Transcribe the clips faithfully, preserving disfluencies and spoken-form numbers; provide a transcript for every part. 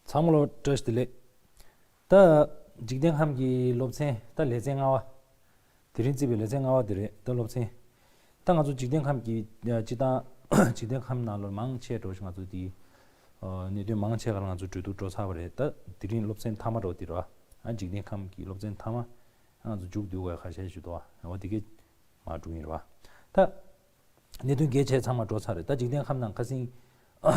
ཚང་མ་ལ་བཀྲ་ཤིས་བདེ་ལེགས། ད་འཇིག་རྟེན་ཁམས་ཀྱི་སློབ་ཚན། ད་ལེ་ཚན་ལྔ་པ། དེ་རིང་བརྩིས་པའི་ལེ་ཚན་ལྔ་པ་དེ་རེད། ད་སློབ་ཚན། ད་ང་ཚོ་འཇིག་རྟེན་ཁམས་ཀྱི་ཨ་སྤྱི་བཏང་འཇིག་རྟེན་ཁམས་ནང་ལོགས་མང་ཆེ་འགྲོ་ཞིག་ང་ཚོ་དེ་ཨ་གནད་དོན་མང་ཆེ་ག་ལ་ང་ཚོ་གྲོས་བསྡུར་འགྲོ་ཚར་བ་རེད། ད་དེ་རིང་སློབ་ཚན་མཐའ་མ་འགྲོ་དེ་རེད་བ། ཨ་འཇིག་རྟེན་ཁམས་ཀྱི་སློབ་ཚན་མཐའ་མ་ང་ཚོ་མཇུག་བསྡུ་དགོས་ཁ་ཤས་ཤིག་འདུག་བ། འོ་དེ་གས་མར་འགྲོ་གི་ཡིན་རེད་བ། ད་གནད་དོན་གལ་ཆེ་ཚང་མ་འགྲོ་ཚར་རེད། ད་འཇིག་རྟེན་ཁམས་ནང་ཁ་སང་ཨ་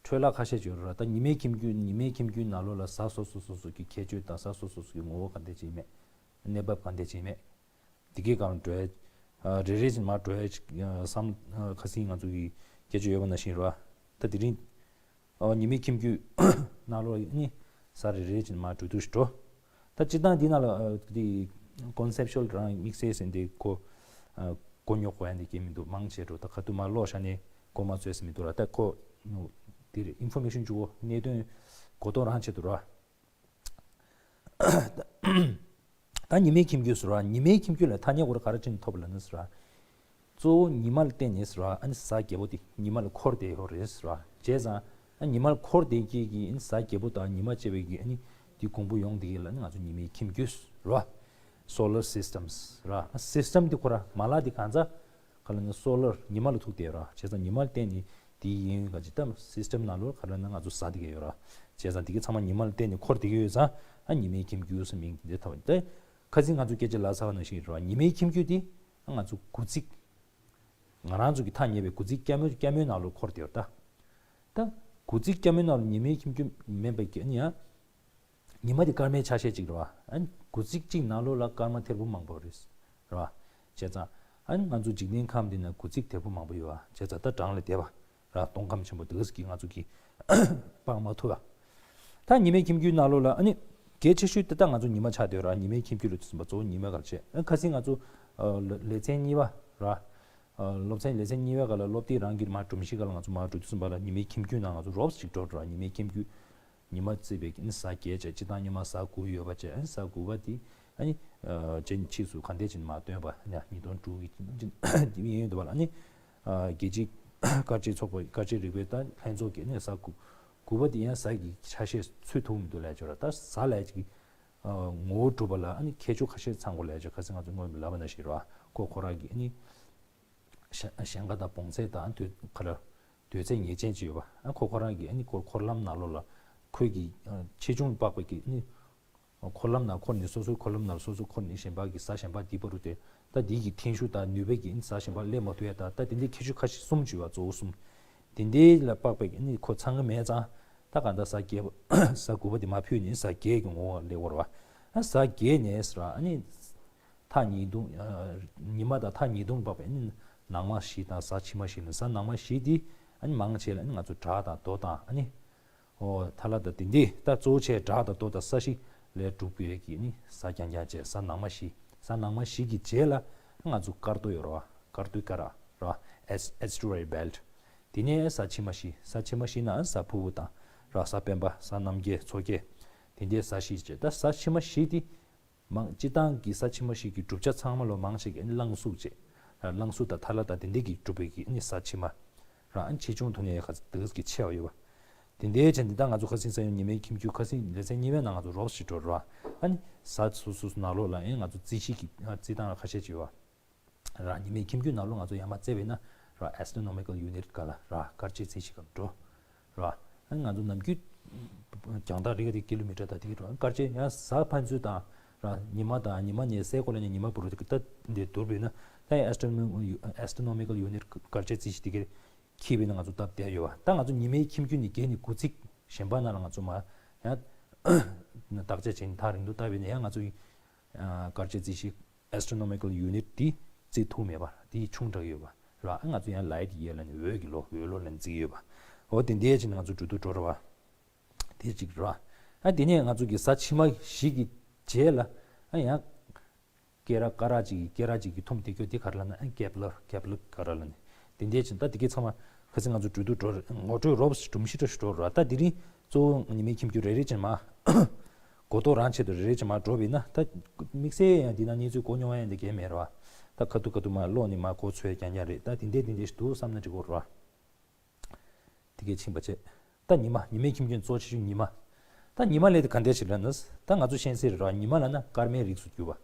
འཕྲོས་བརླག་ཁ་ཤས་ཡོད་རེད། ད་ཉི་མའི་ཁྱིམ་རྒྱུད། ཉི་མའི་ཁྱིམ་རྒྱུད་ནང་ལོགས་ལ་གཟའ་སོ་སོ་སོ་སོ་གི་ཁྱད་ཆོས་དང་གཟའ་སོ་སོ་སོ་གི་ངོ་བོ་ག་འདྲ་ཅིག་མེད། གནས་བབ་ག་འདྲ་ཅིག་མེད། འདི་གའི་སྒང་འགྲོ་ཡ། ཨ་རེ་རེ་བཞིན་མར་འགྲོ་ཡ་ཅིག་ཨ་བསམ། ཨ་ཁ་སང་ང་ཚོ་གི་སྐད་ཆ་ཡོད་པ་ནང་བཞིན་རེད་བ། ད་དེ་རིང་ཨ་ཉི་མའི་ཁྱིམ་རྒྱུད་ནང་ལོགས་ནི་གཟའ་རེ་རེ་བཞིན་མར་འགྲོ་དུས་ཤིག་འགྲོ། ད་སྤྱིར་བཏང་འདི་ནང་ལ་ཨ་འདི་conceptual རང་དམིགས་བསལ་ཟེར་འདི་གོ་ཨ་གོ་རྙོག་གོ་ཡ་འདི་སྐྱེ་མི་འདུག་མང་ཆེ་འགྲོ། ད་ཁ་ཐུག་མར་ཀློག་བཞག་ནས་གོ་མ་ཚོད་ཟེར་མི་འདུག་ར། ད་ཁོ་འདིར་information བཅུག་གོ། གནད་དོན་གོ་རྟོགས་རང་ཆེད་དུ་ར། ད་ཉི་མའི་ཁྱིམ་རྒྱུད་ཟེར་བ། ཉི་མའི་ཁྱིམ་རྒྱུད་ལ་ཐ་སྙད་ཁོ་ར་ག་རེ་བྱས་ནས་ཐོབ་པ་ལབ་ན་ཟེར་བ། གཙོ་བོ་ཉི་མ་ལ་བརྟེན་ནས་ཟེར་བ། ཨ་ནི་གཟའ་རྒྱལ་པོ་དེ་ཉི་མ་ལ་འཁོར་བསྡད་ཡོད་རེད་ཟེར་བ། བྱས་ཙང་ཨ་ཉི་མ་ལ་འཁོར་བསྡད་ཀྱི་གི་ཨ་ནི་གཟའ་རྒྱལ་པོ་དང་ཉི་མ་བཅས་པའི་གི་ཨ་ནི་དེ་གོང་བུ་ཡོང་བསྡད་ཀྱི་ལ་ནི་ང་ཚོ་ཉི་མའི་ཁྱིམ་རྒྱུད་ཟེར་བ། Solar systems ར། ཨ་system དེ་ཁོ་ར་མ་ལག་དེ་གང་ཚ། ག་ལ་ནི་solar ཉི་མ་ལ་ཐུག་བསྡད་ར། བྱས་ཙང་ཉི་མ་ལ་བརྟེན་ནས་དེའི་གཡས་གཡོན་ག་ཅིག་ཏམ་system ནང་ལོགས་ག་ལ་ནི་ང་ཚོ་གཟའ་དེ་ག་ཡོད་ར། བྱས་ཙང་དེ་ག་ཚང་མ་ཉི་མ་ལ་བརྟེན་ནས་འཁོར་དེ་ག་ཡོད་ཙང་ཨ་ཉི་མའི་ཁྱིམ་རྒྱུད་ཟེར་མིང་དེ་འདྲ་ཐོབ་པ་ཡིན། ད་ཁ་སང་ང་ཚོ་སྐད་ཆ་ལབ་ཚར་བ་ནང་བཞིན་ར། ཉི་མའི་ཁྱིམ་རྒྱུད་དེ་ང་ཚོ་དགུ་ཚིགས། ང་རང་ཚོ་གི་ཐག་ཉེ་བའི་དགུ་ཚིགས་སྐྱ་མོའི་སྐྱ་མོའི་ནང་ལོགས་འཁོར་དེ་ཡོད་ད། ད་དགུ་ཚིགས་སྐྱ་མོའི་ནང་ལོགས་ཉི་མའི་ཁྱིམ་རྒྱུད་མིན་པ་གི་ཨ་ནི་ཡང་། ཉི་མ་དེ་སྐར་མའི་ཆ་ཤས་གཅིག་རེད་བ། ཨ་ནི་དགུ་ཚིགས་གཅིག་ནང་ལོགས་ལ་སྐར་མ་ཐེར་འབུམ་མང་པོ་རེད། རེད་བ། བྱས་ཙང་ཨ་ནི་ང་ཚོ་འཇིག་རྟེན་ཁམས་འདི་ན་དགུ་ཚིགས་ཐེར་འབུམ་མང་པོ་ཡོད་བ། བྱས་ཙང་ད་གྲངས་ལས་འདས་པ་ར། སྟོང་ཁམས་ཆེན་པོ་འདི་ག་ཟིག་གིས་ང་ཚོ་གི་སྤང་མ་ཐུབ་བ། ད་ཉི་མའི་ཁྱིམ་རྒྱུད་ནང་ལོགས་ལ་ཨ་ནི་གལ་ཆེ་ཤོས་དེ་ད་ང་ཚོ་ཉི་མ་ཆགས་བསྡད་ཡོད་ར། ཉི་མའི་ཁྱིམ་རྒྱུད་ལ་དུས་གསུམ་པ་གཙོ་བོ་ཉི་མ་གལ་ཆེ། ཨ་ཁ་སང་ང་ཚོ་ཨ་ལ་ལེ་ཚན་གཉིས་པ་ར། ཨ་སློབ་ཚན་ལེ་ཚན་གཉིས་པའི་སྒང་ལ་སློབ་དེབ་རང་གི་མ་སྒྲོམ་གཞི་སྒང་ལ་ང་ཚོ་མ་འགྲོ་དུས་གསུམ་པ་ལ་ཉི་མའི་ཁྱིམ་རྒྱུད་ནང་ང་ཚོ་རོབ་ཅིག་འགྲོ་འགྲོ་ར། ཉི་མའི་ཁྱིམ་རྒྱུད། ཉི་མ་བརྩིས་པའི་ཨ་ནི་གཟའ་བརྒྱད་བྱས། སྤྱིར་བཏང་ཉི་མ་གཟའ་དགུ་ཡོད་པ་བྱས། ཨ་ནི་གཟའ་དགུ་པ་དེ་ཨ་ནི་ཨ་ཅན་ཕྱིས་སུ་ག་འདྲས་ཅིག་མ་སྟོན་པ་ཡང་ཉིས་སྟོང་དྲུག་གི་ཡིན་ཡོད་འདུག་བ་ལ། ཨ་ནི་ཨ་རྒྱལ་སྤྱིའི་སྐར་རྩིས་ཚོགས་པ། སྐར་རྩིས་རིག་པའི་ད་ལྷན་ཚོགས་ཀྱིས་ཨ་ནི་གཟའ་དགུ་དགུ་པ་དེ་ཡང་གཟའ་གི་ཆ་ཤས་ཚུད་ཐུབ་མི་འདུག་ལབ་ཡོད་ར། ད་གཟའ་ལབ་ཀྱི་ཨ་ངོ་བོ་གྲུབ་པ་ལ་ཨ་ནི་ཁྱད་ཆོས་ཁ་ཤས་ཚང་དགོས་ལབ་ཡོད་ར། ཁ་སང་ང་ཚོ་སྔོན་ལབ་པ་ནང་བཞིན་ར། ཁོ་ཁོ་རང་གི་ཨ་ནི་ཞེང་ཞེང་ཁ་དང་བོངས་ཚད་དང་དུས་ག་ལ་དུས་ཚོད་ངེས་ཅན་ཅིག་ཡོད་པ། ཨ་ཁོ་ཁོ་རང་གི་ཨ་ནི་འཁོར་འཁོར་ལམ་ནང་ལོགས་ལ་ཁོས་ཀྱི་ཨ་ཆེ་ཆུང་དཔག་པའི་གི་ཨ་ནི་འཁོར་ལམ་ནང་འཁོར་ནས་སོ་སོའི་འཁོར་ལམ་ནང་སོ་སོ་འཁོར་ནས་གཞན་པ་གི་གཟའ་གཞན་པ་འདི་བར་དུ་དེ་ད་འདི་གི་འཐེན་ཤུགས་དང་ནུས་པའི་གི་ཨ་ནི་གཟའ་གཞན་པ་སླེབས་མ་ཐུབ་ཡ། ད་ད་དེ་འདྲའི་ཁྱད་ཆོས་ཁ་ཤས་གསུམ་ཅིག་ཡོད་པ། གཙོ་བོ་གསུམ། དེ་འདྲའི་ལ་དཔག་པའི་གི་ཨ་ནི་ཁོ་ཚང་གི་མེད་ཙང་། ད་གང་ལྟར་གཟའ་བརྒྱད་པ་གཟའ་དགུ་པ་དེ་མར་ཕུད་ནས་གཟའ་བརྒྱད་ཀྱི་ངོ་བོ་སླེབས་ཡོད་རེད་བ། ཨ་གཟའ་བརྒྱད་ནས་ཟེར་བ་ཨ་ནི། ཐག་ཉིས་སྟོང་། ཉི་མ་དང་ཐག་ཉིས་སྟོང་དཔག་པའི་ནི་ནང་མ་བཞི་དང་གཟའ་ཕྱི་མ་བཞི་ལ། གཟའ་ནང་མ་བཞི་དེ་ཨ་ནི་མང་ཆེ་ལ་ཨ་ནི་ང་ཚོ་བྲག་དང་རྡོ་དང་ཨ་ནི། ཨོ་ཐ་ལ་དང་དེ་འདྲས། ད་གཙོ་བོ་ཆེ་བྲག་དང་རྡོ་དང་ས་གཞི་ལས་གྲུབ་པའི་གི་ནི་གཟའ་རྐྱང་རྐྱང་བྱས། གཟའ་ནང་མ་བཞི། གཟའ་ནང་མ་བཞི་གི་རྗེས་ལ་ང་ཚོ་སྐར་རྡོ་ཡོད་རེད་བ། སྐར་རྡོའི་ཀ་ར་ར། Ast- asteroid belt། དེ་ནས་གཟའ་ཕྱི་མ་བཞི། གཟའ་ཕྱི་མ་བཞི་ནང་གཟའ་ཕུར་བུ་དང་ར། གཟའ་སྤེན་པ། གཟའ་རྣམ་རྒྱལ། མཚོ་རྒྱལ། དེ་འདྲས་གཟའ་བཞི་བྱས། ད་གཟའ་ཕྱི་མ་བཞི་དེ། མང་སྤྱིར་བཏང་གི་གཟའ་ཕྱི་མ་བཞི་གི་གྲུབ་ཆ་ཚང་མ་ལོ་མང་ཆེ་གི་ཨ་ནི་རླངས་གཟུགས་བྱས། རླངས་གཟུགས་དང་ཐ་ལ་དང་དེ་འདྲས་ཀྱིས་གྲུབ་པའི་གི་ཨ་ནི་གཟའ་ཕྱི་མ་ར། ཨ་ནི་ཆེ་ཆུང་ཐོག་ནས་ཡ་ག་ཚོད་གི་ཆེ་བ་ཡོད་པ། དེ་འདྲའི་ཆ་འདི་ད་ང་ཚོ་ཁ་སང་གཟའ་ཡང་ཉི་མའི་ཁྱིམ་རྒྱུད་ཁ་སང་ལེ་ཚན་གཉིས་པའི་ནང་ང་ཚོ་རོབ་ཞིག་འགྲོ་ར། ཨ་ནི་གཟའ་སོ་སོ་སོ་ནང་ལོགས་ལ་ཨ་ནི་ང་ཚོ་རྩིས་གཞི་གི་ཨ་རྩིས་སྟངས་ལ་ཁ་ཤས་ཅིག་ཡོད་པ། ར། ཉི་མའི་ཁྱིམ་རྒྱུད་ནང་ལོགས་ང་ཚོ་ཡར་མར་བརྩིས་པས་ན་ར། astronomical unit ག་ལ་ར། སྐར་ཆའི་རྩིས་གཞི་ག་ལ་འགྲོ་ར། ཨ་ང་ཚོ་ནམ་རྒྱུན་རྒྱང་ཐག་རིང་རིང་ཀི་ལོ་མི་ཊར་དང་དེ་གི་ར། སྐར་ཆའི་ཡང་གཟའ་ཕན་ཚུན་དང་ར། ཉི་མ་དང་ཉི་མ་ནས་སའི་གོ་ལ་ནས་ཉི་མ་བར་དུ་ད་འདི་བསྡུར་བས་ན་ད་ཡང་astronomical astronomical unit སྐར་ཆའི་རྩིས་གཞི་དེ་གི་འཁྱེར་བས་ན་ང་ཚོ་སྟབས་བདེ་ཡོད་པ། ད་ང་ཚོ་ཉི་མའི་ཁྱིམ་རྒྱུད་ནས་བརྒལ་ནས་དགུ་ཚིགས་གཞན་པ་ནང་ལ་ང་ཚོ་མ་ཡང་བརྟག་དཔྱད་བྱས་ནས་ཐག་རིང་དུ་བལྟས་པས་ན་ཡང་ང་ཚོ་ཡི་སྐར་ཆའི་རྩིས་གཞི། astronomical unit དེ་བརྩི་ཐུབ་མེད་པ། དེ་ཆུང་དྲགས་ཡོད་པ་ར། ང་ཚོ་ཡང་light year ལབ་ནས་འོད་ཀྱི་ལོ། འོད་ལོ་ལབ་ནས་བརྩི་གི་ཡོད་པ། འོ་དེ་འདྲའི་ཕྱིར་ང་ཚོ་གྲོས་བསྡུར་འགྲོ་ར་བ། དེ་གཅིག་ར། ཨ་དེ་ནས་ང་ཚོ་གི་གཟའ་ཕྱི་མ་བཞི་གི་རྗེས་ལ་ཨ་ཡང་སྐེ་རགས་ཀ་རགས་ཅིག་གི་སྐེ་རགས་ཅིག་གི་ཐུམ་དེ་སྐྱོ་དེ་ག་རེ་ལབ་ན་ཨ་Kepler Kepler ག་རེ་ལབ་ནས། དེ་འདྲའི་ཕྱིར་ད་དེ་གའི་ཚང་མ་ཁ་སང་ང་ཚོ་གྲོས་བསྡུར་འགྲོ་ར། ངོ་སྤྲོད་རོབ་སྒྲོམ་གཞི་འདྲ་ཞིག་འགྲོ་ར། ད་དེ་རིང་གཙོ་བོ་ཉི་མའི་ཁྱིམ་རྒྱུད་རེ་རེ་ཅན་མ། གོ་རྟོགས་རང་ཆེད་དུ་རེ་རེ་ཅན་མ་འགྲོ་བས་ན་ད་དམིགས་བསལ་ཡང་འདི་ན་གནས་ཚུལ་གོ་མྱོང་བ་ཡང་འདི་གས་མེད་ར་བ། ད་ཁ་ཐུག་ཁ་ཐུག་མ་ཀློག་ནས་མ་གོ་ཚོད་རྐྱང་རྐྱང་རེད། ད་དེ་འདྲས་དེ་འདྲས་ཞིག་འདུག་བསམ་ན་འགྲིག་གོ་ར་བ། དེ་གས་ཕྱིན་པ་བྱས། ད་ཉི་མ། ཉི་མའི་ཁྱིམ་རྒྱུད་གཙོ་ཆེ་ཤོས་ཉི་མ། ད་ཉི་མ་ལབ་དེ་ག་འདྲས་ཞིག་ལབ་ན། ད་ང་ཚོ་ཤེས་གསལ་རེད་ར། ཉི་མ་ལབ་ན་སྐར་མའི་རིགས་སུ་གྱུར་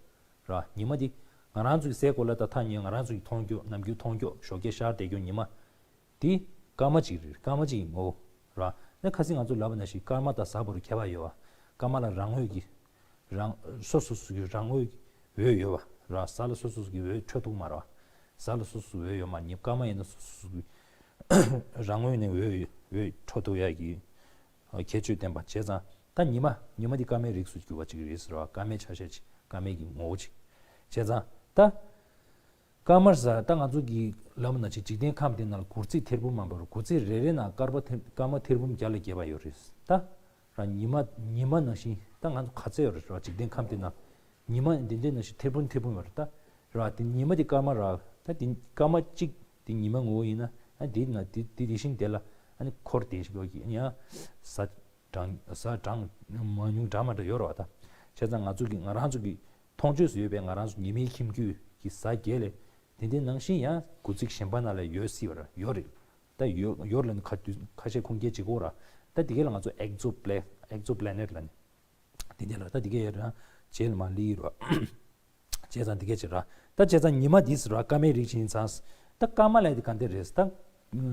པ་ར། ཉི་མ་དེ་ང་རང་ཚོའི་སའི་གོ་ལ་དང་ཐག་ཉེ། ང་རང་ཚོའི་མཐོང་རྒྱུ། ནམ་རྒྱུན་མཐོང་རྒྱུ། ཞོགས་ཀས་ཤར་བསྡད་རྒྱུ་ཉི་མ་དེ་སྐར་མ་གཅིག་རེད། སྐར་མ་གཅིག་གི་ངོ་བོ་ར། ད་ཁ་སང་ང་ཚོ་ལབ་པ་ནང་བཞིན་སྐར་མ་དང་གཟའ་བར་དུ་ཁྱད་པར་ཡོད་པ། སྐར་མ་ལ་རང་འོད་ཀྱི། རང་། སོ་སོ་སོ་གི་རང་འོད་ཀྱི་འོད་ཡོད་པ་ར། གཟའ་ལ་སོ་སོ་སོ་གི་འོད་འཕྲོ་ཐུབ་མ་རེད་པ། གཟའ་ལ་སོ་སོ་སོ་འོད་ཡོད་མ་རེད། སྐར་མ་ཡིན་ན་སོ་སོ་སོ་གི་རང་འོད་ནས་འོད། འོད་འཕྲོ་ཐུབ་ཡག་གི་ཁྱད་ཆོས་ལྡན་པ། བྱས་ཙང་ད་ཉི་མ། ཉི་མ་འདི་སྐར་མའི་རིགས་སུ་གྱུར་པ་ཅིག་རེད་ཟེར་བ། སྐར་མའི་ཆ་ཤས་ཅིག་སྐར་མའི་གི་ངོ་བོ་ཅིག་བྱས་ཙང་ད་སྐར་མ་ཟེར། ད་ང་ཚོ་གི་ལབ་པ་ནང་བཞིན་འཇིག་རྟེན་ཁམས་འདི་ནང་ལ་སྒོར་རྩིས་ཐེར་འབུམ་མང་པོ་རེད། སྒོར་རྩིས་རེ་རེ་ནང་སྐར་མ་ཐེར། སྐར་མ་ཐེར་འབུམ་བརྒྱ་ལས་བརྒལ་བ་ཡོད་རེད། ད་ར་ཉི་མ། ཉི་མ་ནང་བཞིན་ད་ང་ཚོ་ག་ཚད་ཡོད་རེད་ར། འཇིག་རྟེན་ཁམས་འདི་ནང་ཉི་མ་འདི་འདྲའི་ནང་བཞིན་ཐེར་འབུམ་ཐེར་འབུམ་ཡོད་རེད། ད་ར་དེ་ཉི་མ་དེ་སྐར་མ་ར། ད་དེ་སྐར་མ་གཅིག་དེ་ཉི་མ་ངོ་བོ་ཡིན་ན། ཨ་དེ་ན་དེ་དེ་དེ་བཞིན་དེ་ལ་ཨ་ནི་འཁོར་དེ་ཞིག་ཡོད་ཀྱི་ཡང་། གཟའ་གྲངས། གཟའ་གྲངས་མང་ཉུང་འདྲ་མི་འདྲ་ཡོད་རེད་པ། ད་བྱས་ཙང་ང་ཚོ་གི། ང་རང་ཚོ་གི་མཐོང་ཆོས་སུ་ཡོད་པའི་ང་རང་ཚོ་ཉི་མའི་ཁྱིམ་རྒྱུད་ཀྱི་གཟའ་བརྒྱད་ལས་དེ་འདྲའི་ནང་བཞིན་ཡང་དགུ་ཚིགས་གཞན་པ་ནང་ལ་ཡོད་སྲིད་པ་ར། ཡོད་རེད། ད་ཡོད། ཡོད་ལབ་ནི་ཁ་དུས་ཁ་ཤས་ཁུངས་སྐྱེལ་བྱེད་དགོས་ར། ད་དེ་ག་ལ་ང་ཚོ་ཨེག་ཛོ་པི་ལེ། ཨེག་ཛོ་པི་ལེ་ནེཊ་ལབ་ནི། དེ་འདྲ་ལ་ད་དེ་ག་ཡོད་ར། རྗེས་ལ་མར་སླེབས་ར། བྱས་ཙང་དེ་ག་བྱེད་ར། ད་བྱས་ཙང་ཉི་མ་འདི་ཟེར་བ་སྐར་མའི་རིགས་ཅན་ཡིན་ཙང་། ད་སྐར་མ་ལབ་དེ་ག་འདྲ་རེད། ད་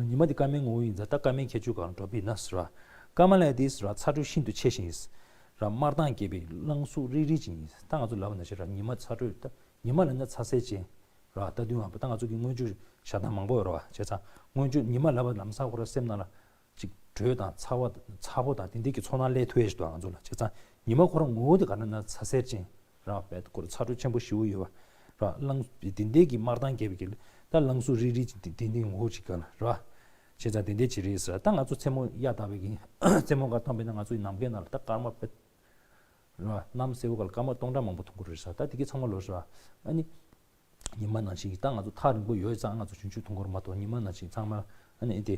ཉི་མ་འདི་སྐར་མའི་ངོ་བོ་ཡིན་ཙང་། ད་སྐར་མའི་ཁྱད་ཆོས་གང་འགྲོ་པས་ན་ཟེར་བ། སྐར་མ་ལབ་དེ་ཟེར་བ་ཚ་དྲོད་ཤིན་ཏུ་ཆེ་ཞིང་ར། དམར་མདངས་རྒྱས་པའི་རླངས་གཟུགས་རིལ་རིལ་ཅན་ཡིན། ད་ང་ཚོ་ལབ་པ་ནང་བཞིན་ར། ཉི་མ་ཚ་དྲོད། ད་ཉི་མ་ལབ་ན་ཚ་གསེར་ཅན་ར། ད་དུང་ཡང་ད་ང་ཚོ་གི་སྔོན་བྱོན་ཞལ་ཐང་མང་པོ་ཡོད་ར་བ། བྱས་ཙང་སྔོན་བྱོན་ཉི་མ་ལབ་པ་ལམ་སང་ཁོ་ར་སེམས་ནང་ལ་ཅིག་དྲོད་དང་ཚ་བ། ཚ་པོ་དང་དེ་འདྲའི་གི་ཚོར་སྣང་སླེབས་ཐུབ་ཡས་ཞིག་འདུག་ང་ཚོ་ལ། བྱས་ཙང་ཉི་མ་ཁོ་རང་ངོ་བོ་དེ་ག་རེ་ན་ཚ་གསེར་ཅན་ར། བས་ཁོ་ར་ཚ་དྲོད་ཆེན་པོ་ཞེ་པོ་ཡོད་པ་ར། རླངས་དེ་འདྲའི་གི་དམར་མདངས་རྒྱས་པའི་གི། ད་རླངས་གཟུགས་རིལ་རིལ་ཅིག་དེ་འདྲའི་ངོ་བོ་ཅིག་ག་ལ་ར། བྱས་ཙང་དེ་འདྲའི་ཅིག་རེད་ཟེར། ད་ང་ཚོ་མཚན་མོ་གཡའ་དག་པའི་གི། མཚན་མོ་ག་མཐོང་པས་ན་ང་ཚོའི་ནམ་མཁའི་ནང་ལ་ད་སྐར་མ་བས་ར། གནམ་སེར་པོ་ག་ལ་སྐར་མ་སྟོང་ཕྲག་མང་པོ་མཐོང་གི་རེད་ཟེར། ད་དེ་གི་ཚང་མ་ལོ་ཟེར་བ། ཨ་ནི། ཉི་མ་ནང་བཞིན་གྱི་ད་ང་ཚོ་ཐག་རིང་པོ་ཡོད་ཙང་ང་ཚོ་ཆུང་ཆུང་མཐོང་གི་རེད་མ་གཏོགས། ཉི་མ་ནང་བཞིན་ཚང་མ་ཨ་ནི་དེ་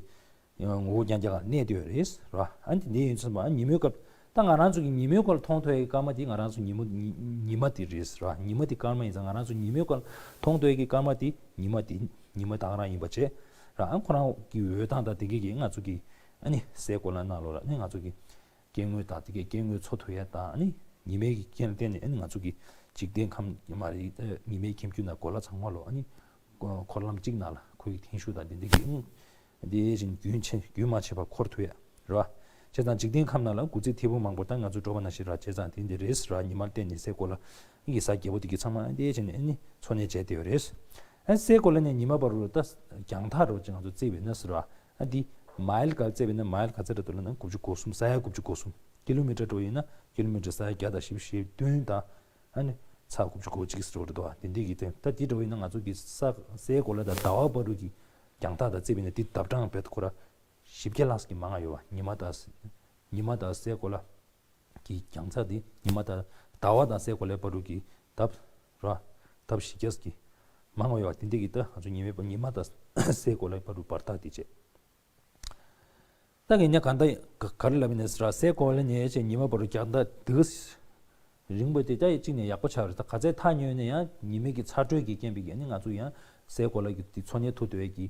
ངོ་བོ་རྐྱང་རྐྱང་ག་གནས་བསྡད་ཡོད་རེད་ར། ཨ་ནི་དེ་འདྲ་ཡིན་ཙང་ཨ་ཉིན་མོའི་སྐབས། ད་ང་རང་ཚོ་གི་ཉིན་མོའི་སྐབས་ལ་མཐོང་ཐུབ་ཡག་གི་སྐར་མ་དེ། ང་རང་ཚོ་ཉིན་མོ་ཉི་ཉི་མ་དེ་རེད་ར། ཉི་མ་དེ་སྐར་མ་ཡིན་ཙང་། ང་རང་ཚོ་ཉིན་མོའི་སྐབས་ལ་མཐོང་ཐུབ་ཡག་གི་སྐར་མ་དེ་ཉི་མ་དེ། ཉི་མ་ད་ག་རང་ཡིན་པ་བྱས་ར། ཨ་ཁོ་རང་གི་འོད་མདངས་དང་དེ་གས་ཀྱིས་ང་ཚོ་གི་ཨ་ནི་སའི་གོ་ལ་ནང་ལོགས་ལ་ཨ་ནི་ང་ཚོ་གི་སྐྱེ་དངོས་དང་དེ་གའི་སྐྱེ་དངོས་འཚོ་ཐུབ་ཡ་དང་། ཨ་ནི་ཉི་མའི་གི་རྐྱེན་ལ་བརྟེན་ནས་ཨ་ནི་ང་ཚོ་གི་འཇིག་རྟེན་ཁམས་མ་རེད། ཨ་ཉི་མའི་ཁྱིམ་རྒྱུད་ནང་གོ་ལ་ཚང་མ་ལོ། ཨ་ནི་འཁོར་ལམ་གཅིག་ནང་ལ་ཁོའི་ཐེངས་ཤུགས་དང་དེ་འདྲ་གི་ཨང་དེ་བཞིན་རྒྱུན་ཆད་རྒྱུན་མ་ཆད་པར་འཁོར་ཐུབ་ཡ་རེད་བ། བྱས་ཙང་འཇིག་རྟེན་ཁམས་ནང་ལ་དགུ་ཚིགས་ཐེར་འབུམ་མང་པོ། ད་ང་ཚོ་འགྲོ་བ་ནང་བཞིན་ར། བྱས་ཙང་དེ་འདྲ་རེད་ར། ཉི་མ་ལ་བརྟེན་ནས་སའི་གོ་ལ་གི་གཟའ་རྒྱལ་པོ་དེ་གི་ཚང་མ་ཨ་དེ་བྱས་ནས་ཨ་ནི་འཚོ་གནས་བྱས་བསྡད་ཡོད་རེད། ཨ་སའི་གོ་ལ་ནས་ཉི་མ་བར་དུ་ད་རྒྱང་ཐག་རོ་ཅིག་ང་ཚོ་བརྩིས་པས་ན་ཟེར་བ། ཨ་འདི་མའིལ་ག་བརྩིས་པས་ན་མའིལ་ག་ཚོད་རེད་འདུག་ལབ་ན་དགུ་བཅུ་གོ་གསུམ། ས་ཡ་དགུ་བཅུ་གོ་གསུམ། ཀི་ལོ་མི་ཊར་འགྲོ་ཡིན་ན་ཀི་ལོ་མི་ཊར་ས་ཡ་བརྒྱ་དང་བཞི་བཅུ་ཞེ་བདུན་དང་ཨ་ནི་ཚེག་དགུ་བཅུ་གོ་གཅིག་ཟེར་བ་རེད་འདུག་བ། དེ་འདི་གི་སྟེང་ད་འདི་འགྲོ་ཡིན་ན་ང་ཚོ་གི་ས་སའི་གོ་ལ་དང་ཟླ་བ་བར་དུ་གི་རྒྱང་ཐག་དང་བརྩིས་པས་ན་འདི་ལྡབ་གྲངས་བེད་ཁོ་ར་བཞི་བརྒྱ་ལྷག་ཙམ་གྱི་མང་ང་ཡོད་བ། ཉི་མ་དང་ཉི་མ་དང་སའི་གོ་ལ་གི་རྒྱང་ཚད་དེ་ཉི་མ་དང་ཟླ་བ་དང་སའི་གོ་ལའི་བར་དུ་གི་ལྡབ་ར་ལྡབ་བཞི་བརྒྱ་ཙམ་གྱི་མང་བ་ཡོད་བ། དེ་འདི་གི་ད་ང་ཚོ་ཉི་མའི་བར་ཉི་མ་དང་སའི་གོ་ལའི་བར་དུ་བར་ཐག་དེ་བྱས། ད་གི་ཉ་ག་འདྲ་ག་ག་རེ་ལབ་ཡིན་ན་ཟེར་བ། སའི་གོ་ལ་ནས་བྱས་ཉི་མ་བར་དུ་རྒྱང་ཐག་འདི་ག་རིང་པོ་དེ་ད་ཡི་གཅིག་ནས་ཡག་པོ་ཆགས་རེད། ད་ག་ཚད་ཐག་ཉེ་ཡོད་ན་ཡང་ཉི་མའི་གི་ཚ་དྲོད་ཀྱི་རྐྱེན་པས་ཀྱི་ཨ་ནི་ང་ཚོ་ཡང་སའི་གོ་ལ་གི་དེ་འཚོ་གནས་ཐུབ་བསྡད་ཡས་ཀྱི་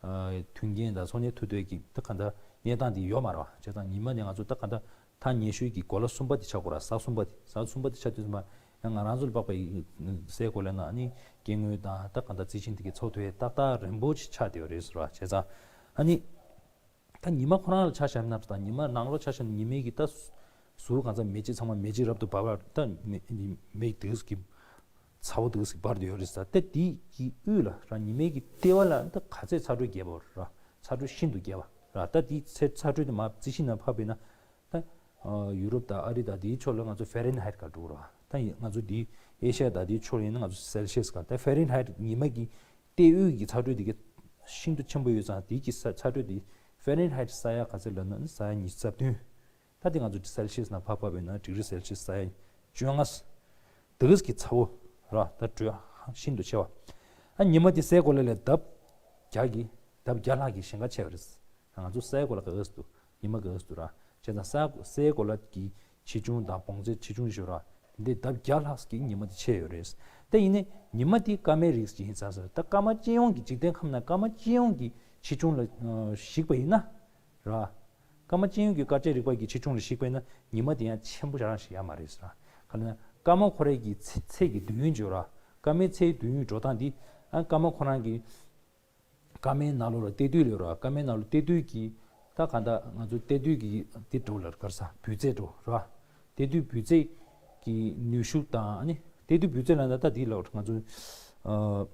ཨ་མཐུན་རྐྱེན་དང་འཚོ་གནས་ཐུབ་བསྡད་ཡས་ཀྱི་ད་ག་འདྲ་གནས་སྟངས་དེ་ཡོད་མ་རེད་བ། བྱས་ཙང་ཉི་མ་ནས་ང་ཚོ་ད་ག་འདྲ་ཐག་ཉེ་ཤོས་ཀྱི་གོ་ལ་གསུམ་པ་དེ་ཆགས་དགོས་ར། གཟའ་གསུམ་པ་དེ། གཟའ་གསུམ་པ་དེ་ཆགས་དུས་ཙམ་པ་ཡང་ང་རང་ཚོ་ལ་དཔག་པའི་སའི་གོ་ལའི་ནང་ཨ་ནི་སྐྱེ་དངོས་དང་ད་ག་འདྲ་རྩི་ཤིང་དེ་གའི་འཚོ་ཐུབ་ཡས་ཏག་ཏག་རན་པོ་ཅིག་ཆགས་བསྡད་ཡོད་རེད་ཟེར་བ། བྱས་ཙང་ཨ་ནི། ད་ཉི་མ་ཁོ་རང་ལ་ཆ་བཞག་ན། ད་ཉི་མ་ནང་ལོགས་ཆ་བཞག་ན་ཉི་མའི་གི་ད་ཟུར་གང་ཚང་མེ་ལྕེ་ཚང་མ་མེ་ལྕེ་རབ་ཏུ་འབར་བ། ད་མེ་མེ་དེ་གི་ཚ་བོ་དེ་གི་འབར་བསྡད་ཡོད་རེད་ཟེར། ད་དེ་གི་དབུས་ལ་ར་ཉི་མའི་གི་ལྟེ་བ་ལ་ད་ག་ཚད་ཚ་དྲོད་རྒྱས་པ་ར། ཚ་དྲོད་ཤིན་ཏུ་རྒྱས་པ་ར། ད་དེ་ཚ་ཚ་དྲོད་དེ་མར་རྩི་ཤིང་ནང་ཕབ་པས་ན། ད་ཨ་ཡུ་རོབ་དང་ཨ་རི་དང་དེའི་ཕྱོགས་ལ་ང་ཚོ་ཧྥ་རན་ཧའིད་ག་འགྲོ་ར། ད་ང་ཚོ་དེའི་ཨེ་ཤ་ཡ་དང་དེའི་ཕྱོགས་ཡིན་ན་ང་ཚོ་སེལ་ཤི་ཡས་ག། ད་ཧྥ་རན་ཧའིད་ཉི་མ་གི་ལྟེ་བའི་གི་ཚ་དྲོད་དེ་གི་ཤིན་ཏུ་ཆེན་པོ་ཡོད་ཙང་། དེ་གི་ས་ཚ་དྲོད་དེ་ཧྥ་རན་ཧའིད་ས་ཡ་ག་ཚོད་ལབ་ན་ས་ཡ་ཉི་ཤུ་རྩ་བདུན། ད་དེ་ང་ཚོ་སེལ་ཤི་ཡས་ནང་ཕབ་ཕབ་ཡིན་ན་ཌི་གི་རི་སེལ་ཤི་ཡས་ས་ཡ་བཅོ་ལྔ། དེ་གི་ཚ་བོ་ར། ད་དྲོད་ཤིན་ཏུ་ཆེ་བ། ཨ་ཉི་མ་དེ་སའི་གོ་ལ་ལས་ལྡབ་བརྒྱ་གི་ལྡབ་བརྒྱ་ལྷག་གི་ཞེང་ཁ་ཆེ་བ་རེད། ང་ཚོ་སའི་གོ་ལ་ག་ག་སུ་འདུག་ཉི་མ་ག་ག་སུ་འདུག་ར། བྱས་ཙང་ས་སའི་གོ་ལ་གི་ཆེ་ཆུང་དང་བོངས་ཚད་ཆེ་ཆུང་ཞིག་ར། འདི་ལྡབ་བརྒྱ་ལྷག་གི་ཉི་མ་དེ་ཆེ་ཡོད་རེད། དེ་ཡིན་ནའི་ཉི་མ་དེ་སྐར་མའི་རིགས་ཤིག་ཡིན་ཙང་ཟེར། ད་སྐར་མ་སྤྱི་ཡོངས་ཀྱི་འཇིག་རྟེན་ཁམས་ན་སྐར་མ་སྤྱི་ཡོངས་ཀྱི་ཆེ་ཆུང་ལ་གཞིགས་པ་ཡིན་ན་ར། སྐར་མ་སྤྱི་ཡོངས་ཀྱི་སྐར་ཆའི་རིག་པ་གི་ཆེ་ཆུང་ལ་གཞིགས་པས་ན་ཉི་མ་དེ་ཡང་ཆེན་པོ་རང་ཞིག་ཡོད་མ་རེད་ཟེར། ག་ལབ་ན་སྐར་མ་ཁོ་རའི་གི་ཚེ་ཚེ་གི་དུས་ཡུན་བརྗོད་ར། སྐར་མའི་ཚེའི་དུས་ཡུན་འགྲོ་སྟངས་འདི་ཨ་སྐར་མ་ཁོ་རང་གི་སྐར་མའི་ནང་ལོགས་ལ་གཏད་དུས་ལོས་ར། སྐར་མའི་ནང་ལོགས་གཏད་དུས་ཀྱི་ད་ག་འདྲ་ང་ཚོ་གཏད་དུས་ཀྱི་འདི་འགྲོ་ལ་ག་རེ་ཟ་འབུད་རྫས་འགྲོ་ར། གཏད་དུས་འབུད་རྫས་ཀྱི་ནུས་ཤུགས་དང་ཨ་ནི་གཏད་དུས་འབུད་རྫས་ལ་ད་ད་འདི་ལ་ང་ཚོ་ཨ།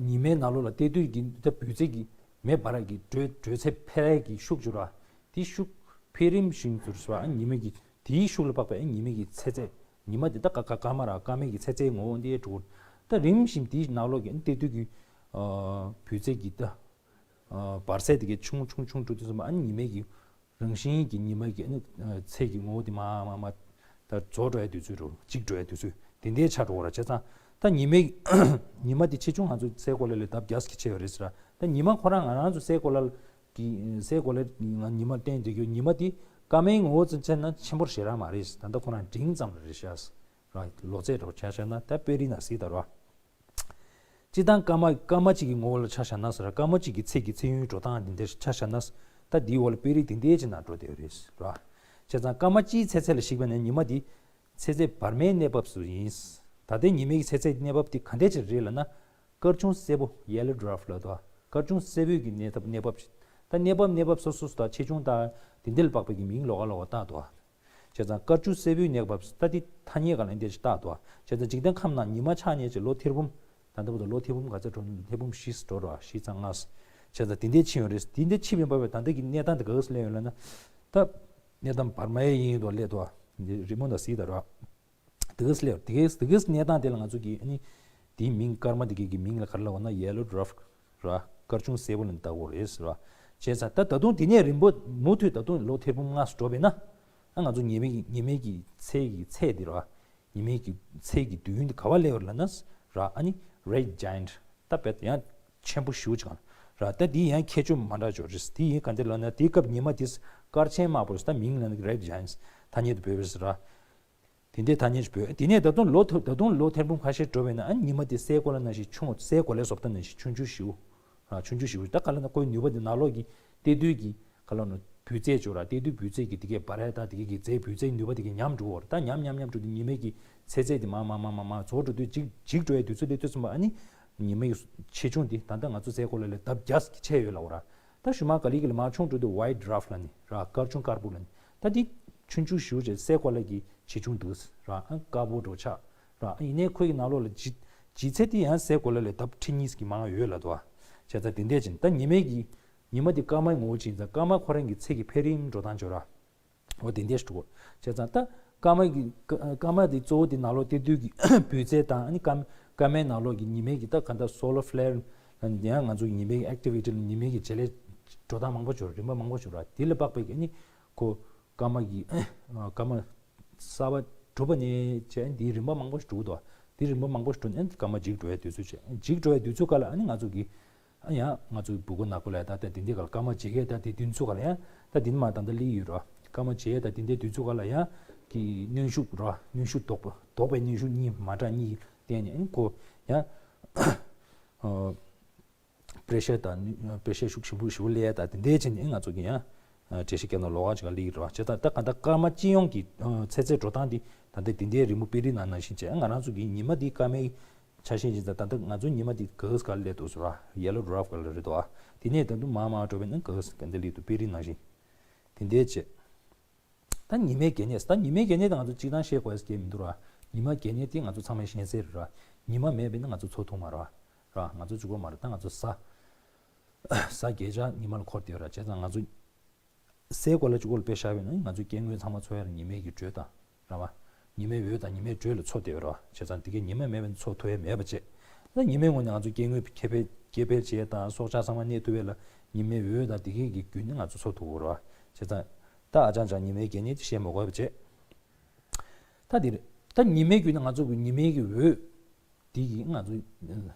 ཉི་མའི་ནང་ལོགས་ལ་གཏད་དུས་ཀྱི་ད་འབུད་རྫས་ཀྱི་མེ་འབར་གྱི་དྲོད་དྲོད་ཚད་འཕེལ་གྱི་ཤུགས་འགྱུར་བ། དེའི་ཤུགས་འཕེལ་རིམ་བཞིན་འགྱུར་བ། ཉི་མ་གི་དེའི་ཤུགས་ལ་དཔག་པའི་ཉི་མ་གི་ཚེ་ཚད། ཉི་མ་དེ་ད་ཀ་ཀ་སྐར་མ་ར་སྐར་མའི་གི་ཚེ་ཚད་ངོ་བོ་འདི་འགྲོ། ད་རིམ་བཞིན་དེའི་ནང་ལོགས་ཀྱི་གཏད་དུས་ཀྱི་ཨ་འབུད་རྫས་ཀྱི་ད་ཨ་འབར་ཚད་དེ་གའི་ཆུང་ཆུང་ཆུང་འགྲོ་དུས་ཙམ་པ་ཨ་ནི་ཉི་མའི་གི་རང་བཞིན་གྱི་ཉི་མ་གི་ཨ་ནི་ཚད་ཀྱི་ངོ་བོ་དེ་མར་མར་མར་ད་རྫོགས་འགྲོ་ཡའི་དུས་ཚོད་འགྲོ་གཅིག་འགྲོ་ཡའི་དུས་ཚོད་དེ་འདྲའི་ཆགས་འགྲོ་བ་ར། བྱས་ཙང་ད་ཉི་མའི་ཉི་མ་དེ་ཆེ་ཆུང་ང་ཚོ་སའི་གོ་ལ་ལས་ལྡབ་བརྒྱ་ཞིག་ཆེ་བ་རེད་ཟེར་ར། ད་ཉི་མ་ཁོ་རང་ང་རང་ཚོ་སའི་གོ་ལ་གི་སའི་གོ་ལ་ང་ཉི་མ་བསྟན་བསྡད་རྒྱུ་ཉི་མ་དེ་སྐར་མའི་ངོ་བོ་ཙམ་བྱས་ན་ཆེན་པོ་ཞེ་དྲག་མ་རེད། ད་ལྟ་ཁོ་རང་འབྲིང་ཙམ་རེད་ཤག་ར། ལོ་ཚད་འགྲོ་ཆ་བཞག་ན་ད་དཔེ་རིས་ནང་གཟིགས་ད་ར། སྤྱིར་བཏང་སྐར་མ་སྐར་མ་གཅིག་གི་ངོ་བོ་ལ་ཆ་བཞག་ན་ཟེར་ར། སྐར་མ་གཅིག་གི་ཚེ་གི་ཚེ་ཡུན་འགྲོ་སྟངས་འདི་འདྲ་ཆ་བཞག་ན། ད་འདིའི་འོག་ལ་དཔེ་རིས་འདི་འདྲའི་ཅིག་ནང་འགྲོ་བསྡད་ཡོད་རེད་ར། བྱས་ཙང་སྐར་མ་གཅིག་ཚེ་ཚད་ལ་གཞིགས་པ་ནས་ཉི་མ་འདི་ཚེ་ཚད་བར་མའི་གནས་བབས་སུ་ཡིན། ད་ལྟའི་ཉི་མའི་གི་ཚེ་ཚད་གནས་བབས་འདི་ག་འདྲ་ཅིག་རེད་ལབ་ན། སྐར་ཆུང་སེར་པོ་ཡེ་ལོ་ཌི་ཝརཕ་ལབ་འདུག་སྐར་ཆུང་སེར་པོའི་གི་གནས་ཐབས་གནས་བབས་ཅིག་ད་གནས་བབ་གནས་བབ་སོ་སོ་སོ་དང་ཆེ་ཆུང་དང་དེ་འདྲ་ལ་དཔག་པའི་གི་མིང་ལོགས་ཀ་ལོགས་ཀ་བཏགས་འདུག་བྱས་ཙང་སྐར་ཆུང་སེར་པོའི་གནས་བབས་ད་འདི་ཐ་སྙད་སྒང་ལ་འདི་འདྲ་ཞིག་བཏགས་འདུག་བྱས་ཙང་འཇིག་རྟེན་ཁམས་ནང་ཉི་མ་ཆགས་ཉེ་ཅིག་ལོ་ཐེར་འབུམ། ད་ལྟ་བར་དུ་ལོ་ཐེར་འབུམ་ག་ཚོད་འགྲོ། ཐེར་འབུམ་བཞི་འགྲོ་ར། བཞི་ཙམ་ལྔ། བྱས་ཙང་དེ་འདྲའི་ཕྱིན་ཡོད་རེད། དེ་འདྲའི་ཕྱིན་པའི་བར་བའི་ད་ལྟ་གི་གནས་སྟངས་དེ་ག་ག་སེ་སླེབས་ཡོད་ལབ་ན། ད་གནས་སྟངས་བར་མའི་ཡིན་འདུག་སླེབས་འདུག་འདི་རི་མོ་ནང་གཟིགས་དང་ར། དེ་ག་སེ་སླེབས་དེ་ག་དེ་ག་གནས་སྟངས་དེ་ལ་ང་ཚོ་གི་ཨ་ནི་དེའི་མིང་སྐར་མ་དེ་གའི་གི་མིང་ལ་ག་རེ་ལབ་ན་ཡེ་ལོ་ཌི་ཝརཕ་ར། སྐར་ཆུང་སེར་པོ་ལ་བཏགས་ཡོད་རེད་ར། བྱས་ཙང་ད་ད་དུང་དེ་ནས་རིམ་པ་མུ་མཐུད་ད་དུང་ལོ་ཐེར་འབུམ་ལྔ་སུ་འགྲོ་བས་ན། ཨ་ང་ཚོ་ཉི་མའི་གི་ཉི་མའི་གི་ཚེ་གི་ཚད་དེ་ར། ཉི་མའི་གི་ཚད་ཀྱི་དུས་ཡུན་དེ་ག་པར་སླེབས་ཡོད་ལབ་ན་ར། ཨ་ནི་རེཌ་ཇ་ཡན་ཊི་ད་དཔེ་ཡང་ཆེན་པོ་ཞེ་པོ་ཅིག་ར། ད་དེ་ཡང་ཁྱད་ཆོས་མ་འདྲ་ཅིག་རེད། དེ་ཡིན་ག་འདྲ་ལབ་ན་དེའི་སྐབས་ཉི་མ་དེ་སྐར་ཆེན་དམར་པོ་རེད། ད་མིང་ལ་ནི་རེཌ་ཇ་ཡན་ཊི་ཐ་སྙད་དུ་བོས་པ་རེད་ར། དེ་འདྲའི་ཐ་སྙད་ཅིག་བོས། དེ་ནས་ད་དུང་ལོ་ཐོ་ད་དུང་ལོ་ཐེར་འབུམ་ཁ་ཤས་འགྲོ་བས་ན་ཨ་ཉི་མ་དེ་སའི་གོ་ལ་ནང་བཞིན་ཆུང་། སའི་གོ་ལའི་བཟོ་ལྟ་ནང་བཞིན་ཆུང་ཆུང་ཞེ་པོ། ཨ་ཆུང་ཆུང་ཞེ་པོ། ད་ག་ལབ་ན་ཁོའི་ནུས་པ་དེ་ནང་ལོགས་ཀྱི་གཏད་དུས་ཀྱི་ག་ལབ་ན་འབུད་རྫས་ཅིག་ཡོད་ར། གཏད་དུས་འབུད་རྫས་ཀྱི་དེ་གའི་འབར་ཡ་དང་དེ་གའི་གི་རྫས་འབུད་རྫས་ནུས་པ་དེ་གའི་ཉམས་འགྲོ་གི་ཡོད་ར། ད་ཉམས་ཉམས་ཉམས་འགྲོ་དུས་ཉི་མའི་གི་ཚེ་ཚད་དེ་མར་མར་མར་མར་མར་རྫོགས་འགྲོ་དུས་འཇིག་འཇིག་འགྲོ་ཡའི་དུས་ཚོད་སླེབས་དུས་ཙམ་པ་ཨ་ནི་ཉི་མའི་གི་ཆེ་ཆུང་དེ་ད་ལྟ་ང་ཚོ་སའི་གོ་ལ་ལས་ལྡབ་བརྒྱ་ཆེ་ཡོད་ལབ་ཡོད་ར། ད་ཞུ་མ་ག་ལེ་གི་ལ་མར་ཆུང་འགྲོ་དུས་ཝའི་ཌི་ཝརཕ་ལབ་ནི་ར། སྐར་ཆུང་དཀར་པོ་ལབ་ནི། ད་དེ་ཆུང་ཆུང་ཞེ་པོ་ཅིག་སའི་གོ་ལ་གི་ཆེ་ཆུང་འདུག་ར། ཨ་དཀར་པོ་འདྲ་ཆགས་ར། ཨ་ཡིན་ནའི་ཁོའི་གི་ནང་ལོགས་ལ་ལྗིད་ལྗིད་ཚད་དེ་ཡང་སའི་གོ་ལ་ལས་ལྡབ་ཁྲི་གཉིས་ཀྱི་མང་ཡོད་ལབ་འདུག་བ། བྱས་ཙང་དེ་འདྲས་ཅིག་ད་ཉི་མའི་གི་ཉི་མ་དེ་སྐར་མའི་ངོ་བོ་ཅིག་ཡིན་ཙང་སྐར་མ་ཁོ་རང་གི་ཚད་ཀྱི་འཕེལ་རིམ་འགྲོ་སྟངས་ཅིག་ཡོད་ར། འོ་དེ་འདྲས་ཞིག་འདུག་གོ། བྱས་ཙང་ད་སྐར་མ་གི་སྐར་མ་དེ་གཙོ་བོ་དེ་ནང་ལོགས་གཏད་དུས་ཀྱི་འབུད་རྫས་དང་ཨ་ནི་སྐར་སྐར་མའི་ནང་ལོགས་ཀྱི་ཉི་མའི་གི་ད་ག་འདྲ་སོ་ལར་ཕི་ལེར་ལ་ནི་ཡང་ང་ཚོ་ཉི་མའི་གི་ཨེག་ཊི་ཝི་ཊི་ལ་ཉི་མའི་གི་བྱེད་ལས་འགྲོ་སྟངས་མང་པོ་ཅིག་ཡོད་ར། རིམ་པ་མང་པོ་ཅིག་ཡོད་ར། དེ་ལ་དཔག་པའི་གི་ཨ་ནི་ཁོ་སྐར་མ་གི་སྐར་མ་གསར་པ་གྲུབ་པ་ནས་བྱས་འདིའི་རིམ་པ་མང་པོ་ཞིག་འགྲོ་གི་འདུག་དེ་རིམ་པ་མང་པོ་ཞིག་འགྲོ་ནས་སྐར་མ་འཇིག་འགྲོ་བའི་དུས་ཚོད་བྱས། འཇིག་འགྲོ་བའི་དུས་ཚོད་སྐབས་ལ་ཨ་ནི་ང་ཚོ་གི་ཨ་ཡང་ང་ཚོ་གི་བུ་གུ་ནག་པོ་ལ་ད་ལྟ་དེ་འདི་སྐབས་ལ་སྐར་མ་འཇིག་ཡས་ད་དེ་དུས་ཚོད་སྐབས་ལ་ཡང་ད་འདི་ནས་མར་ད་ལྟ་སླེབས་ཡོད་ར། སྐར་མ་འཇིག་ཡས་ད་དེ་འདྲའི་དུས་ཚོད་སྐབས་ལ་ཡང་གི་གནོན་ཤུགས་ར། གནོན་ཤུགས་ལྡོག་པ་ལྡོག་པའི་གནོན་ཤུགས་གཉིས་མ་འདྲ་གཉིས་བསྟན་ནས་ཨ་ནི་ཁོ་ཡང་ཨ། པེ་རེ་ཤར་དང་པེ་རེ་ཤར་ཤུགས་ཆེན་པོ་ཞེ་པོ་སླེབས་ཡ་ད་དེ་འདྲའི་ཕྱིན་ནས་ང་ཚོ་གི་ཡང་འགྲེལ་བཤད་བརྒྱབ་ན་ལོགས་ཀ་ཅིག་ག་སླེབས་ཀྱི་རེད་བ། བྱས་ཙང་ད་ག་ད་སྐར་མ་སྤྱི་ཡོངས་ཀྱི་ཚེ་ཚད་འགྲོ་སྟངས་འདི་ད་ལྟ་དེ་འདྲའི་རི་མོ་དཔེ་རིས་ནང་ནང་བཞིན་བྱས། ང་རང་ཚོ་གི་ཉི་མ་འདི་སྐར་མའི་ཆ་ཤས་ཡིན་ཙང་ད་ལྟ་ང་ཚོའི་ཉི་མ་འདི་ག་ག་སླེབས་འདུག་ཟེར་བ། ཡེ་ལོ་ཌི་ཝརཕ་ག་ལ་རེད་འདུག་བ། དེ་ནས་ད་དུང་མར་མར་འགྲོ་བས་ན་ག་ག་འདི་སླེབས་འདུག་དཔེ་རིས་ནང་བཞིན་དེ་འདྲའི་བྱས། ད་ཉི་མའི་གལ་གནད། ད་ཉི་མའི་གལ་གནད་དེ་ང་ཚོ་སྤྱིར་བཏང་བཤད་དགོས་ཡ་གལ་མི་འདུག་ར། ཉི་མ་གལ་གནད་དེ་ང་ཚོ་ཚང་མས་ཤེས་གསལ་རེད་ར། ཉི་མ་མེད་པས་ན་ང་ཚོ་འཚོ་ཐུབ་མ་རེད་བ། ར་ང་ཚོ་གཅིག་པོ་མ་རེད། ད་ང་ཚོ་གཟའ་གཟའ་བརྒྱད་ཆ་ཉི་མ་ལ་འཁོར་བསྡད་ཡོད་ར། བྱས་ཙང་ང་ཚོ་སའི་གོ་ལ་གཅིག་པོ་ལ་དཔེ་བཞག་པ་ཡིན་ན་ང་ཚོའི་སྐྱེ་དངོས་ཚང་མ་འཚོ་ཡ་ལ་ཉི་མའི་གི་དྲོད་དང་ར་བ། ཉི་མའི་འོད་དང་ཉི་མའི་དྲོད་ལ་འཚོ་བསྡད་ཡོད་ར་བ། བྱས་ཙང་དེ་གས་ཉི་མ་མེད་པ་ཡིན་ན་འཚོ་ཐུབ་ཡ་མེད་པ་བྱས། ད་ཉི་མའི་ངོས་ནས་ང་ཚོ་སྐྱེ་དངོས་ཁེ་འཕེལ་སྐྱེ་འཕེལ་བྱེད་ཡ་དང་སྲོག་ཆགས་ཚང་མ་གནས་ཐུབ་ཡ་ལ་ཉི་མའི་འོད་དང་དེ་གས་ཀྱི་བརྒྱུད་ནས་ང་ཚོ་འཚོ་ཐུབ་ཀྱི་ཡོད་ར་བ། བྱས་ཙང་། ད་ཨ་ཅང་ཅང་ཉི་མའི་གལ་གནད་དེ་བཤད་མ་དགོས་པ་བྱས། ད་འདིར། ད་ཉི་མའི་བརྒྱུད་ནས་ང་ཚོ་གི་ཉི་མའི་གི་འོད། དེ་གིས་ང་ཚོ།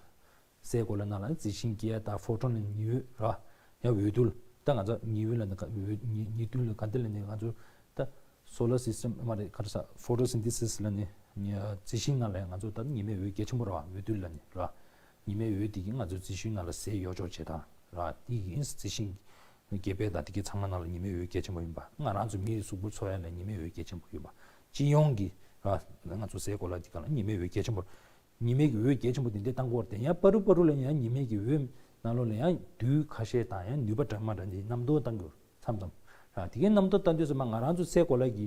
སའི་གོ་ལ་ནང་ལ་རྩི་ཤིང་སྐྱེ་ཡ་ད་ཕོ་ཊོན་ལ་ཉི་འོད་ར། ཡང་འོད་རྡུལ། ད་ང་ཚོ་ཉི་འོད་ལ་ནི་འོད་ཉི་ཉི་རྡུལ་ལ་ག་འདི་ལ་ནི་ང་ཚོ། ད་སོ་ལར་སི་སི་ཊམ་མ་རེད་ག་རེ་ཟ་ཕོ་ཊོ་སིན་ཐི་སིས་ལ་ནི་ཉི་རྩི་ཤིང་ནང་ལ་ང་ཚོ་ད་ཉི་མའི་འོད་གལ་ཆེན་པོ་ར་བ། འོད་རྡུལ་ལ་ནི་ར། ཉི་མའི་འོད་དེ་གིས་ང་ཚོ་རྩི་ཤིང་ནང་ལ་ཟས་གཡོས་སྦྱོར་བྱེད་སྟངས་ར། དེ་གིས་རྩི་ཤིང་། སྐེད་པ་དང་དེ་གའི་ཚང་མ་ནང་ལ་ཉི་མའི་འོད་གལ་ཆེན་པོ་ཡིན་པ། ང་རང་ཚོ་མིའི་གཟུགས་པོ་འཚོ་ཡ་ལ་ཉི་མའི་འོད་གལ་ཆེན་པོ་ཡོད་པ། སྤྱི་ཡོངས་ཀྱི་ར་ང་ཚོ་སའི་གོ་ལ་འདི་ག་ལ་ཉི་མའི་འོད་གལ་ཆེན་པོ། ཉི་མའི་གི་འོད་གལ་ཆེན་པོ་དེ་འདྲའི་བཏང་གི་ཡོད་རེད་དེ། ཡང་པ་རུ་པ་རུ་ལ་ཡང་ཉི་མའི་གི་འོད་ནང་ལོགས་ལ་ཡང་རྡུལ་ཁ་ཤས་དང་ཡང་ནུས་པ་འདྲ་མི་འདྲ་འདི་རྣམ་རྟོག་བཏང་གི་ཡོད་རེད་མཚམས་མཚམས་ར། དེ་གའི་རྣམ་རྟོག་བཏང་དུས་ཙམ་པ་ང་རང་ཚོ་སའི་གོ་ལ་གི་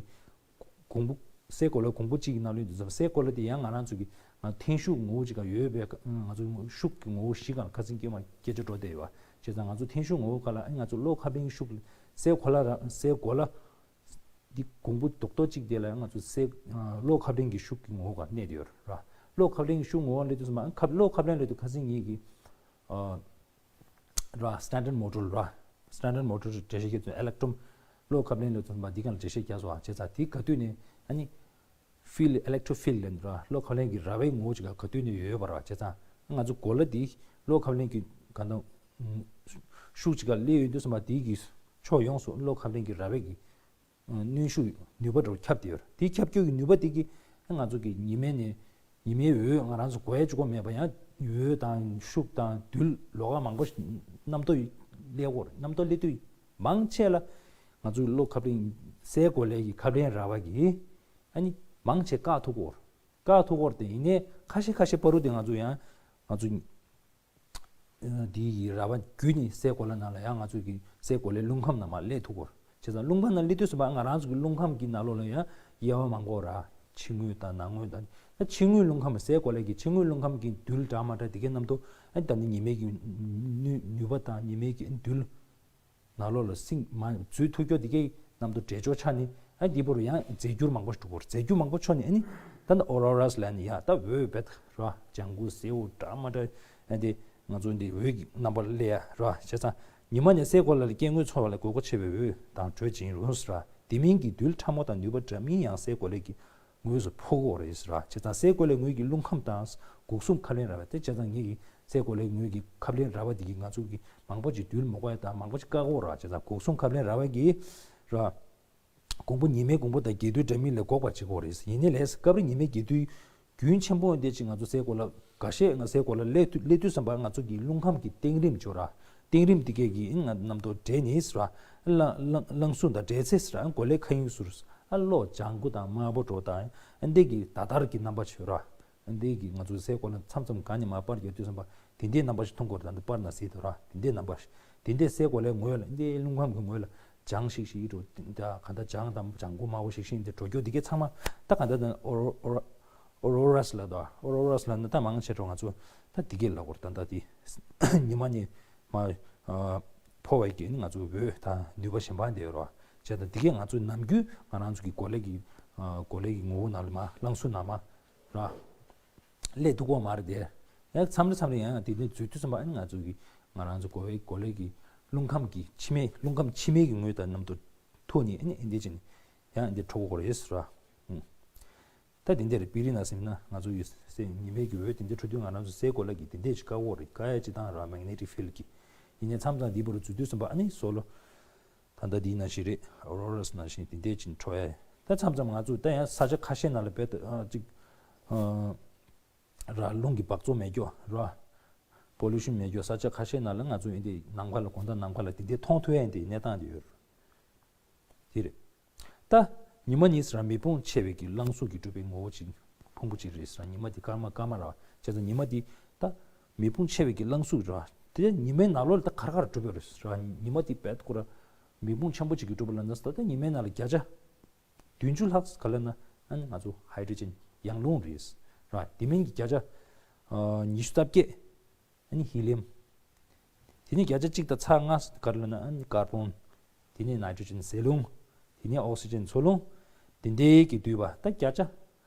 གོང་བུ། སའི་གོ་ལ་གོང་བུ་གཅིག་གི་ནང་ལོགས་ཡིན་དུས་ཙམ་པ་སའི་གོ་ལ་དེ་ཡང་ང་རང་ཚོ་གི་ང་ཐན་ཤུགས་ངོ་བོ་གཅིག་ག་ཡོད་པའི་ང་ཚོ་ཤུགས་ཀྱི་ངོ་བོ་བཞི་སྒང་ལ་ཁ་སང་སྐྱེས་མ་སྐད་ཆ་འགྲོ་བསྡད་ཡོད་པ། བྱས་ཙང་ང་ཚོ་ཐན་ཤུགས་ངོ་བོ་སྒང་ལ་ང་ཚོ་གློག་ཁབ་ལེན་ཤུགས། སའི་གོ་ལ་ར་སའི་གོ་ལ་འདི་གོང་བུ་རྡོག་རྡོག་གཅིག་དེ་ལ་ང་ཚོ་སའི་གློག་ཁབ་ལེན་གྱི་ཤུགས་ཀྱི་ངོ་བོ་སྒང་གནས་བསྡད་ཡོད་ར། གློག་ཁབ་ལེན་གྱི་ཤུགས་ངོ་བོ་ལབ་དུས་ཙམ་པ་ཁབ་གློག་ཁབ་ལེན་ལབ་དུས་ཁ་སང་ངེད་ཀྱི་ར། Standard model ར། Standard model འགྲེལ་བཤད་བརྒྱབ་ཚུལ་electrum གློག་ཁབ་ལེན་ལབ་ཚུལ་མ་འདི་གང་ལ་འགྲེལ་བཤད་བརྒྱབ་སོང་བ། བྱས་ཙང་དེ་ག་དུས་ནས་ཨ་ནི་field electric field ལབ་ར་གློག་ཁབ་ལེན་གྱི་ར་བའི་ངོ་བོ་ཅིག་ག་ག་དུས་ནས་ཡོད་པ་ར། བྱས་ཙང་ང་ཚོ་གོ་ལ་འདི་གློག་ཁབ་ལེན་གྱི་ག་ནང་ཤུགས་ཅིག་ག་སླེབས་ཡོང་དུས་ཙམ་པ་དེའི་གི་ཕྱོགས་ཡོངས་སུ་གློག་ཁབ་ལེན་གྱི་ར་བའི་གི་གནོན་ཤུགས་ནུས་པ་འདྲ་བོ་ཁྱབ་བསྡད་ཡོད་རེད། དེ་ཁྱབ་སྐྱོད་ཀྱི་ནུས་པ་དེ་གིས་ང་ཚོ་གི་ཉི་མའི་ནས་ཉི་མའི་འོད་ང་རང་ཚོ་གོ་ཡ་གཅིག་པོ་མེད་པ་ཡང་འོད་དང་ཤུགས་དང་རྡུལ་ལོགས་ཀ་མང་པོ་ཞིག་རྣམ་རྟོག་སླེབས་ཀྱི་ཡོད་རེད། རྣམ་རྟོག་སླེབས་དུས་མང་ཆེ་ལ་ང་ཚོའི་གློག་ཁབ་ལེན་སའི་གོ་ལའི་གི་ཁབ་ལེན་ར་བ་གིས་ཨ་ནི་མང་ཆེ་བཀག་ཐུབ་ཀྱི་ཡོད་རེད། བཀག་ཐུབ་ཀྱི་ཡོད་རེད་དེ། ཡིན་ནའི་ཁ་ཤས་ཁ་ཤས་བར་དུ་དེ་ང་ཚོ་ཡང་ང་ཚོ་འདི་ཡི་ར་བ་བརྒྱུད་ནས་སའི་གོ་ལ་ནང་ལ་ཡང་ང་ཚོ་གི་སའི་གོ་ལའི་རླུང་ཁམས་ནང་མར་སླེབས་ཐུབ་ཀྱི་ཡོད་རེད། བྱས་ཙང་རླུང་ཁམས་ནང་སླེབས་དུས་ཙམ་པ་ང་རང་ཚོ་གི་རླུང་ཁམས་ཀྱི་ནང་ལོགས་ལ་ཡང་དབྱེ་བ་མང་པོ་ར། ཕྱི་ངོས་དང་ནང་ངོས་དང་། ད་ཕྱི་ངོས་རླུང་ཁམས་སའི་གོ་ལའི་གི་ཕྱི་ངོས་རླུང་ཁམས་ཀྱི་རྡུལ་འདྲ་མ་འདྲ་དེ་གའི་རྣམ་རྟོག་ཨ་ད་ནི་ཉི་མའི་གི་ནུས་ནུས་པ་དང་ཉི་མའི་གི་རྡུལ་ནང་ལོགས་ལ་སིང་མ་འཛུལ་ཐུབ་ཀྱོག་དེ་གའི་རྣམ་རྟོག་འདྲེས་སྦྱོར་ཆགས་ནས་ཨ་འདི་བར་ཡང་རྫས་འགྱུར་མང་པོ་ཞིག་འགྲོ་གི་ཡོད་རེད། རྫས་འགྱུར་མང་པོ་ཤོར་ནས་ཨ་ནི་ད་ནི་auroras ལབ་ནས་ཡ་ད་འོད་བེད་ར་ལྗང་གུ་སེར་པོ་འདྲ་མ་འདྲ་ཨ་འདི་ང་ཚོ་འདི་འོད་ཀྱི་རྣམ་པ་སླེབས་ཡ་ར། བྱས་ཙང་ཉི་མ་ནས་སའི་གོ་ལ་ལ་སྐྱེ་དངོས་འཚོ་བ་ལ་དགོས་མཁོ་ཆེ་བའི་འོད་དང་དྲོད་ཅིག་ཡིན་རུང་ཟེར་ར། དེ་མིན་གྱི་རྡུལ་ཕྲ་མོ་དང་ནུས་པ་འདྲ་མིན་ཡང་སའི་གོ་ལའི་གི་ངོས་སུ་ཕོག་གི་ཡོད་རེད་ཟེར་ར། བྱས་ཙང་སའི་གོ་ལའི་ངོས་ཀྱི་རླུང་ཁམས་དང་འགོག་སྲུང་ཁབ་ལེན་ར་བ་དེ། བྱས་ཙང་ངེད་ཀྱི་སའི་གོ་ལའི་ངོས་ཀྱི་ཁབ་ལེན་ར་བ་དེ་གིས་ང་ཚོ་གི་མང་པོ་ཅིག་རྡུལ་མོ་བཀག་ཡ་དང་མང་པོ་ཅིག་བཀག་གི་ཡོད་ར། བྱས་ཙང་འགོག་སྲུང་ཁབ་ལེན་ར་བ་གིས་ར། གོང་བུ་ཉི་མའི་གོང་བུ་དང་རྒྱས་རྡུལ་འདྲ་མིན་ལས་འགོག་པར་བྱེད་ཀྱི་ཡོད་རེད། ཡིན་ནའི་ལས་སྐབས་རེ་ཉི་མའི་རྒྱས་རྡུལ་རྒྱུན་ཆེན་པོ་འདི་ཅིག་ང་ཚོ་སའི་གོ་ལ་འགའ་ཤས་ང་སའི་གོ་ལ་སླེབས་དུས་སླེབས་དུས་ཙམ་པ་ང་ཚོ་གི་རླུང་ཁམས་ཀྱི་གཏིང་རིམ་ཅིག་ཡོད་ར། གཏིང་རིམ་དེ་གས་ཀྱིས་ང་རྣམ་རྟོག་འདྲེས་ནས་ཟེར་ར། རླངས་རླངས་རླངས་གཟུགས་དང་འདྲེས་ཚེ་ཟེར་ར། གོ་ལའི་མཁའ་དབྱིངས་སུ་ཟེར་ར། གློག་ལྗང་གུ་དང་དམར་པོ་འདྲ་བོ་དང་ཨ་འདི་གི་ཟླ་ལྟར་གྱི་རྣམ་པ་ཅིག་ཡོད་ར། ཨ་འདི་གི་ང་ཚོ་སའི་གོ་ལ་མཚམས་མཚམས་གང་ནས་མར་པར་རྒྱག་དུས་ཙམ་པ་དེ་འདྲའི་རྣམ་པ་ཞིག་མཐོང་གི་ཡོད་རེད། ད་འདི་པར་ནང་གཟིགས་དང་ར། དེ་འདྲའི་རྣམ་པ་ཞིག་དེ་འདྲའི་སའི་གོ་ལའི་ངོས་ལ་འདི་རླུང་ཁམས་ཀྱི་ངོས་ལ་ལྗང་ཞིག་ཞིག་འདྲ་བོ་འདི་གང་ལྟར་ལྗང་དང་ལྗང་གུ་དམར་པོ་ཞིག་ཞིག་འདི་འགྲོ་རྒྱུ་འདི་གས་ཚང་མ་ད་གང་ལྟར་ད་ཨོ་རོ་ཨོ་རོ་auroras ལབ་དོ། auroras ལབ་ན་ད་མང་ཆེ་འགྲོ་ང་ཚོ་ད་འདི་གས་ལབ་དགོས་རེད། ད་ད་འདི་ཉི་མ་ནས་མར་ཨ་ཕོག་པའི་གི་ནི་ང་ཚོ་འོད་དང་ནུས་པ་གཞན་པ་འདི་ཡོད་རེད་བ། བྱས་ཙང་འདི་གས་ང་ཚོ་ནམ་རྒྱུན་ང་རང་ཚོ་གི་གོ་ལའི་གི་ཨ་གོ་ལའི་གི་ངོ་བོ་ནང་ལ་མར་རླངས་གཟུགས་ནང་མར་ར། སླེབས་ཐུབ་ཀྱི་མ་རེད་དེ། ཡང་མཚམས་རེ་མཚམས་རེ་ཡང་དེ་འདྲའི་འཛུལ་དུས་ཙམ་པ་ཨ་ནི་ང་ཚོ་གི་ང་རང་ཚོ་གོ་བའི་གོ་ལའི་གི་རླུང་ཁམས་ཀྱི་ཕྱི་མའི་རླུང་ཁམས་ཕྱི་མའི་གི་ངོས་དང་རྣམ་རྟོག་ཐུག་ནས་ཨ་ནི་ཨ་འདི་བྱས་ནས་ཡང་ཨ་འདི་འཕྲོ་གི་རེད་ཟེར་བ། ཨུམ། ད་དེ་འདྲ་རེད། དཔེ་རིས་ནང་ཟིན་ན་ང་ཚོ་ཡོད་སའི་ཉི་མའི་གི་འོད་དེ་འདྲ་འཕྲོ་དུས་ང་རང་ཚོ་སའི་གོ་ལ་གི་དེ་འདྲས་ཅིག་བཀག་འོག་རེད། བཀག་ཡ་ཅིག་དང་ར་magnetic field གི། ཡིན་ནའི་མཚམས་མཚམས་འདི་བར་འཛུལ་དུས་ཙམ་པ་ཨ་ནི་སོ་ལོ། ད་ལྟ་འདི་ནང་བཞིན་རེད། auroras ནང་བཞིན་དེ་འདྲས་ཅིག་འཕྲོ་ཡ། ད་མཚམས་མཚམས་ང་ཚོ་ད་ཡང་ས་ཆ་ཁ་ཤས་ནང་ལ་བེད་ཨ་ཅིག་ཨ་ར་རླུང་གི་འབག་བཙོག་མེད་རྒྱུ་ར། pollution མེད་རྒྱུ་ས་ཆ་ཁ་ཤས་ནང་ལ་ང་ཚོ་ཡིན་དེ་ནམ་མཁའ་ལ་དགོང་དག་ནམ་མཁའ་ལ་དེ་འདྲས་མཐོང་ཐུབ་ཡ་ཡིན་དེ་གནས་སྟངས་དེ་ཡོད་རེད། དེ་རེད། ད་ཉི་མ་ནི་ཟེར་མེ་དཔུང་ཆེ་བའི་གི་རླངས་གཟུགས་ཀྱིས་གྲུབ་པའི་ངོ་བོ་ཅིག་ཕུང་པོ་ཅིག་རེད་ཟེར། ཉི་མ་དེ་སྐར་མ་སྐར་མ་ར་བ་བྱས་ཙང་ཉི་མ་དེ་ད་མེ་དཔུང་ཆེ་བའི་གི་རླངས་གཟུགས་ར་དེ་ཉི་མའི་ནང་ལོགས་ལ་ད་ག་རེ་ག་རེ་གྲུབ་ཡོད་རེད་ཟེར། ཉི་མ་དེ་བེད་ཁོ་ར་མེ་དཔུང་ཆེན་པོ་ཅིག་གིས་གྲུབ་པ་ལ་ན་ད་ད་ཉི་མའི་ནང་ལ་བརྒྱ་ཆ་བདུན་ཅུ་ལྷག་ག་ལ་ན་ཨ་ནི་ང་ཚོ་hydrogen ཡང་རླུང་རེད་ཟེར། དེ་མིན་གྱི་བརྒྱ་ཆ་ཉི་ཤུ་རྩ་བརྒྱད། ཨ་ནི་helium། དེ་ནས་བརྒྱ་ཆ་གཅིག་དང་ཚེག་ལྔ་ག་རེ་ལབ་ན་ཨ་ནི་carbon། དེ་ནས་nitrogen ཟེ་རླུང་། དེ་ནས་oxygen འཚོ་རླུང་། དེ་འདྲའི་གི་འདུས་པ་ད་བརྒྱ་ཆ།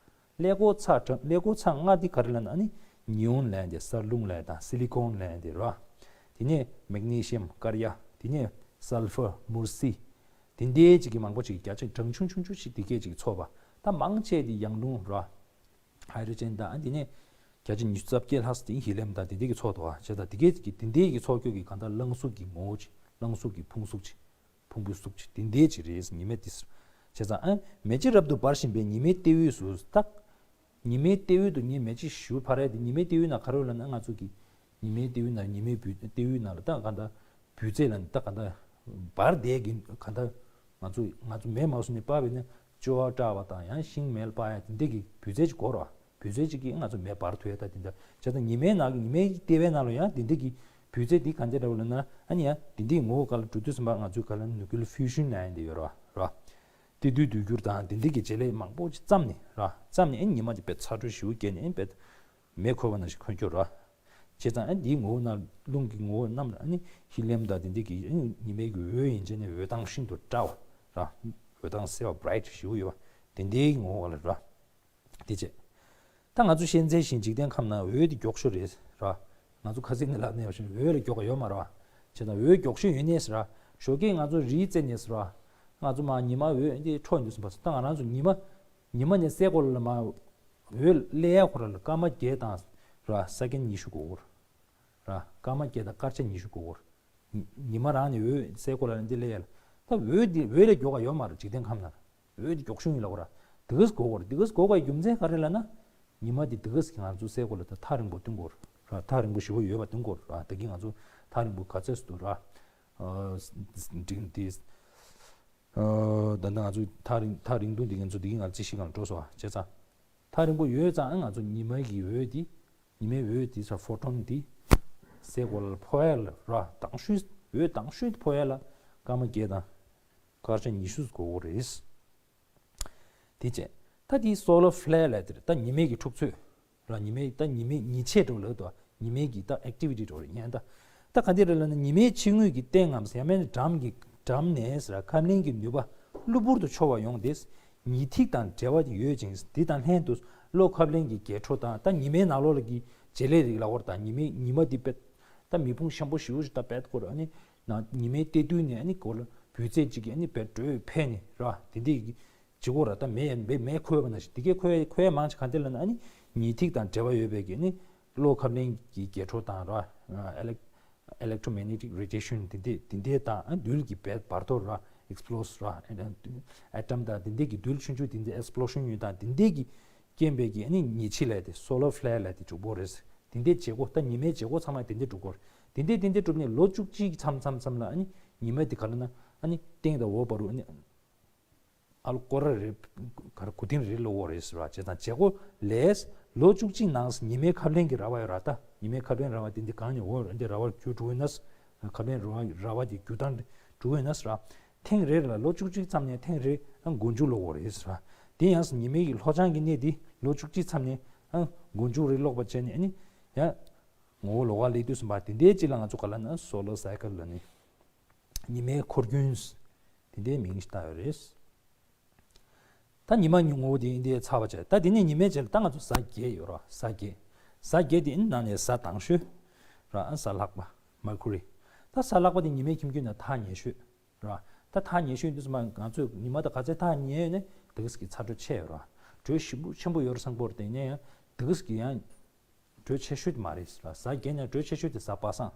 ཀླད་ཀོར་ཚེག་གྲངས་ཀླད་ཀོར་ཚེག་ལྔ་དེ་ག་རེ་ལབ་ན་ཨ་ནི་neon ལབ་ཡ་དེ་གསེར་རླུང་ལབ་ཡ་དང་silicon ལབ་ཡ་དེ་རེད་བ། དེ་ནས་magnesium དཀར་ཡ། དེ་ནས་sulphur མུར་སི། དེ་འདྲའི་ཅིག་གི་མང་པོ་ཅིག་བརྒྱ་ཆ་གྲངས་ཆུང་ཆུང་ཆུང་ཞིག་དེ་གས་ཅིག་ཚོགས་པ། ད་མང་ཆེ་དེ་ཡང་རླུང་རེད་བ། hydrogen དང་ཨ་དེ་ནས་བརྒྱ་ཆ་ཉི་ཤུ་རྩ་བརྒྱད་ལྷག་དེ་helium དང་དེ་འདྲའི་གི་ཚོགས་འདུག་ཨ། བྱས་ཙང་དེ་གའི་གི་དེ་འདྲའི་གི་ཚོགས་ཀྱོག་གི་གང་ལྟར་རླངས་གཟུགས་ཀྱི་ངོ་བོ་ཅིག་རླངས་གཟུགས་ཀྱི་ཕུང་གཟུགས་ཅིག་ཕུང་པོའི་གཟུགས་ཅིག་དེ་འདྲའི་ཅིག་རེད་ཉི་མ་དེ། བྱས་ཙང་ཨ་མེ་ལྕེ་རབ་ཏུ་འབར་བཞིན་པའི་ཉི་མའི་ལྟེ་བའི་གཟུགས་ད། ཉི་མའི་ལྟེ་བའི་དུ་ཉི་མ་ཅིག་ཞུ་ཕ་རེད་དེ་ཉི་མའི་ལྟེ་བའི་ནང་ག་རེ་ལབ་ན་ང་ཚོ་གི་ཉི་མའི་ལྟེ་བའི་ནང་ཉི་མའི་ལྟེ་བའི་ནང་ལ་ད་གང་ལྟར་འབུད་རྫས་ལ་ད་གང་ལྟར་ འབར་བསྡད་ཀྱི་ག་འདྲ། ང་ཚོ་ང་ཚོ་མེ་མ་བཟོས་ནས་སྤར་བས་ན་ཅོ་བ་སྐྲག་པ་དང་ཡང་ཤིང་མེ་ལ་སྤར་ཡ་དེ་འདྲ་གི་བུལ་རྫས་ཅིག་དགོས་རེད་བ། བུལ་རྫས་ཅིག་གིས་ང་ཚོ་མེ་འབར་ཐུབ་ཡ་ད་དེ་འདྲ་བྱས་ཙང་ཉི་མའི་ནང་ཉི་མའི་ལྟེ་བའི་ནང་ལ་ཡང་དེ་འདྲ་གི་བུལ་རྫས་དེ་ག་འདྲ་འདྲ་བོ་ལབ་ན་ཨ་ནི་ཡང་དེ་འདྲའི་ངོ་བོ་ག་ལ་འགྲོ་དུས་ཙམ་པ་ང་ཚོའི་ག་ལ་ནུ་ཀི་ལི་ཕིའུ་ཤིན་ལབ་ཡ་དེ་ཡོད་རེད་བ། རེད་བ། ཏི་རྡུལ་འདུས་འགྱུར་དང་དེ་འདྲ་གི་བྱེད་ལས་མང་པོ་ཅིག་བརྩམས་ནས་རེད་བ། བརྩམས་ནས་ཨ་ནི་ཉི་མ་དེ་དཔེ་ཚ་དྲོད་ཞེ་པོ་བརྒྱབ་ནས་ཨ་ནི་དཔེ་མེ་ཁོལ་བ་ནང་བཞིན་ཁོལ་རྒྱུ་རེད་བ། བྱས་ཙང་ཨ་ནི་དེའི་ངོ་བོ་ནང་རླུང་གི་ངོ་བོ་རྣམས་ལ་ཨ་ནི་ཧི་ལི་ཡམ་དང་དེ་འདྲ་གི་ཨ་ནི་ཉི་མའི་གི་འོད་ཡན་ཆད་ནས་འོད་མདངས་ཤིན་ཏུ་བཀྲ་བ་ར། འོད་མདངས་གསལ་བ་བྷ་རའིཊ་ཞེ་པོ་ཡོད་པ་དེ་འདྲའི་ངོ་བོ་ལ་ར། དེ་བྱས། ད་ང་ཚོ་ཤེས་ཚད་བཞིན་འཇིག་རྟེན་ཁམས་ན་འོད་དེ་མགྱོགས་ཤོས་རེད་ར། ང་ཚོ་ཁ་སང་ནས་ལབ་ནས་བཞིན་འོད་ལ་མགྱོགས་པ་ཡོད་མ་རེད་བ། བྱས་ཙང་འོད་མགྱོགས་ཤོས་ཡོད་ནས་ར། ཞོགས་ཀས་ང་ཚོ་རིའི་རྩེ་ནས་ར། ང་ཚོ་མ་ཉི་མ་འོད་འདི་འཕྲོ་འདུག་ཟིན་པ་ད་ང་རང་ཚོ་ཉི་མ། ཉི་མ་ནས་སའི་གོ་ལ་ལ་མ། འོད་སླེབས་ཡ་ཁོ་ར་ལ་སྐར་མ་བརྒྱད་དང་། ར་སེ་ཀེན་ཉི་ཤུ་འགོར་གོ་ར། སྐར་མ་བརྒྱད་དང་སྐར་ཆ་ཉི་ཤུ་འགོར་གོ་ར། ཉི་མ་རང་ནས་འོད་སའི་གོ་ལ་ལ་འདི་སླེབས་ཡ་ལ། ད་འོད་འདི་འོད་ལས་མགྱོགས་པ་ཡོད་མ་རེད་འཇིག་རྟེན་ཁམས་ན། འོད་འདི་མགྱོགས་ཤོས་ཡིན་ལབ་གོ་ར། དེ་གས་འགོར་གོ་ར། དེ་གས་འགོར་དགོས་ཡ་རྒྱུ་མཚན་ག་རེ་ལབ་ན། ཉི་མ་འདི་དེ་གས་ཀྱིས་ང་ཚོ་སའི་གོ་ལ་ད་ཐག་རིང་པོ་བསྟུན་གོ་ར། ཐག་རིང་པོ་ཞེ་པོ་ཡོད་པ་བསྟུན་གོ་ར། ད་གིན་ང་ཚོ་ཐག་རིང་པོ་ག་ཚོད་འདུག་ར། འབྲིང་འདི། ད་ལྟ་ང་ཚོ་ཐག་རིང་ཐག་རིང་ཐུང་འདི་ང་ཚོ་འདི་གིན་ང་ཚོ་ཅི་ཞིག་གང་འགྲོ་སོང་བ་བྱས་ཙང་། ཐག་རིང་པོ་ཡོད་ཙང་ང་ཚོ་ཉི་མ་གི་འོད་འདི། ཉི་མའི་འོད་འདི་ས་ཕོ་ཊོན་འདི། སའི་གོ་ལ་ལ་འཕོ་ཡ་ལ་ར་དྭངས་ཤོས་འོད་དྭངས་ཤོས་འཕོ་ཡ་ལ་སྐར་མ་བརྒྱད་དང་། སྐར་ཆ་ཉི་ཤུ་འགོར་གོ་རེད། དེ་བྱས། ད་དེའི་སོ་ལར་ཕི་ལེར་ལབ་དེ་རེད། ད་ཉི་མའི་གི་འཁྲུག་རྩོད། ར་ཉི་མའི་ད་ཉི་མའི་ཉི་ཆས་འགྲོ་ལབ་དོ། ཉི་མའི་གི་ད་ཨེག་ཊི་བི་ཊི་འགྲོ་རེད་ཉན་ད། ད་ག་འདི་རེད་ལབ་ན་ཉི་མའི་ཕྱི་ངོས་ཀྱི་སྟེང་ངམ་ཡང་མིན་འགྲམ་གྱི་འགྲམ་ནས་ཟེར་ཁབ་ལེན་གྱི་ནུས་པ་གློ་བུར་དུ་འཕྱོ་བ་ཡོང་སྟེ། ཉི་ཐིག་དང་འབྲེལ་བ་ཡོད་ཅིང་འདི་དང་ལྷན་དུ་གློ་ཁབ་ལེན་གྱི་འགྱེད་འཕྲོ་དང་ད་ཉི་མའི་ནང་ལོགས་ལ་གི་བྱེད་ལས་རིགས་ལ་བར་དང་ཉི་མའི་ཉི་མ་འདི་པད། ད་མེ་ཕུང་ཤམ་པོ་ཞེ་པོ་ཞིག་ད་པད་སྐོར་ཨ་ནི། ནང་ཉི་མའི་ལྟེ་དུས་ནས་ཨ་ནི་གོ་ལ་བུལ་ཚད་ཅིག་གི་ཨ་ནི་བེད་སྤྲོད་འཕེལ་ནས་ར་དེ་འདྲའི་གི་བྱེད་སྒོ་ར་ད་མེ་ཡ་མེ་མེ་ཁོལ་བ་ན་ཞིག་དེ་གའི་ཁོལ་ཁོལ་མང་ཆེ་ག་འདྲ་ལབ་ན་ཨ་ནི་ཉི་ཐིག་དང་འབྲེལ་བ་ཡོད་པའི་གི་ཨ་ནི་གློ་ཁབ་ལེན་གྱི་འགྱེད་འཕྲོ་དང་ར་ཨེ་ལེག་ཨེ་ལེག་ཊོ་མེག་ནེ་ཊིག་རེ་ཌི་ཡེ་ཤན་དེ་འདྲའི་དེ་འདྲའི་དང་ཨ་རྡུལ་གྱི་བར་བར་དོ་ར་ཨེག་སི་པི་ལོཌ་ར་ཨེ་ཊམ་དང་དེ་འདྲའི་གི་རྡུལ་ཆུང་ཆུང་དེ་འདྲའི་ཨེག་སི་པི་ལོ་ཤན་ཡོད་དང་དེ་འདྲའི་གི་རྐྱེན་པས་ཀྱི་ཨ་ནི་ཉི་ཕྱི་ལས་དེ་སོ་ལར་ཕི་ལེར་ལས་དེ་གྲུབ་པོ་རེད། དེ་འདྲའི་བྱེད་སྒོ་ད་ཉི་མའི་བྱེད་སྒོ་ཚང་མ་དེ་འདྲའི་གྲུབ་པོ་རེད། དེ་འདྲའི་དེ་འདྲའི་གྲུབ་ནས་ལོ་བཅུ་གཅིག་མཚམས་མཚམས་མཚམས་ལ་ཨ་ནི་ཉི་མ་དེ་ག་ལ་ན་ཨ་ནི་སྟེང་དང་འོག་བར་དུ་ཨ་ནི་ཨ་ལོ་སྐོར་ར་རེ་ག་ར་གོ་ཐེངས་རེ་ལོ་འོ་རེད་ཟེར་བ་བྱས་ཙང་བྱེད་སྒོ་ལས་ལོ་བཅུ་གཅིག་ནང་ཉི་མའི་ཁབ་ལེན་གྱི་ར་བ་ཡོད་ར་ད་ཉི་མའི་ཁབ་ལེན་ར་བ་དེ་འདི་གང་ནས་འོ་ར་འདི་ར་བར་འགྱུར་འགྲོ་ཡོད་ན་ཁབ་ལེན་ར་བ་ར་བ་དེ་འགྱུར་སྟངས་འགྲོ་ཡོད་ན་ཟེར་བ། ཐེངས་རེ་ལ་ལོ་བཅུ་གཅིག་ཙམ་ནས་ཐེངས་རེ་ཨ་མགོ་མཇུག་ལོག་གོ་རེད་ཟེར་བ། དེ་ཡང་ཉི་མའི་གི་ལྷོ་བྱང་གི་གནས་འདི་ལོ་བཅུ་གཅིག་ཙམ་ནས་ཨ་མགོ་མཇུག་རེ་ལོག་པ་བྱས་ནས་ཨ་ནི་ཡང་ངོ་བོ་ལོག་ག་སླེབས་དུས་ཙམ་པ་དེ་འདྲའི་ཅིག་ལ་ང་ཚོ་ག་ལ་ན་སོ་ལར་སའི་ཀལ་ལ་ནི་ཉི་མའི་འཁོར་རྒྱུན་དེ་འདྲའི་མིང་ཞིག་བཏགས་ཡོད་རེད། ད་ཉི་མ་ངོ་བོ་དེ་འདི་ཚར་བ་བྱས་ད་དེ་ནས་ཉི་མའི་རྗེས་ལ་ད་ང་ཚོ་གཟའ་བརྒྱད་ཡོད་ར་གཟའ་བརྒྱད། གཟའ་བརྒྱད་དེ་ནང་ནས་གཟའ་དང་ཤོས་ར་ཨ་གཟའ་ལྷག་པ་མར་ཁུ་རི། ད་གཟའ་ལྷག་པ་དེ་ཉི་མའི་ཁྱིམ་རྒྱུད་ནས་ཐག་ཉེ་ཤོས། ར། ད་ཐག་ཉེ་ཤོས་འདི་ཚོ་མ་ང་ཚོས་ཉི་མ་དང་ག་ཚད་ཐག་ཉེ་ཡོད་ནས་དེ་ག་ཟིག་གི་ཚ་དྲོད་ཆེ་ཡོད་ར། དྲོད་ཞིབ་པོ་ཆེན་པོ་ཡོད་ར་སང་པོར་བརྟེན་ནས་ཡང་དེ་ག་ཟིག་གི་ཡང་དྲོད་ཆེ་ཤོས་དེ་མ་རེད་ར། གཟའ་བརྒྱད་ནས་དྲོད་ཆེ་ཤོས་དེ་གཟའ་པ་སངས་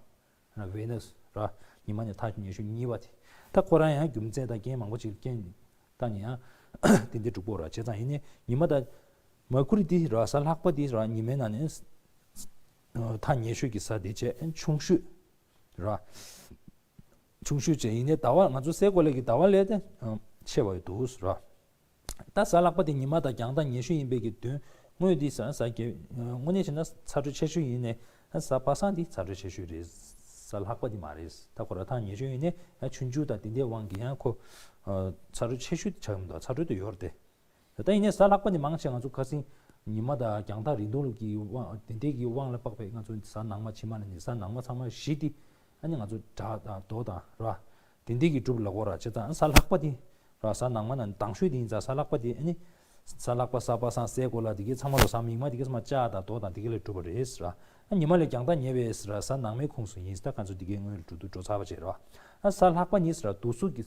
ར་ཝེ་ནས་ར། ཉི་མ་ནས་ཐག་ཉེ་ཤོས་གཉིས་པ་དེ། ད་ཁོ་རང་ཡང་རྒྱུ་མཚན་དང་རྐྱེན་མང་པོ་ཅིག་རྐྱེན་བཏང་ནས་ཡང་དེ་འདྲ་འགྲོ་གི་ཡོད་ར། བྱས་ཙང་ཡིན་ནའི་ཉི་མ་དང་མར་ཁུ་རི་དེ་ར་གཟའ་ལྷག་པ་དེ་ར་ཉི་མའི་ནང་ནས་ཐག་ཉེ་ཤོས་ཀྱི་གཟའ་དེ་བྱས་ཆུང་ཤོས། ར། ཆུང་ཤོས་བྱས་ཡིན་ནའི་ཟླ་བ་ང་ཚོ་སའི་གོ་ལའི་གི་ཟླ་བ་ལས་དེ་ཆེ་བ་ཡོད་འདུག་ར། ད་གཟའ་ལྷག་པ་དེ་ཉི་མ་དང་རྒྱང་ཐག་ཉེ་ཤོས་ཡིན་པའི་གི་དོན་དངོས་དེ་གཟའ་གཟའ་རྒྱབ་དངོས་གནས་བྱས་ན་ཚ་དྲོད་ཆེ་ཤོས་ཡིན་ནའི་གཟའ་པ་སངས་དེ་ཚ་དྲོད་ཆེ་ཤོས་རེད། གཟའ་ལྷག་པ་དེ་མ་རེད། ད་ཁོ་ར་ཐག་ཉེ་ཤོས་ཡིན་ནའི་ཆུང་ཆུང་དང་དེ་འདྲའི་དབང་གིས་ཡང་ཁོ་ཚ་དྲོད་ཆེ་ཤོས་དེ་ཆགས་ཀྱི་མི་འདུག་ཚ་དྲོད་དེ་ཡོད་རེད་དེ། ད་ལྟ་ཡིན་ནའི་གཟའ་ལྷག་པ་ནི་མང་ཆེ་ང་ཚོ་ཁ་སང་ཉི་མ་དང་རྒྱང་ཐག་རིང་ཐུང་གི་དབང་དེ་འདྲའི་གི་དབང་ལ་དཔག་པའི་ང་ཚོ་གཟའ་ནང་མ་ཕྱི་མ་ལ་ནི་གཟའ་ནང་མ་ཚང་མ་བཞི་དེ་ཨ་ནི་ང་ཚོ་དགྲ་དང་རྡོ་དང་ར་དེ་འདྲའི་གི་གྲུབ་ལ་གོ་ར། བྱས་ཙང་གཟའ་ལྷག་པ་དེ་ར་གཟའ་ནང་མ་ནང་དང་ཤོས་དེ་ཡིན་ཙང་གཟའ་ལྷག་པ་དེ་ཨ་ནི་གཟའ་ལྷག་པ་གཟའ་པ་སངས་སའི་གོ་ལ་དེ་གའི་ཚང་མ་ལོ་གཟའ་མིག་དམར་དེ་གའི་ཚང་མ་ལྕགས་དང་རྡོ་དང་དེ་གའི་ལས་གྲུབ་པ་རེད་ར། ཨ་ཉི་མ་ལས་རྒྱང་ཐག་ཉེ་བས་ར་གཟའ་ནང་མའི་ཁོངས་སུ་ཡིན་ད་ང་ཚོ་དེ་གའི་སྔོན་ལ་འགྲོ་དུས་འགྲོ་ཚར་བ་བྱས་ར། ཨ་གཟའ་ལྷག་པ་ནི་ར་དུག་གཟུགས་ཀྱི་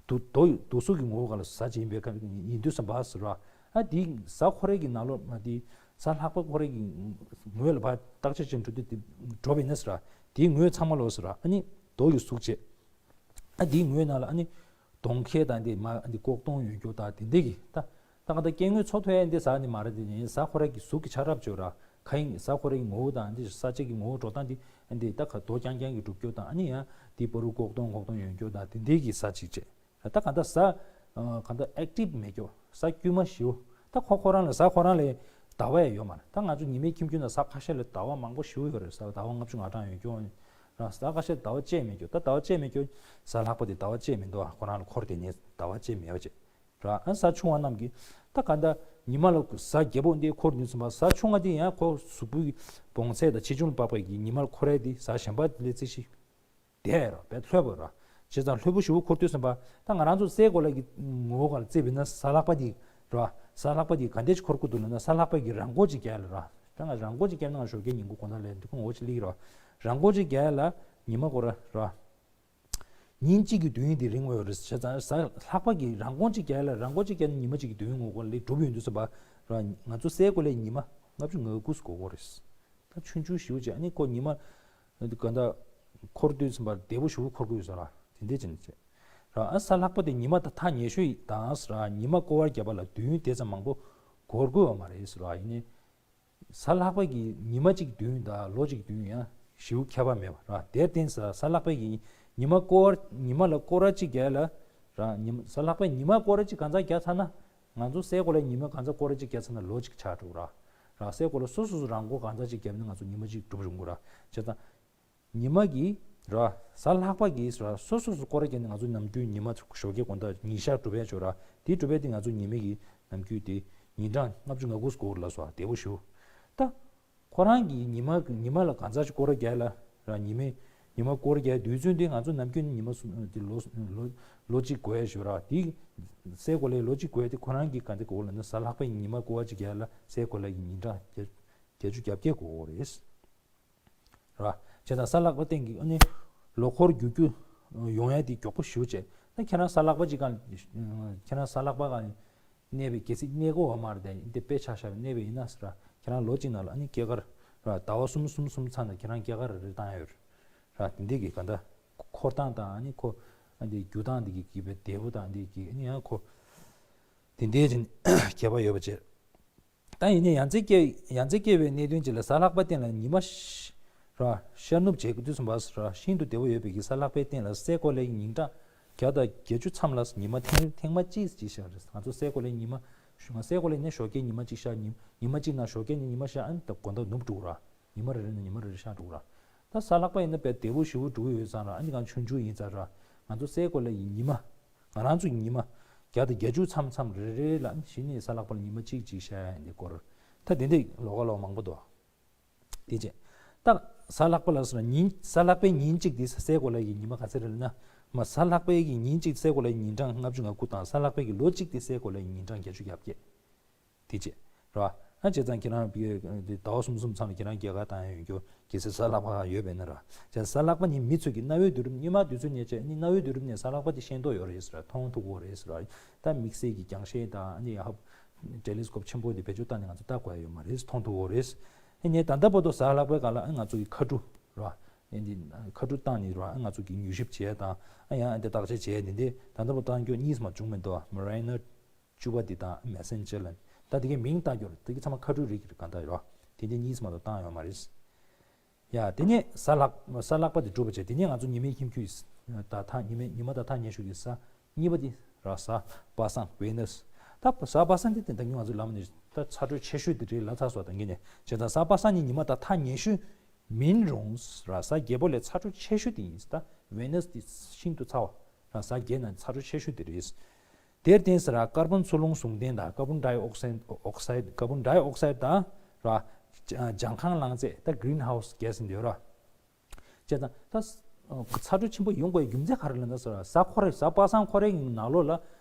དུ་དོ་ཡི་དུག་གཟུགས་ཀྱི་ངོ་བོ་ག་ལ་གཟའ་ཅིག་ཡིན་པའི་ཁ་ཡིན་དུས་སམ་བ་ཟེར་བ། ཨ་དེའི་གཟའ་ཁོ་རའི་གི་ནང་ལོགས་མ་དེ་གཟའ་ལྷག་པ་ཁོ་རའི་གི་ངོས་ལ་ཕར་བརྟག་དཔྱད་བྱེད་འགྲོ་དུས་དེ་འགྲོ་བ་ཡིན་ན་ཟེར་བ། དེའི་ངོས་ཚང་མ་ལོག་ཟེར་བ་ཨ་ནི་དོ་ཡི་གཟུགས་བྱས། ཨ་དེའི་ངོས་ནང་ལ་ཨ་ནི་གདོང་ཁལ་དང་དེ་མ་ཨ་དེ་ལྐོག་གདོང་ཡོད་རྒྱུ་དང་དེ་འདྲ་གི་ད་ད་ག་ད་སྐྱེ་དངོས་འཚོ་ཐུབ་ཡ་འདི་གཟའ་ནི་མ་རེད། དེ་ནི་གཟའ་ཁོ་རའི་གི་གཟུགས་ཀྱི་ཆ་རབས་བྱོས་ར་ག་ཡིན་གཟའ་ཁོ་རའི་གི་ངོ་བོ་དང་འདི་ས་བཅད་ཀྱི་ངོ་བོ་འགྲོ་སྟངས་འདི་ ཨ་འདི་ད་ག་རྡོ་རྐྱང་རྐྱང་གི་གྲུབ་རྒྱུ་དང་ཨ་ནི་ཡང་དེའི་བར་དུ་སྒོག་སྟོང་སྒོག་སྟོང་ཡོང་རྒྱུ་དང་དེ་འདྲའི་གི་ས་ཅིག་བྱས། ད་ག་ད་ས་ག་ད་ཨེག་ཊིབ་མེད་རྒྱུ་ས་དཀྱུས་མ་ཞིའུ་ད་ཁོ་ཁོ་རང་ལ་ས་ཁོ་རང་ལ་ཟླ་བ་ཡང་ཡོད་མ་རེད། ད་ང་ཚོ་ཉི་མའི་ཁྱིམ་རྒྱུད་ན་ས་ཁ་ཤས་ལ་ཟླ་བ་མང་པོ་ཞིའུ་ཡོད་རེད། ས་ཟླ་བ་ལྔ་བཅུ་ང་གྲངས་ཡོད་རྒྱུ་རང་ས་ཁ་ཤས་ཟླ་བ་གཅིག་མེད་རྒྱུ་ད་ཟླ་བ་གཅིག་མེད་རྒྱུ་ས་ལྷག་པ་དེ་ཟླ་བ་གཅིག་མི་འདུག་ཁོ་རང་ལ་འཁོར་དེ་ནས་ཟླ་བ་གཅིག་མེད་པ་བྱས། ར་ཨ་ས་ཆུང་བ་རྣམས་ཀྱིས་ད་ག་ད་ཉི་མ་ལ་ས་རྒྱལ་པོ་འདི་འཁོར་ནུས་ཙམ་པ་ས་ཆུང་བ་འདི་ཡང་ཁོ་གཟུགས་པོའི་བོངས་ཚད་དང་ཆེ་ཆུང་ལ་དཔག་པའི་གི་ཉི་མ་ལ་འཁོར་ཡས་འདི་ས་གཞན་པ་ལས་རྩི་ཤི་དེ་ར་བས་ལྷོད་པོ་ར། བྱས་ཙང་ལྷོད་པོ་ཞུ་བོ་འཁོར་དུས་ཙམ་པ་ད་ང་རང་ཚོ་སའི་གོ་ལ་གི་ངོ་བོ་ག་ལ་རྩི་བས་ན་ས་ལྷག་པ་འདི་ར་ས་ལྷག་པ་འདི་ག་འདྲས་འཁོར་གི་འདུག་ལ་ན་ས་ལྷག་པ་གི་རང་མགོ་ཅིག་རྒྱག་ལ་ར། ད་ང་རང་མགོ་ཅིག་རྒྱག་ན་ང་ཞོགས་ཀའི་ཉིན་གུང་གོ་ན་ལས་འདི་ཁོ་ངོ་ཅིག་ལིག་ར། རང་མགོ་ཅིག་རྒྱག་ལ་ཉི་མ་གོ་ར་ར། ཉིན་གཅིག་གི་དུས་ཡུན་དེ་རིང་བ་རེད་བྱས་ཙང་ས་ལྷག་པ་གི་རང་གོང་གཅིག་རྒྱག་ལ་རང་གོང་གཅིག་རྒྱག་ན་ཉི་མ་གཅིག་གི་དུས་ཡུན་ངོ་གོ་ལས་གྲུབ་ཡོང་དུས་ཙམ་པ་ར་ང་ཚོ་སའི་གོ་ལའི་ཉི་མ་ལྔ་བཅུ་ང་དགུ་སུ་གོ་གོ་རེད། ད་ཆུང་ཆུང་ཞིའུ་བྱས་ཨ་ནི་ཁོ་ཉི་མ་ག་འདྲ་འཁོར་དུས་ཙམ་པ་བདེ་པོ་ཞིའུ་འཁོར་དགོས་ས་ར་དེ་འདྲས་བྱས་ནས་བྱས་ར་ཨ་ས་ལྷག་པ་དེ་ཉི་མ་ད་ཐག་ཉེ་ཤོས་དང་ར་ཉི་མ་སྐོར་བ་བརྒྱབ་པ་ལ་དུས་ཡུན་དེ་ཙམ་མང་པོ་འགོར་དགོས་བ་མ་རེད་ཟེར་བ་ཡིན་ནི། ས་ལྷག་པ་གི་ཉི་མ་གཅིག་དུས་ཡུན་དང་ལོ་གཅིག་དུས་ཡུན་ཡང་ཞེའུ་ཁྱད་པར་མེད་པ་ར། དེར་བརྟེན་ས་ས་ལྷག་པ་གི་ཉི་མ་སྐོར་ཉི་མ་ལ་སྐོར་ར་གཅིག་རྒྱག་ལ་ར་ཉི་མ་ས་ལྷག་པའི་ཉི་མ་སྐོར་ར་གཅིག་གང་ཚ་རྒྱག་ཚར་ན་ང་ཚོ་སའི་གོ་ལའི་ཉི་མ་གང་ཚ་སྐོར་ར་གཅིག་རྒྱག་ཚར་ན་ལོ་གཅིག་ཆགས་འགྲོ་ར། ར་སའི་གོ་ལ་སོ་སོ་སོ་རང་མགོ་གང་ཚ་གཅིག་བརྒྱབ་ན་ང་ཚོ་ཉི་མ་གཅིག་འགྲུབ་རུང་གོ་ར་བྱས་ཙང་། ཉི་མ་གི་ར་ས་ལྷག་པ་གི་ར་སོ་སོ་སོ་སྐོར་ར་བརྒྱབ་ནས་ང་ཚོ་ནམ་རྒྱུན་ཉི་མ་ཞོགས་ཀའི་དགོང་དག་ཉིན་ཞག་གྲུབ་པའི་ཆོག་ར་དེ་གྲུབ་པའི་དེ་ང་ཚོ་ཉི་མ་གི་ནམ་རྒྱུན་དེ་ཉིན་གྲངས་ལྔ་བཅུ་ང་དགུ་སྐོར་ལ་སོ་བདེ་བོ་ཞུ། ད་ཁོ་རང་གི་ཉི་མ་ཉི་མ་ལ་གང་ཚ་ཞིག་སྐོར་ར་བརྒྱབ་ལ་ར་ཉི་མའི་ཉི་མ་སྐོར་ར་བརྒྱབ་དུས་ཚོད་དེ་ང་ཚོ་ནམ་རྒྱུན་ཉི་མ་གསུམ་དེ་ལོ་ལོ་ལོ་གཅིག་འགོར་ཡ་ཞུ་ར་དེ་སའི་གོ་ལའི་ལོ་གཅིག་འགོར་ཡ་དེ་ཁོ་རང་གི་གང་དེ་གོ་ལ་ནི་ས་ལྷག་པའི་ཉི་མ་སྐོར་བ་ཅིག་བརྒྱབ་ལ་སའི་གོ་ལ་གི་ཉིན་གྲངས་བརྒྱད་ཅུ་གྱ་བརྒྱད་འགོར་གོ་རེད། ར། བྱས་ཙང་ས་ལྷག་པ་སྟེང་གི་ཨ་ནི་ལོ་འཁོར་རྒྱུག་རྒྱུ་ཡོང་ཡ་དེ་མགྱོགས་པོ་ཞེ་པོ་བྱས། ད་ཁྱེད་རང་ས་ལྷག་པ་ཅིག་གང་ཁྱེད་རང་ས་ལྷག་པ་གང་གནས་པའི་གལ་སྲིད་གནས་གོ་བ་མ་རེད་དེ་འདི་དཔེ་ཆ་བཞག་པའི་གནས་པའི་ཡིན་ན་ཟེར་ར་ཁྱེད་རང་ལོ་གཅིག་ནང་ལ་ཨ་ནི་སྐྱེས་སྐར་ར་ཟླ་བ་གསུམ་གསུམ་གསུམ་ཚང་ནས་ཁྱེད་རང་སྐྱེས་སྐར་རེ་རེ་བཏང་ཡ་ཡོད་ར། དེ་འདི་གི་གང་ལྟར་འཁོར་སྟངས་དང་ཨ་ནི་ཁོ་ཨ་འདི་རྒྱུག་སྟངས་འདི་གི་གི་བའི་འདས་པོ་དང་འདི་གི་ཨ་ནི་ཡང་ཁོ་དེ་འདྲའི་ཅིག་ཁྱད་པར་ཡོད་པ་བྱས། ད་ཡིན་ནའི་ཡང་རྩེ་སྐྱེ་ཡང་རྩེ་སྐྱེ་བའི་གནད་དོན་ཅིག་ལ་ས་ལྷག་པ་སྟེང་ལ་ཉི་མ་ཤ་ར་ཤར་ནུབ་བྱེད་དགོས་དུས་ཙམ་པ་ར་ཤིན་ཏུ་བདེ་བོ་ཡོད་པའི་གི་ས་ལྷག་པའི་སྟེང་ལ་སའི་གོ་ལའི་ཉིན་གྲངས་བརྒྱ་དང་བརྒྱད་ཅུ་མཚམས་ལ་ཉི་མ་ཐེངས་ཐེངས་མ་གཅིག་ཅིག་ཤར་རེད། ང་ཚོ་སའི་གོ་ལའི་ཉི་མ་ཤུ་ང་སའི་གོ་ལའི་ནས་ཞོགས་ཀའི་ཉི་མ་གཅིག་ཤར་ཉི་ཉི་མ་གཅིག་ནང་ཞོགས་ཀའི་ནས་ཉི་མ་ཤར་ཨ་ནི་ད་དགོང་དག་ནུབ་འགྲོ་ར། ཉི་མ་རེ་རེ་ནས་ཉི་མ་རེ་རེ་ཤར་འགྲོ་ར། ད་ས་ལྷག་པ་ཡིན་ན་དཔེ་བདེ་བོ་ཞེ་པོ་འགྲོ་གི་ཡོད་ཙང་ར་ཨ་ནི་གང་ཆུང་ཆུང་ཡིན་ཙང་ར་ང་ཚོ་སའི་གོ་ལའི་ཉི་མ། ང་རང་ཚོ་ཉི་མ་བརྒྱ་དང་བརྒྱད་ཅུ་མཚམས་མཚམས་རེ་རེ་ལ་གཞི་ནས་ས་ལྷག་པ་ལ་ཉི་མ་གཅིག་གཅིག་ཤར་ཡ་འདི་སྐོར་ད་དེ་འདྲ་ལོགས་ཀ་ལོགས་མང་པོ་འདུག་དེ་རྗེས་ད་ས་ལྷག་པ་ལ་ཟེར་ན་ཉིན་ས་ལྷག་པའི་ཉིན་གཅིག་དེ་སའི་གོ་ལ་གི་ཉི་མ་ག་ཚོད་རེད་ལབ་ན་མ་ས་ལྷག་པའི་གི་ཉིན་གཅིག་སའི་གོ་ལ་གི་ཉིན་གྲངས་ལྔ་བཅུ་ང་དགུ་དང་ས་ལྷག་པའི་གི་ལོ་གཅིག་དེ་སའི་གོ་ལ་གི་ཉིན་གྲངས་བརྒྱད་ཅུ་གྱ་བརྒྱད། དེ་རྗེས་ར། ཨ་བྱས་ཙང་ཁྱེད་རང་བི་ཟླ་བ་གསུམ་གསུམ་ཚང་ལ་ཁྱེད་རང་རྒྱལ་ཁ་བཏང་ཡ་ཡོད་རྒྱུ་གལ་སྲིད་ས་ལྷག་པ་ཡོད་པས་ན་ར། བྱས་ཙང་ས་ལྷག་པ་ནི་མི་ཚོས་ཀྱི་གནའ་བོའི་དུས་རབས་སྔོན་མ་དུས་ཚོད་ནས་བྱས་ནི་གནའ་བོའི་དུས་རབས་ནས་ས་ལྷག་པ་དེ་ཤེས་རྟོགས་ཡོད་རེད་ཟེར་ར་མཐོང་ཐུབ་ཀྱི་ཡོད་རེད་ཟེར་ར། ད་དམིགས་བསལ་གྱི་རྒྱང་ཤེལ་དང་ཨ་ནི་ཡ་ཧབ་ཊེ་ལི་སི་ཀོབ་ཆེན་པོ་དེ་བེད་སྤྱོད་བཏང་ནས་ང་ཚོ་ལྟ་དགོས་ཡ་ཡོད་མ་རེད་མཐོང་ཐུབ་ཀྱི་ཡོད་རེད། ཨ་ནི་ད་ལྟ་བར་དུ་ས་ལྷག་པའི་སྒང་ལ་ཨ་ང་ཚོ་གི་མཁའ་འགྲོ་ར། ཨ་ནི་མཁའ་འགྲོ་བཏང་ནས་ར་ཨ་ང་ཚོ་གི་མྱུལ་ཞིབ་བྱས་དང་ཨ་ཡང་ཨ་འདི་བརྟག་དཔྱད་བྱས་ནི་འདི་ད་ལྟ་བར་བཏང་རྒྱུ་གཉིས་མ་བྱུང་མི་འདུག་མ་རེ་ནར། བཅུ་པ་འདི་དང་མེ་སེན་ཇར་ལ་ད་དེ་གའི་མིང་བཏགས་རྒྱུར་དེ་གི་ཚང་མ་མཁའ་འགྲོའི་རིགས་ཀྱི་གང་ལྟར་ཡོད་དེ་འདི་གཉིས་མ་གཏོགས་བཏང་ཡོད་མ་རེད། ཡ་དེ་ནས་ས་ལྷག་ས་ལྷག་པ་དེ་གྲུབ་པ་བྱས་དེ་ནས་ང་ཚོ་ཉི་མའི་ཁྱིམ་རྒྱུད་ད་ཐག་ཉི་མའི་ཉི་མ་ད་ཐག་ཉེ་ཤོས་ཀྱི་ས་གཉིས་པ་དེ་ར་གཟའ་པ་སངས་ཝེ་ནས་ད་གཟའ་པ་སངས་དེ་དེ་ད་ཉུང་ང་ཚོ་ལམ་ནས་ད་ཚ་དྲོད་ཆེ་ཤོས་དེ་རེད་ལ་ཚ་སོགས་དང་གི་ནས་བྱས་ཙང་གཟའ་པ་སངས་ནི་ཉི་མ་ད་ཐག་ཉེ་ཤོས་མིན་རུང་ར་གཟའ་རྒྱལ་པོ་ལས་ཚ་དྲོད་ཆེ་ཤོས་དེ་ཡིན་ད་ཝེ་ནས་དེ་ཤིན་ཏུ་ཚ་བ། རང་གཟའ་བརྒྱད་ནང་ཚ་དྲོད་ཆེ་ཤོས་དེ་རེད། དེར་བརྟེན་ཟེར་ར་ཀར་བོན་འཚོ་རླུང་ཟུང་ལྡན་དང་ཀར་བོན་ཌའི་ཨོག་སའིཌ་ཨོག་སའིཌ་ཀར་བོན་ཌའི་ཨོག་སའིཌ་དང་ར་ལྗང་ཁང་རླངས་རྫས་ད་གྷི་རིན་ཧའུ་སི་གྷེ་སི་འདི་ཡོད་ར། བྱས་ཙང་ད་ཚ་དྲོད་ཆེན་པོ་ཡོང་དགོས་རྒྱུ་མཚན་ག་རེ་ལབ་ན་ཟེར་ར་གཟའ་འཁོར་རེ་གཟའ་པ་སངས་འཁོར་རེ་གི་ནང་ལོགས་ལ་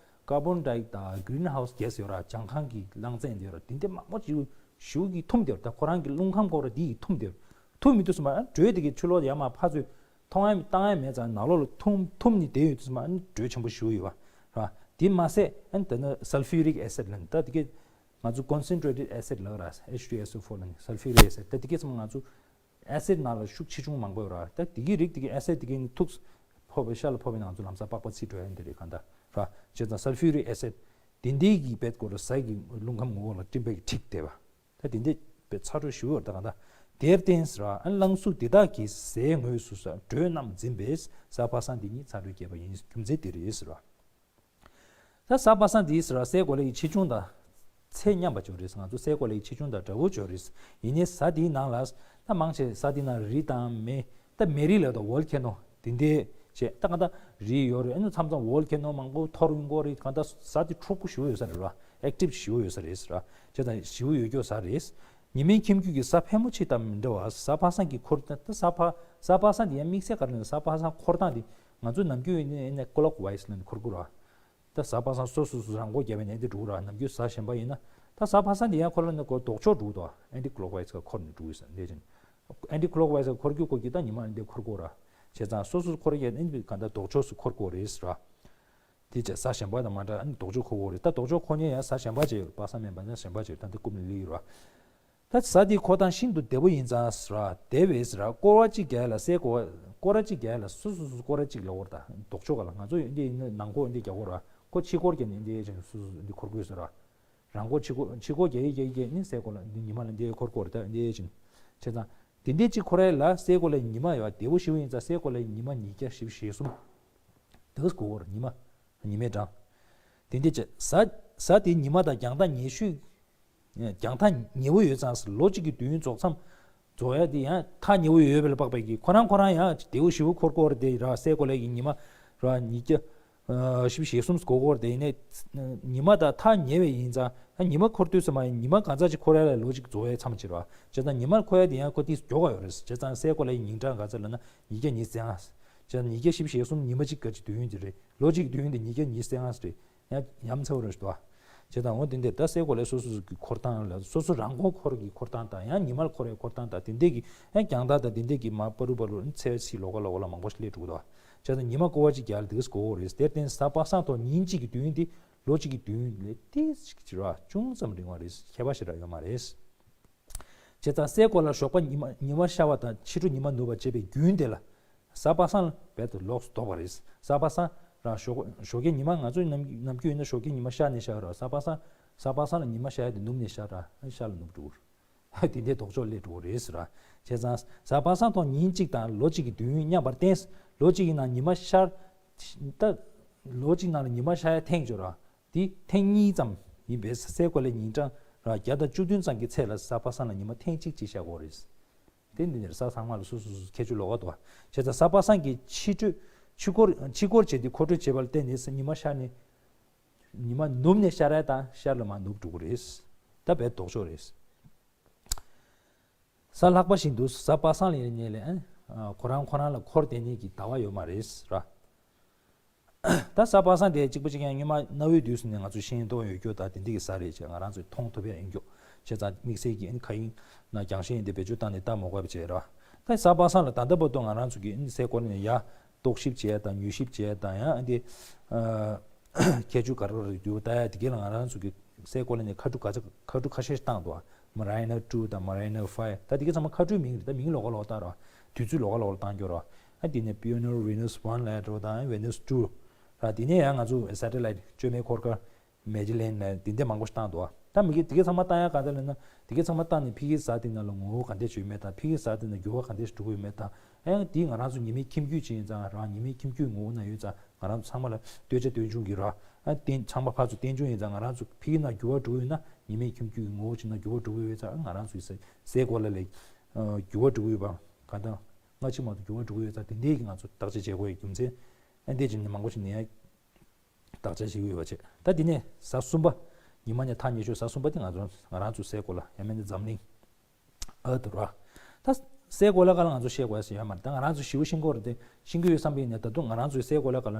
ཀར་བོན་ཌའི་དང་གྷི་རིན་ཧའུ་སི་གྷེ་སི་ཡོད་ར་ལྗང་ཁང་གི་རླངས་རྫས་འདི་ཡོད་ར་དེ་འདྲ་མང་པོ་ཞིག་ཞིག་གིས་ཐུམ་དེ་ཡོད་ར་ད་ཁོ་རང་གི་རླུང་ཁམས་སྐོར་ར་དེ་ཡིས་ཐུམ་དེ་ཡོད་ར། ཐུག་མི་ཐུག་སོང་བ་དྲོད་དེ་གའི་ཕྱི་ལོགས་ཡར་མར་ཕར་ཚུར་མཐོང་ཡ་བཏང་ཡ་མེད་ཙང་ནང་ལོགས་ལ་ཐུམ་ཐུམ་ནི་དེ་ཡོད་དུས་མ་དྲོད་ཆེན་པོ་ཞུ་ཡོད་བ་ར། དེ་མ་ཟད་ཨ་ནི་ད་ནི་སལ་ཕུ་རིག་ཨེ་སིཌ་ལ་ནི་ད་དེ་གའི་ང་ཚོ་ཀོན་སེན་ཊྲེ་ཊེཌ་ཨེ་སིཌ་ལ་ར་ཨེཆ་ཊུ་ཨེསི་ཨོ་ཕོར་ལ་ནི་སལ་ཕུ་རིག་ཨེ་སིཌ་ད་དེ་གའི་ཚང་མ་ང་ཚོ་ཨེ་སིཌ་ནང་ལ་ཤུགས་ཆེ་ཆུང་མང་པོ་ཡོད་ར། ད་དེ་གའི་རིགས་དེ་གའི་ཨེ་སིཌ་དེ་གའི་ནི་ཐུག་ཕོག་པའི་ཤ་ལ་ཕོག་པའི་ནང་ཚོ་ལམ་སང་པགས་པ་ཚིག་འགྲོ་ཡ་འདི་རེད་གང་ལྟར་ར། བྱས་ཙང་སལ་ཕུ་རིག་ཨེ་སིཌ་དེ་འདི་གི་བེད་སྐོར་ར་ཟས་ཀྱི་རླུང་ཁམས་ངོ་བོ་ལ་སྤྲིན་པའི་འཁྲིགས་བསྡད་པ། ད་དེ་འདྲས་པའི་ཚ་དྲོད་ཞུ་བར་ད་གང་ལྟར་ དེར་བརྟེན་ཟེར་བ། ཨ་ནི་གླང་གཟུགས་འདི་དག་གི་གཟའི་ངོས་སུ་ཟེར་བ། འགྲོས་རྣམས་འཛིན་པས་གཟའ་པ་སངས་དེ་ཉིད་ཚ་དྲོད་རྒྱས་པ་ཡིན། རྒྱུ་མཚན་དེ་རེད་ཟེར་བ། ད་གཟའ་པ་སངས་འདི་ཟེར་བ་སའི་གོ་ལའི་ཆེ་ཆུང་དང་ཚད་མཉམ་པ་ཅིག་རེད། ང་ཚོ་སའི་གོ་ལའི་ཆེ་ཆུང་དང་འདྲ་བོ་ཅིག་རེད། ཡིན་ནའི་གཟའ་དེའི་ནང་ལ་ད་མང་ཆེ་གཟའ་དེའི་ནང་རི་དང་མེ། ད་མེ་རི་ལབ་དང་ཝོལ་ཁེ་ནོ་དེ་འདྲའི་བྱས། ད་གང་ལྟར་རི་ཡོད་རེད། ཨ་ནི་མཚམས་མཚམས་ཝོལ་ཁེ་ནོ་མང་པོ་འཐོར་ཡོང་གི་རེད། གང་ལྟར་གཟའ་དེ་འཁྲུག་པོ་ཞེ་པོ་ཡོད་ས་རེད་ར། ཨེག་ཊིབ་ཞེ་པོ་ཡོད་ས་རེད་ར། བྱས་ཙང་ཞེ་པོ་ཡོད་རྒྱུ་གཟའ་རེད། ཉི་མའི་ཁྱིམ་རྒྱུད་ཀྱི་གཟའ་ཕལ་མོ་ཆེ་དང་མི་འདྲ་བར་གཟའ་པ་སངས་ཀྱི་འཁོར། ད་གཟའ་པ་གཟའ་པ་སངས་དེ་ཡང་དམིགས་བསལ་ག་རེ་ལབ་ན། གཟའ་པ་སངས་འཁོར་སྟངས་དེ་ང་ཚོ་ནམ་རྒྱུན་ཡིན་ནའི་ཀོ་ལོག་ཝའི་སི་ལབ་ནས་འཁོར་གྱི་རེད་བ། ད་གཟའ་པ་སངས་སོ་སོ་སོ་རང་འཁོར་རྒྱབ་པའི་ནང་དེ་འགྲོ་གི་རེད་བ། ནམ་རྒྱུན་གཟའ་གཞན་པ་ཡིན་ན། ད་གཟའ་པ་སངས་དེ་ཡང་འཁོར་ལ་ནི་ཀོ་ལྡོག་ཕྱོགས་འགྲོ་གི་འདུག་ཨན་ཊི་ཀོ་ལོག་ཝའི་སི་ཀ་འཁོར་ནས་འགྲོ་གི་ཡོད་ས་འདི་བཞིན། ཨན་ཊི་ཀོ་ལོག་ཝའི་སི་ཀ་འཁོར་རྒྱུ་ཀོ་གི་ད་ཉི་མ་འདི་འཁོར་གྱི་རེད་བ། བྱས་ཙང་སོ་སོ་འཁོར་ཡས་ཨན་ཊི་གང་ལྟར་ལྡོག་ཕྱོགས་སུ་འཁོར་དགོས་རེད་ཟེར་བ། དེ་བྱས་གཟའ་གཞན་པ་དང་མ་འདྲ། ཨ་ནི་ལྡོག་ཕྱོགས་འཁོར་དགོས་རེད། ད་ལྡོག་ཕྱོགས་འཁོར་མཁན་ཡང་གཟའ་གཞན་པ་ཅིག་ཡོད། པ་སངས་མིན་པ་ན་གཞན་པ་ཅིག་ཡོད། ད་འདི་རྐུབ་ནས་སླེབས་ཡོད་རེད་བ། ད་གཟའ་དེའི་འཁོར་སྟངས་ཤིན་ཏུ་བདེ་པོ་ཡིན་ཙང་ཟེར་བ། དེ་བས་ཟེར་བ། སྐོར་བ་གཅིག་རྒྱག་ཡ་ལ་སའི་སྐོར་བ། སྐོར་བ་གཅིག་རྒྱག་ཡ་ལ་སོ་སོ་སོ་སོ་སྐོར་བ་གཅིག་ལབ་དགོས་རེད། ད་ལྡོག་ཕྱོགས་ག་ལ་ང་ཚོ་འདི་ནང་སྐོར་འདི་རྒྱག་དགོས་རེད་བ། ཁོ་ཕྱི་སྐོར་རྒྱག་ནས་འདི་བྱས་ནས་སོ་སོ་འདི་འཁོར་དགོས་ཟེར་བ། རང་སྐོར་ཕྱི་སྐོར་ཕྱི་སྐོར་རྒྱག་ཡི་རྒྱག་ཡི་རྒྱག་ནི་སའི་སྐོར་ལ་འདི་ཉི་མ་ལ་འདི་འཁོར་དགོས་རེད། ད་འདི་བྱས་ནས་བྱས་ཙང་དེ་འདྲའི་གཅིག་འཁོར་ཡ་ལ་སའི་སྐོར་ལ་ཉི་མ་ཡོད་བདེ་པོ་ཞེ་པོ་ཡིན་ཙང་སའི་སྐོར་ལ་ཉི་མ་ཉིས་བརྒྱ་བཞི་བཅུ་ཞེ་གསུམ། དེ་ག་སྐོར་ཉི་མ། ཉི་མའི་གྲངས། དེ་འདྲ་བྱས། གཟའ་གཟའ་དེའི་ཉི་མ་དང་རྒྱང་ཐག་ཉེ་ཤོས། རྒྱང་ཐག་ཉེ་བོ་ཡོད་ཙང་ལོ་གཅིག་གི་དུས་ཡུན་རྫོགས་མཚམས་རྫོགས་ཡ་དེ་ཡང་ཐག་ཉེ་བོ་ཡོད་པ་ལ་དཔག་པའི་གི་ཁོ་རང་ཁོ་རང་ཡང་བདེ་པོ་ཞེ་པོ་འཁོར་དགོས་རེད། དེ་ར་སའི་གོ་ལའི་གི་ཉི་མ་ར་ཉིས་བརྒྱ་བཞི་བཅུ་ཞེ་གསུམ་འགོར་དགོས་རེད། དེ་ཡིན་ནའི་ཉི་མ་དང་ཐག་ཉེ་བས་ཡིན་ཙང་ད་ཉི་མ་འཁོར་དུས་ཙམ་པ་ཡིན། ཉི་མ་གང་ཙམ་ཅིག་འཁོར་ཡ་ལ་ལོ་གཅིག་རྫོགས་ཡ་མཚམས་ཅིག་ར། བྱས་ཙང་ཉི་མ་འཁོར་ཡ་དེ་ཡང་ཁོ་དེ་མགྱོགས་པ་ཡོད་རེད། བྱས་ཙང་སའི་གོ་ལའི་ཉིན་གྲངས་ག་ཚོད་ལབ་ན་ཉིས་བརྒྱ་ཉི་ཤུ་རྩ་ལྔ། བྱས་ཙང་ཉིས་བརྒྱ་བཞི་བཅུ་ཞེ་གསུམ་ཉི་མ་གཅིག་ག་ཅིག་དུས་ཡུན་དེ་རེད། ལོ་གཅིག་གི་དུས་ཡུན་དེ་ཉིས་བརྒྱ་ཉི་ཤུ་རྩ་ལྔ་རེད། ཡང་ཡ་མཚར་པོ་རེད་ཤག་དོ། བྱས་ཙང་འོ་དེ་འདྲ་ད་སའི་གོ་ལའི་སོ་སོ་སོ་གི་འཁོར་སྟངས་ལ་སོ་སོ་རང་མགོ་འཁོར་གྱི་འཁོར་སྟངས་དང་ཡང་ཉི་མར་འཁོར་བའི་འཁོར་སྟངས་དང་དེ་འདྲས་ཀྱི་ཡང་རྒྱང་ཐག་དང་དེ་འདྲས་ཀྱི་མ་པ་རུ་པ་རུ་ཚེས་ཚིག་ལོགས་ཀ་ལོགས་ཀ་ལ་མང་པོ་ཞིག་སླེབས་འགྲོ་གི་འདུག་བྱས་ཙང་ཉི་མ་སྐོར་བ་གཅིག་རྒྱག་ལ་དེ་ག་ཙམ་འགོར་བ་རེད། དེར་བརྟེན་གཟའ་པ་སངས་ཐོག་ཉིན་གཅིག་གི་དུས་ཡུན་དེ་ལོ་གཅིག་གི་དུས་ཡུན་ལས་ཏོག་ཙམ་ཅིག་ར་ཅུང་ཙམ་རིང་བ་རེད། ཁྱད་པར་ཞེ་དྲག་ཡོད་མ་རེད། བྱས་ཙང་སའི་གོ་ལ་ཞོགས་པ་ཉི་མ་ཉི་མ་ཤར་བ་དང་ཕྱི་དྲོ་ཉི་མ་ནུབ་པ་བྱེད་པའི་རྒྱུན་དེ་ལ་གཟའ་པ་སངས་རྦད་དེ་ལོགས་སུ་ལྡོག་པ་རེད། གཟའ་པ་སངས་རང་ཞོགས་ཞོགས་ཀའི་ཉི་མ་ང་ཚོའི་ནམ་ནམ་རྒྱུན་ཡིན་ན་ཞོགས་ཀའི་ཉི་མ་ཤར་ནས་ཤར་ར། གཟའ་པ་སངས་གཟའ་པ་སངས་ལ་ཉི་མ་ཤར་ཡ་དེ་ནུབ་ནས་ཤར་ར། ཤར་ལ་ནུབ་འགྲོ་གི་རེད། དེ་འདྲའི་ལྡོག་ཕྱོགས་སླེབས་འགྲོ་གི་རེད་ཟེར་ར། བྱས་ཙང་གཟའ་པ་སངས་ཐོག་ཉིན་གཅིག་དང་ལོ་གཅིག་གི་དུས་ཡུན་མཉམ་པར་བརྟེན། ལོ་གཅིག་གི་ནང་ཉི་མ་ཤར། ད་ལོ་གཅིག་ནང་ལ་ཉི་མ་ཤར་ཡ་ཐེངས་ཅིག་ར། དེ་ཐེངས་གཉིས་ཙམ་ཡིན་པས་སའི་གོ་ལའི་ཉིན་གྲངས་ར་བརྒྱ་དང་བཅུ་བདུན་ཙམ་གྱི་ཚད་ལ་གཟའ་པ་སངས་ལ་ཉི་མ་ཐེངས་གཅིག་གཅིག་ཤར་དགོས་རེད། དེ་འདི་ནས་གཟའ་ཚང་མ་ལ་སོ་སོ་སོ་སོ་ཁྱད་ཆོས་ལོགས་ཀ་འདུག་བ། བྱས་ཙང་གཟའ་པ་སངས་ཀྱི་ཕྱི་དྲོ་ཕྱི་སྐོར་ཕྱི་སྐོར་བྱས་ཏེ་འཁོར་སྒྲོལ་བྱེད་པ་ལ་བརྟེན་ནས་ཉི་མ་ཤར་ནས། ཉི་མ་ནུབ་ནས་ཤར་ཡ་དང་ཤར་ལ་མར་ནུབ་འགྲོ་གི་རེད། ད་རྦད་ལྡོག་ཕྱོགས་རེད། གཟའ་ལྷག་པ་བཞིན་དུ་གཟའ་པ་སངས་ལ་ཡིན་ནའི་ལས་ཨ་ཁོ་རང་ཁོ་རང་ལ་འཁོར་བསྡད་ནས་ཀྱི་ཟླ་བ་ཡོད་མ་རེད་ར། ད་གཟའ་པ་སངས་དེ་གཅིག་པ་གཅིག་རྐྱང་སྔོན་མ་གནའ་བོའི་དུས་སུ་ནས་ང་ཚོས་ཤེས་རྟོགས་ཡོད་རྒྱུ་ད་དེ་འདི་གི་གཟའ་རེད་ཅེས་ང་རང་ཚོས་མཐོང་ཐུབ་ཡ་ཡིན་རྒྱུ། བྱས་ཙང་དམིགས་བསལ་གྱི་ཨ་ནི་མཁའ་དབྱིངས་ན་རྒྱང་ཤེལ་འདི་བེད་སྤྱོད་བཏང་ནས་ལྟ་མ་དགོས་པ་བྱས་ར། ད་གཟའ་པ་སངས་ལ་ད་ལྟ་བར་དུ་ང་རང་ཚོ་གི་ཨ་ནི་སའི་གོ་ལ་ནས་ཡར་རྟོག་ཞིབ་བྱས་དང་མྱུལ་ཞིབ་བྱས་དང་ཡང་ཨ་འདི། ཁྱད་ཆོས་ག་རེ་རེད་འདུག་ལྟ་ཡ་དེ་གས་ལ་ང་རང་ཚོ་གི་སའི་གོ་ལ་ནས་མཁའ་གྲུ་ག་ཚ་མཁའ་གྲུ་ཁ་ཤས་ཤིག་བཏང་འདུག Mariner two དང་Mariner five ད་དེ་གས་ཚང་མ་མཁའ་གྲུའི་མིང་རེད། ད་མིང་ལོགས་ཀ་ལོགས་ལྟ་ར། དུས་ཚོད་ལོགས་ཀ་ལོགས་ལ་བཏང་རྒྱུ་ར། ཨ་དེ་ནས་Pioneer Venus one ལབ་འགྲོ་དང་Venus two ར། དེ་ནས་ཡང་ང་ཚོ་Satellite བཅོས་མའི་འཁོར་སྐར་Magellan ལབ་དེ་འདྲ་མང་པོ་ཞིག་བཏང་འདུག་ད་མི་གི་དེ་གས་ཚང་མ་བཏང་ཡ་ག་འདྲ་ལབ་ན་དེ་གས་ཚང་མ་བཏང་ནས་ཕ་གི་གཟའ་དེ་ནང་ལ་ངོ་བོ་ག་འདྲ་ཞིག་ཡོད་མེད་དང་ཕ་གི་གཟའ་དེ་ནང་འགྱུར་བ་ག་འདྲ་ཞིག་འགྲོ་གི་ཡོད་མེད་དང་། ཨེ་དེ་ང་རང་ཚོ་ཉི་མའི་ཁྱིམ་རྒྱུད་ཅིག་ཡིན་ཙང་རང་ཉི་མའི་ཁྱིམ་རྒྱུད་ངོ་བོ་ན་ཡོད་ཙང་ང་རང་ཚོ་ཚང་མ་ལ་སྟོད་ཆ་སྟོད་འབྱུང་གི་ར། ཨ་རྟེན་ཚང་མ་ཕར་ཚུར་རྟེན་འབྱུང་ཡིན་ཙང་ང་རང་ཚོ་ཕ་གི་ནང་འགྱུར་བ་འགྲོ་ཡོད་ན་ཉི་མའི་ཁྱིམ་རྒྱུད་ཀྱི་ངོ་བོ་ཅིག་ནང་འགྱུར་བ་འགྲོ་གི་ཡོད་ཙང་ང་རང་ཚོའི་སའི་སའི་གོ་ལ་ལ་འགྱུར་བ་འགྲོ་གི་ཡོད་པ་གང་ལྟར་སྔ་ཕྱི་མ་གཏོགས་འགྱུར་བ་འགྲོ་གི་ཡོད་ཙང་དེ་འདྲའི་གི་ང་ཚོ་བརྟག་དཔྱད་བྱེད་དགོས་ཡ་རྒྱུ་མཚན་ཨ་འདྲས་ཅིག་ནི་མང་པོ་ཞིག་ནི་ཡ། བརྟག་དཔྱད་བྱེད་ཀྱི་ཡོད་པ་བྱས། ད་དེ་ནས་གཟའ་གསུམ་པ། ཉི་མ་ནས་ཐག་ཉེ་ཤོས་གཟའ་གསུམ་པ་དེ་ང་ཚོ་ང་རང་ཚོའི་སའི་གོ་ལ་ཡང་མིན་ན་འཛམ་གླིང་། ཨ་དུ་ར། ད་སའི་གོ་ལ་ག་ལ་ང་ཚོ་བཤད་དགོས་ཡ་ཡོད་མ་རེད། ད་ང་རང་ཚོ་ཞེ་པོ་ཤེས་ཀྱི་ཡོད་རེད་དེ་ཤེས་ཀྱི་ཡོད་བསམ་པ་ཡིན་ན་ད་དུང་ང་རང་ཚོའི་སའི་གོ་ལ་ག་ལ།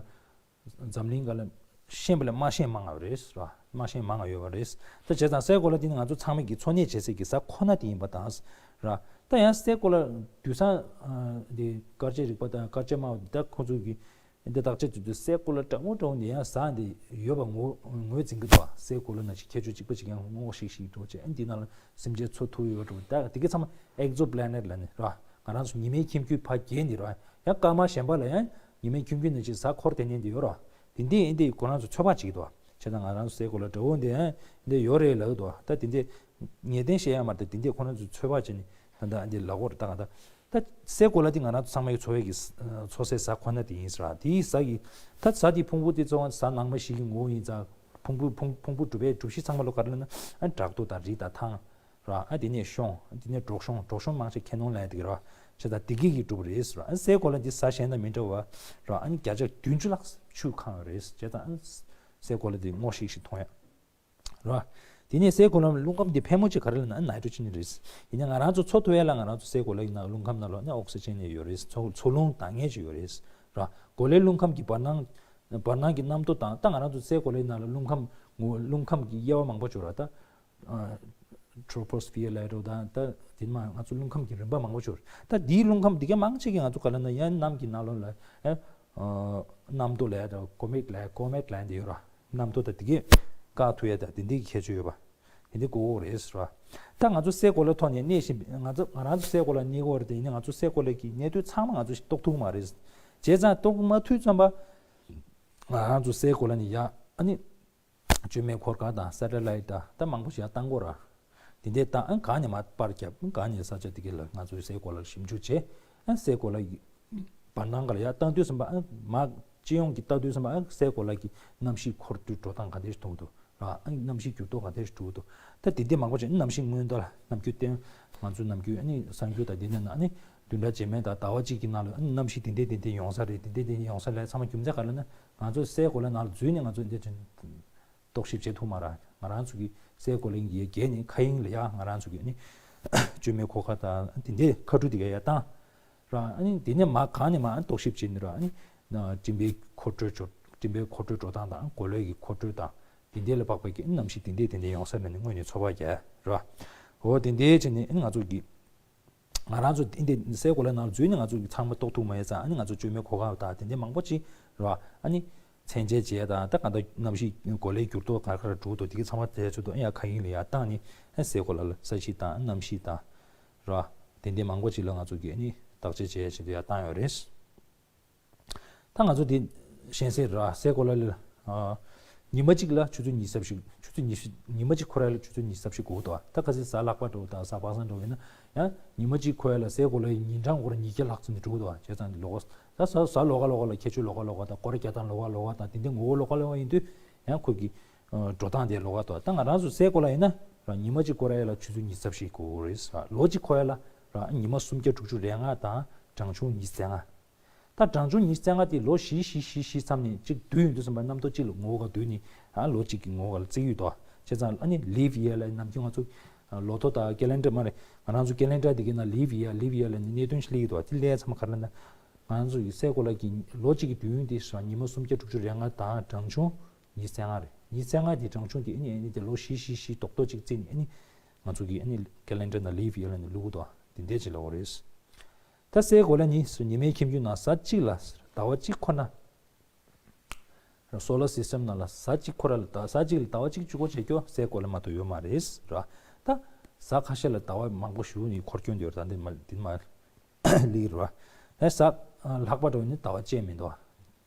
འཛམ་གླིང་ག་ལ། ཤེས་པ་ལས་མ་ཤེས་མང་བ་རེད་ར། མ་ཤེས་མང་བ་ཡོད་པ་རེད། ད་བྱས་ཙང་སའི་གོ་ལ་དེ་ནི་ང་ཚོ་ཚང་མ་གི་འཚོ་གནས་བྱེད་སའི་གི་ས་ཁོ་ན་དེ་ཡིན་པ་དང་། ར། ད་ཡང་སའི་གོ་ལ་དུས་སང་། འདི་སྐར་ཆའི་རིག་པ་དང་སྐར་ཆ་སྨྲ་བ་འདི་ད་ཁོ་ཚོ་གི། འདི་བརྟག་དཔྱད་དུས་དུས་སའི་གོ་ལ་འདྲ་བོ་འདྲ་བོ་འདི་ཡང་གཟའ་འདི་ཡོད་པ་ངོས་ངོས་འཛིན་གྱི་འདུག་སའི་གོ་ལ་ནང་བཞིན་ཁྱད་ཆོས་གཅིག་པ་གཅིག་ཡང་སྔོ་ཞིག་ཞིག་འགྲོ་བྱས་ཨ་འདི་ནང་ལ་སེམས་ཅན་འཚོ་ཐུབ་ཡོད་འགྲོ་ད་འདི་གི་ཚང་མ་exoplanet ལ་ནི་ར་ང་རང་ཚོ་ཉི་མའི་ཁྱིམ་རྒྱུད་ཕ་རྒྱལ་འདི་ར་ཡང་སྐར་མ་གཞན་པ་ལ་ཡང་ཉི་མའི་ཁྱིམ་རྒྱུད་ནང་བཞིན་གཟའ་འཁོར་དེ་ནས་འདི་ཡོད་ར་འདི་འདི་ཨ་འདི་ཁོ་རང་ཚོ་ཚོད་དཔག་བྱེད་ཀྱི་འདུག་བྱས་ཙང་ང་རང་ཚོ་སའི་གོ་ལ་འདྲ་བོ་འདི་ཨ་འདི་ཡོད་རེད་ལབ་ཀྱི་འདུག་ད་འདི་འདི་ངེས་གཏན་བཤད་ཡ་མ་རེད། འདི་འདི་ཁོ་རང་ཚོ་ཚོད་དཔག་བྱས་ནས་ ད་ལྟ་འདི་ལ་གོར་ད་ག་ད་ད་སའི་གོ་ལ་འདི་ང་རང་ཚོ་ཚང་མའི་འཚོ་བའི་གི་ཨ་འཚོ་སའི་ཟ་ཁོ་ན་དེ་ཡིན་ཟེར་བ། དེའི་ཟ་གི་ད་ཟ་དེའི་ཕུང་པོ་དེ་གཙོ་བོ་ཟ་ནང་མ་ཞིག་གི་ངོ་བོ་ཡིན་ཙང་ཕུང་པོ་ཕུང་ཕུང་པོ་གྲུབ་པའི་གྲུབ་གཞི་ཚང་མ་ལོ་ག་རེ་ལབ་ན་ཨ་བྲག་རྡོ་དང་རི་དང་ཐང་ར། ཨ་དེ་ནས་ཤོང་། དེ་ནས་སྒྲོག་ཤོང་། སྒྲོག་ཤོང་མང་ཆེ་ཁྱེར་ནོར་ལ་ཡ་དེ་གི་ར། བྱས་ཙང་དེ་གི་གི་གྲུབ་རེད་ཟེར་བ། ཨ་སའི་གོ་ལ་འདི་ཟ་གཞན་དང་མི་འདྲ་བ་ར། ཨ་ནི་བརྒྱ་ཆ་བདུན་ཅུ་ལྷག་ཆུ་གང་ཡོད་རེད། བྱས་ཙང་ཨ་སའི་གོ་ལ་འདི་སྔོ་ཤིག་ཤིག་མཐོང་ཡ་ར། དེ་ནས་སའི་གོ་ལ་རླུང་ཁམས་འདི་ཕལ་མོ་ཆེ་ག་རེ་ལབ་ན་ཨ་ནའི་ཊྲོ་ཇེན་རེད། ཡིན་ན་ང་རང་ཚོ་འཚོ་ཐུབ་ཡ་ལ་ང་རང་ཚོ་སའི་གོ་ལ་ཡི་ནང་རླུང་ཁམས་ནང་ལོགས་ནས་ཨོག་སི་ཇན་ཡོད་རེད། འཚོ་འཚོ་རླུང་འདང་ངེས་ཅིག་ཡོད་རེད་ར། གོ་ལའི་རླུང་ཁམས་ཀྱི་བར་སྣང་བར་སྣང་གི་གནམ་མདོ་དང་ད་ང་རང་ཚོ་སའི་གོ་ལའི་ནང་ལ་རླུང་ཁམས་ངོ་རླུང་ཁམས་ཀྱི་དབྱེ་བ་མང་པོ་ཅིག་ཡོད་ར། ད་ཊོ་པོ་སི་ཕི་ཡར་ལབ་འགྲོ་དང་ད་དེ་མ་ང་ཚོ་རླུང་ཁམས་ཀྱི་རིམ་པ་མང་པོ་ཅིག་ཡོད་ར། ད་དེའི་རླུང་ཁམས་དེ་ག་མང་ཆེ་གི་ང་ཚོ་ག་ལ་ན་ཡང་གནམ་གྱི་ནང་ལོགས་ལ་ཨ་གནམ་མདོ་ལབ་ཡ་ད་ཀོ་མེཊ་ལབ་ཡ་ཀོ་མེཊ་ལབ་ཡ་འདི་ཡོད་ར། གནམ་མདོ་ད་དེ་གས་བཀག་ཐུབ་ཡ་ད་དེ་འདྲའི་གི་ཁྱད་ཆོས་ཡོད་པ། དེ་འདྲའི་གོ་བོ་རེད་ཟེར་བ། ད་ང་ཚོ་སའི་གོ་ལ་ཐོག་ནས་གནས་བཞིན་པའི་ང་ཚོ་ང་རང་ཚོ་སའི་གོ་ལ་གནས་གོ་རེད། དེ་ཡིན་ན་ང་ཚོ་སའི་གོ་ལ་གི་གནས་སྡོད་ཚང་མ་ང་ཚོ་ཞིག་རྟོགས་ཐུབ་མ་རེད། བྱས་ཙང་རྟོགས་མ་ཐུབ་ཙམ་པ་ང་རང་ཚོ་སའི་གོ་ལ་ནས་ཡ་ཨ་ནི་བཅོས་མའི་འཁོར་སྐར་དང་སེ་ཊ་ལའིཊ་དང་ད་མང་པོ་ཞིག་ཡ་བཏང་གོ་ར། དེ་འདྲའི་བཏང་ཨ་གང་ནས་མ་པར་བརྒྱབ་གང་ནས་ས་ཆ་དེ་ག་ལ་ང་ཚོའི་སའི་གོ་ལ་ཞིབ་འཇུག་བྱས་ཨ་སའི་གོ་ལ་གི་བར་སྣང་ག་ལ་ཡ་བཏང་དུས་ཙམ་པ་ཨ་མ་སྤྱི་ཡོངས་ཀྱི་ལྟ་དུས་ཙམ་པ་ཨ་སའི་གོ་ལ་གི་གནམ་གཤིས་འཁོར་སྐྱོད་འགྲོ་སྟངས་ག་འདྲ་ཞིག་འདུག་འདུག་ར། ཨ་གནམ་གཤིས་འགྱུར་ལྡོག་ག་འདྲ་ཞིག་འགྲོ་འདུག་ད་དེ་འདྲའི་མང་པོ་ཅིག་གནམ་གཤིས་སྔོན་ལ་ནམ་རྒྱུན་བསྟན་ང་ཚོ་ནམ་རྒྱུན་ཨ་ནི་གསར་འགྱུར་དང་དེ་འདྲ་ནང་ཨ་ནི་བདུན་ཕྲག་རྗེས་མའི་དང་ཟླ་བ་གཅིག་གི་ནང་ལ་ཨ་ནི་གནམ་གཤིས་དེ་འདྲ་དེ་འདྲ་ཡོང་ས་རེད། དེ་འདྲ་དེ་འདྲ་ཡོང་ས་རེད། ཚང་མ་རྒྱུ་མཚན་ག་ལ་ན་ང་ཚོ་སའི་གོ་ལ་ནང་ལ་འཛུལ་ནས་ང་ཚོ་འདི་རྟོག་ཞིབ་བྱེད་ཐུབ་མ་ར། ང་རང་ཚོ་གི་སའི་གོ་ལའི་ཡའི་བརྒལ་ནས་མཁའ་དབྱིངས་ལ་ཡ་ང་རང་ཚོ་གི་ནི་བཅོས་མའི་འཁོར་སྐར་དང་དེ་འདྲའི་མཁའ་འགྲོ་དེ་ག་ཡ་བཏང་ར། ཨ་ནི་དེ་ནས་མ་གང་ནས་མ་ཨ་ནི་རྟོག་ཞིབ་བྱེད་ནི་ར། ཨ་ནི་སྤྲིན་པའི་འཁོར་སྒྲོལ་འགྲོ་སྤྲིན་པའི་འཁོར་སྒྲོལ་འགྲོ་སྟངས་དང་གོ་ལའི་གི་འཁོར་སྒྲོལ་དང་དེ་འདྲའི་ལ་དཔག་པའི་གི་གནམ་གཤིས་དེ་འདྲའི་དེ་འདྲའི་ཡོང་ས་མེད་ནི་སྔོན་ནས་ཚོད་དཔག་རྒྱག་ར། འོ་དེ་འདྲའི་བྱས་ནས་ཨ་ནི་ང་ཚོ་གི་ང་རང་ཚོ་འདི་འདི་སའི་གོ་ལའི་ནང་འཛུལ་ནས་ང་ཚོ་ཚང་མ་རྟོགས་ཐུབ་མ་ཡོད་ཙང་ཨ་ནི་ང་ཚོ་བཅོས་མའི་འཁོར་སྐར་དང་དེ་འདྲ་མང་པོ་ཅིག་རེད་བ། ཨ་ནི་མཚན་དཔྱད་བྱས་དང་ད་ག་འདྲ་གནམ་གཤིས་གོ་ལའི་འགྱུར་ལྡོག་ག་རེ་འགྲོ་འདུག་དེ་གི་ཚང་མ་དེ་ཚོ་དང་ཡང་མཁའ་དབྱིངས་ལ་ཡར་བཏང་ནས་ཨ་སའི་གོ་ལ་ལ་ས་གཞི་དང་གནམ་གཤིས་དང་རེད་བ། དེ་འདྲ་མང་པོ་ཅིག་ལ་ང་ཚོ་གིས་ཨ་ནི་བརྟག་དཔྱད་བྱས་བྱས་ཏེ་ཡར་བཏང་ཡོད་རེད། ད་ང་ཚོ་འདི་གཞན་སའི་ར་སའི་གོ་ལ་ལ་ཨ་ཉི་མ་གཅིག་ལ་ཆུ་ཚོད་ཉི་ཤུ་རྩ་བཞི། ཆུ་ཚོད་ཉི་ཤུ་ཉི་མ་གཅིག་འཁོར་ཡ་ལ་ཆུ་ཚོད་ཉི་ཤུ་རྩ་བཞི་འགོར་འདུག་ད་ཁ་སང་གཟའ་ལྷག་པ་འགྲོ་དང་གཟའ་པ་སངས་འགྲོ་ཡིན་ན་ཡང་ཉི་མ་གཅིག་འཁོར་ཡ་ལ་སའི་གོ་ལའི་ཉིན་གྲངས་འགོར་ཉིས་བརྒྱ་ལྷག་ཙམ་འགྲོ་འདུག་བྱས་ཙང་ལོགས་ད་གཟའ་གཟའ་ལོགས་ཀ་ལོགས་ཀ་ལ་ཁྱད་ཆོས་ལོགས་ཀ་ལོགས་ཀ་དང་སྐོར་ར་རྒྱག་སྟངས་ལོགས་ཀ་ལོགས་ཀ་དང་དེ་འདྲའི་ངོ་བོ་ལོགས་ཀ་ལོགས་ཀ་ཡིན་དུས་ཡང་ཁོ་གི་འགྲོ་སྟངས་དེ་ལོགས་ཀ་འདུག་ད་ང་རང་ཚོ་སའི་གོ་ལ་ཡིན་ན་ར་ཉི་མ་གཅིག་འཁོར་ཡ་ལ་ཆུ་ཚོད་ཉི་ཤུ་རྩ་བཞི་འགོར་རེད། ལོ་གཅིག་འཁོར་ཡ་ལ་ར་ཉི་མ་སུམ་བརྒྱ་དྲུག་ཅུ་རེ་ལྔ་དང་གྲངས་ཆུང་ཉི་ཤུ་རྩ་ལྔ། ད་གྲངས་ཆུང་ཉི་ཤུ་རྩ་ལྔ་དེ་ལོ་བཞི་བཞི་བཞི་བཞི་མཚམས་ནས་གཅིག་བསྡུས་ཡོང་དུས་ཙམ་པ་གནམ་ཐོག་གཅིག་ལ་ངོ་བོ་ག་བསྡུས་ནས་ཨ་ལོ་གཅིག་གི་ངོ་བོ་ག་ལ་བརྩི་གི་ཡོད་དོ། བྱས་ཙང་ཨ་ནི་ལིབ་ཡིར་ལ་ནམ་རྒྱུན་ང་ཚོ་ལོ་ཐོ་དང་ཀེ་ལེན་ཌར་མ་རེད། ང་རང་ཚོ་ཀེ་ལེན་ཌར་དེ་གའི་ནང་ལིབ་ཡིར་ལིབ་ཡིར་ལ་ནི་གནད་དོན་ཞིག་སླེབས་ཀྱི་འདུག་དེ་སླེབས་ཙམ་ག་རེ་ལབ་ན་ང་རང་ཚོ་གི་སའི་གོ་ལ་གི་ལོ་གཅིག་གི་དུས་ཡུན་དེ་ཉི་མ་སུམ་བརྒྱ་དྲུག་ཅུ་རེ་ལྔ་དང་གྲངས་ཆུང་ཉི་ཤུ་རྩ་ལྔ་རེད། ཉི་ཤུ་རྩ་ལྔ་དེ་གྲངས་ཆུང་དེ་ཨ་ནི་ཨ་ནི་དེ་ལོ་བཞི་བཞི་བཞི་རྡོག་རྡོག་གཅིག་བརྩིས་ནས་ཨ་ནི་ང་ཚོ་གི་ཨ་ནི་ཀེ་ལེན་ཌར་ནང་ལིབ་ཡིར་ལ་ནི་བླུགས་འདུག་དེ་འདྲས་ཅིག་ལབ་པ་རེད། ད་སའི་གོ་ལ་ནི་ཉི་མའི་ཁྱིམ་རྒྱུད་ནང་གཟའ་གཅིག་ལ་ཟླ་བ་གཅིག་ཁོ་ན། སོ་ལར་སིས་ཊེམ་ནང་ལ་གཟའ་གཅིག་ཁོ་ར་ལ་ཟླ་གཟའ་གཅིག་ལ་ཟླ་བ་གཅིག་གཅིག་པོ་བྱེད་རྒྱུ་སའི་གོ་ལ་མ་གཏོགས་ཡོད་མ་རེད་ར། ད་གཟའ་ཁ་ཤས་ལ་ཟླ་བ་མང་པོ་ཞིག་ནི་འཁོར་སྐྱོད་འདི་ཡོད་རེད། ད་འདི་མ་འདི་མ་ལིག་ར། ཨེ་གཟའ་ལྷག་པ་འགྲོ་ནི་ཟླ་བ་གཅིག་མི་འདུག་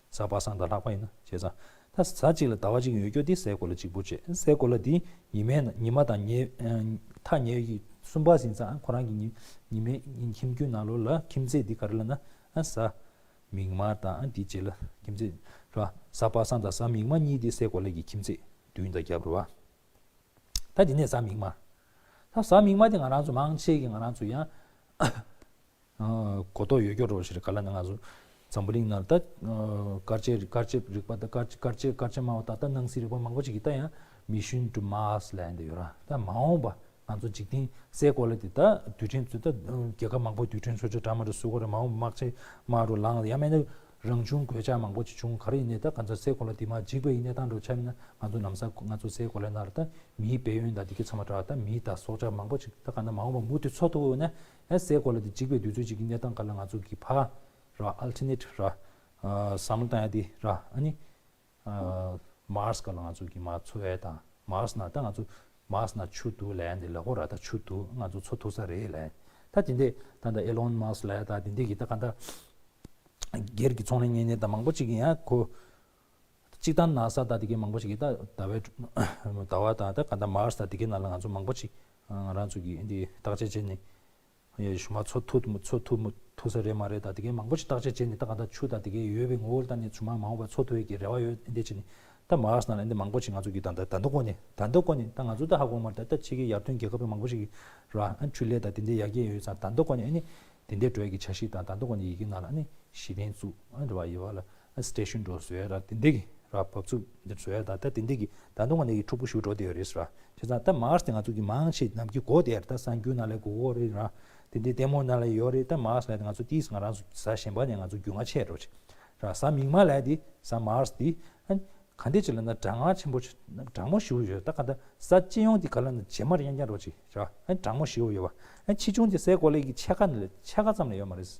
གཟའ་པ་སངས་དང་ལྷག་པ་ཡིན་ན་བྱས་ཙང་། ད་གཟའ་གཅིག་ལ་ཟླ་བ་གཅིག་ཡོད་རྒྱུ་དེ་སའི་གོ་ལ་གཅིག་པོ་བྱས། སའི་གོ་ལ་དེ་ཉི་མའི་ནང་ཉི་མ་དང་ཉི་མཐའ་ཉི་ཡི་གསུམ་པ་ཟིན་ཙང་ཁོ་རང་གི་ཉི་ཉི་མའི་ཁྱིམ་རྒྱུད་ནང་ལོགས་ལ་ཁྱིམ་མཚེས་འདི་ག་རེ་ལབ་ན་ཨ་གཟའ་མིག་དམར་དང་ཨ་འདི་རྗེས་ལ་ཁྱིམ་མཚེས་ར། གཟའ་པ་སངས་དང་གཟའ་མིག་དམར་གཉིས་དེ་སའི་གོ་ལ་གི་ཁྱིམ་མཚེས་མདུན་དང་རྒྱབ་རེད་བ། ད་དེ་ནས་གཟའ་མིག་དམར། ད་གཟའ་མིག་དམར་དེ་ང་རང་ཚོ་མང་ཆེ་གི་ང་རང་ཚོ་ཡང་གོ་རྟོགས་ཡོད་རྒྱུ་རོ་ཞིག་རེད། ག་ལ་ན་ང་ཚོ་འཛམ་བུ་གླིང་ནང་ད་དཀར་ཆའི་དཀར་ཆའི་རིག་པ་དང་དཀར་དཀར་ཆའི་དཀར་ཆ་སྨྲ་བ་དང་ད་སྣང་སྲིད་རིག་པ་མང་པོ་ཅིག་གིས་ད་ཡང་Mission to Mars ལབ་ཡ་འདི་ཡོད་ར། ད་མ་འོངས་པ་ང་ཚོ་འཇིག་རྟེན་སའི་གོ་ལ་འདི་ད་རྡུལ་ཕྲན་ཚོ་ད་རྒྱལ་ཁབ་མང་པོ་རྡུལ་ཕྲན་ཚོ་ཆ་འདྲ་མ་འདྲ་བཟོ་དགོས་རེད། མ་འོངས་པ་དམག་ཆེན་དམག་རུ་ལངས་ཡང་མིན་ན་རང་བྱུང་གོད་ཆག་མང་པོ་ཅིག་བྱུང་ག་རེ་ཡིན་ནའི་ད་ག་ཚོད་སའི་གོ་ལ་འདི་མ་འཇིག་པ་ཡིན་ནའི་ད་འགྲོ་ཆ་མིན་ན་ང་ཚོ་ལམ་སང་ང་ཚོ་སའི་གོ་ལའི་ནང་ལ་ད་མིའི་སྦས་ཡུལ་དང་འདི་གི་ཚང་མ་འདྲ་བ་ད་མིའི་ད་སྲོག་ཆགས་མང་པོ་ཅིག་ད་ག་ན་མ་འོངས་པ་མུ་མཐུད་འཚོ་ཐུབ་འོས་ན་ཡང་སའི་གོ་ལ་འདི་འཇིག་པའི་དུས་ཚོད་ཅིག་གི་གནས་སྟངས་ག་ལ་ང་ཚོ་གི་ཕ་ར་alternate ར་བསམ་བློ་བཏང་ཡ་འདི་ར་ཨ་ནི་Mars ག་ལ་ང་ཚོ་གི་མ་འཚོ་ཡ་དང་Mars ན་ད་ང་ཚོ་Mars ན་ཆུ་འདུག་ལབ་ཡ་འདི་ལ་གོ་ར་ད་ཆུ་འདུག་ང་ཚོ་འཚོ་ཐུབ་ས་རེད་ལབ་ཡ་ད་དེ་འདྲས་ད་ད་Elon Musk ལབ་ཡ་ད་དེ་འདྲས་གི་ད་ག་ད་སྒེར་གྱི་ཚོང་ལས་གཉེར་ནས་ད་མང་པོ་ཅིག་གི་ཡང་གོ་གཅིག་དང་NASA ད་དེ་གའི་མང་པོ་ཞིག་གིས་ད་ཟླ་བའི་ཟླ་བ་དང་ད་ག་ད་Mars ད་དེ་གའི་ནང་ལ་ང་ཚོ་མང་པོ་ཞིག་ང་རང་ཚོ་གིས་འདི་བརྟག་དཔྱད་བྱས་ནས་ ཡ་ཞུ་མ་འཚོ་ཐུབ་འཚོ་ཐུབ་མ་ཐུབ་ས་རེད་མ་རེད། ད་དེ་གའི་མང་པོ་ཞིག་བརྟག་དཔྱད་བྱས་ནས་ད་ག་ད་ཆུ་ད་དེ་གའི་ཡོད་པའི་ངོ་བོ་ལྟ་ནས་ཞུ་མ་མ་འོངས་པ་འཚོ་ཐུབ་ཡས་ཀྱི་རེ་བ་ཡོད་འདི་བྱས་ནས། ད་མཱར་སི་ནང་ལ་འདི་མང་པོ་ཞིག་ང་ཚོ་གི་ད་ད་ད་ལྟ་གོ་ནས་ད་ལྟ་གོ་ནས་ད་ང་ཚོ་ད་ཧ་གོ་མ་རེད། ད་ད་ཕྱི་གི་ཡར་ཐོན་རྒྱལ་ཁབ་མང་པོ་ཞིག་གི་ར་ཨ་ཆུ་ལས་ད་དེ་འདྲའི་ཡར་རྒྱས་ཡོད་ཙང་ད་ལྟ་གོ་ནས་ཨ་ནི་དེ་འདྲའི་འགྲོ་ཡས་ཀྱི་འཆར་གཞི་དང་ད་ལྟ་གོ་ནས་ཡི་གེ་ནང་ལ་ཨ་ནི་གཞི་རྟེན་བཙུགས་ཨ་འདྲ་བ་ཡི་བ་ལ་ཨ་སི་ཊེ་ཤན་འགྲོ་བཟོ་ཡས་ར་དེ་འདྲའི་གི་ར་བབས་ཚུགས་འདིར་བཟོ་ཡ་ད་ལྟ་དེ་འདྲ་གི་ད་དུང་ང་ནས་ཀྱི་འཁྲུག་པོ་ཞུ་འགྲོ་དེ་ཡོད་རེད་ཟེར་བ། བྱས་ཙང་ད་མཱར་སི་དེ་ང་ཚོ་གི་མང་ཆེ་ནམ་རྒྱུན་གོ་དེ་ཡར་ད་གསར་འགྱུར་ནང་ལས་གོ་གོ་རེད་ར། དེ་འདྲའི་ལྟད་མོ་ནང་ལ་ཡོད་རེད། ད་མཱར་སི་ལ་ང་ཚོ་ཏིས་ང་རང་ཚོ་གཟའ་གཞན་པ་ནས་ང་ཚོ་རྒྱུས་མངའ་ཆེ་འགྲོ་ཆེ་ར། གཟའ་མིག་དམར་ལ་དེ་གཟའ་མཱར་སི་དེ་ཨ་ག་འདྲ་ཅིག་ལ་ན་གྲང་ངར་ཆེན་པོ་ཆེ་གྲང་མོ་ཞེ་པོ་ཡོད། ད་ག་ད་གཟའ་སྤྱི་ཡོངས་དེ་ག་ལ་ན་བྱེ་མར་ཡང་ཡང་འགྲོ་ཆེ་ར། ཨ་གྲང་མོ་ཞེ་པོ་ཡོད་བ། ཨ་ཆེ་ཆུང་དེ་སའི་གོ་ལའི་གི་ཕྱེད་ཀ་ནས་ཕྱེད་ཀ་ཙམ་ལས་ཡོད་མ་རེད།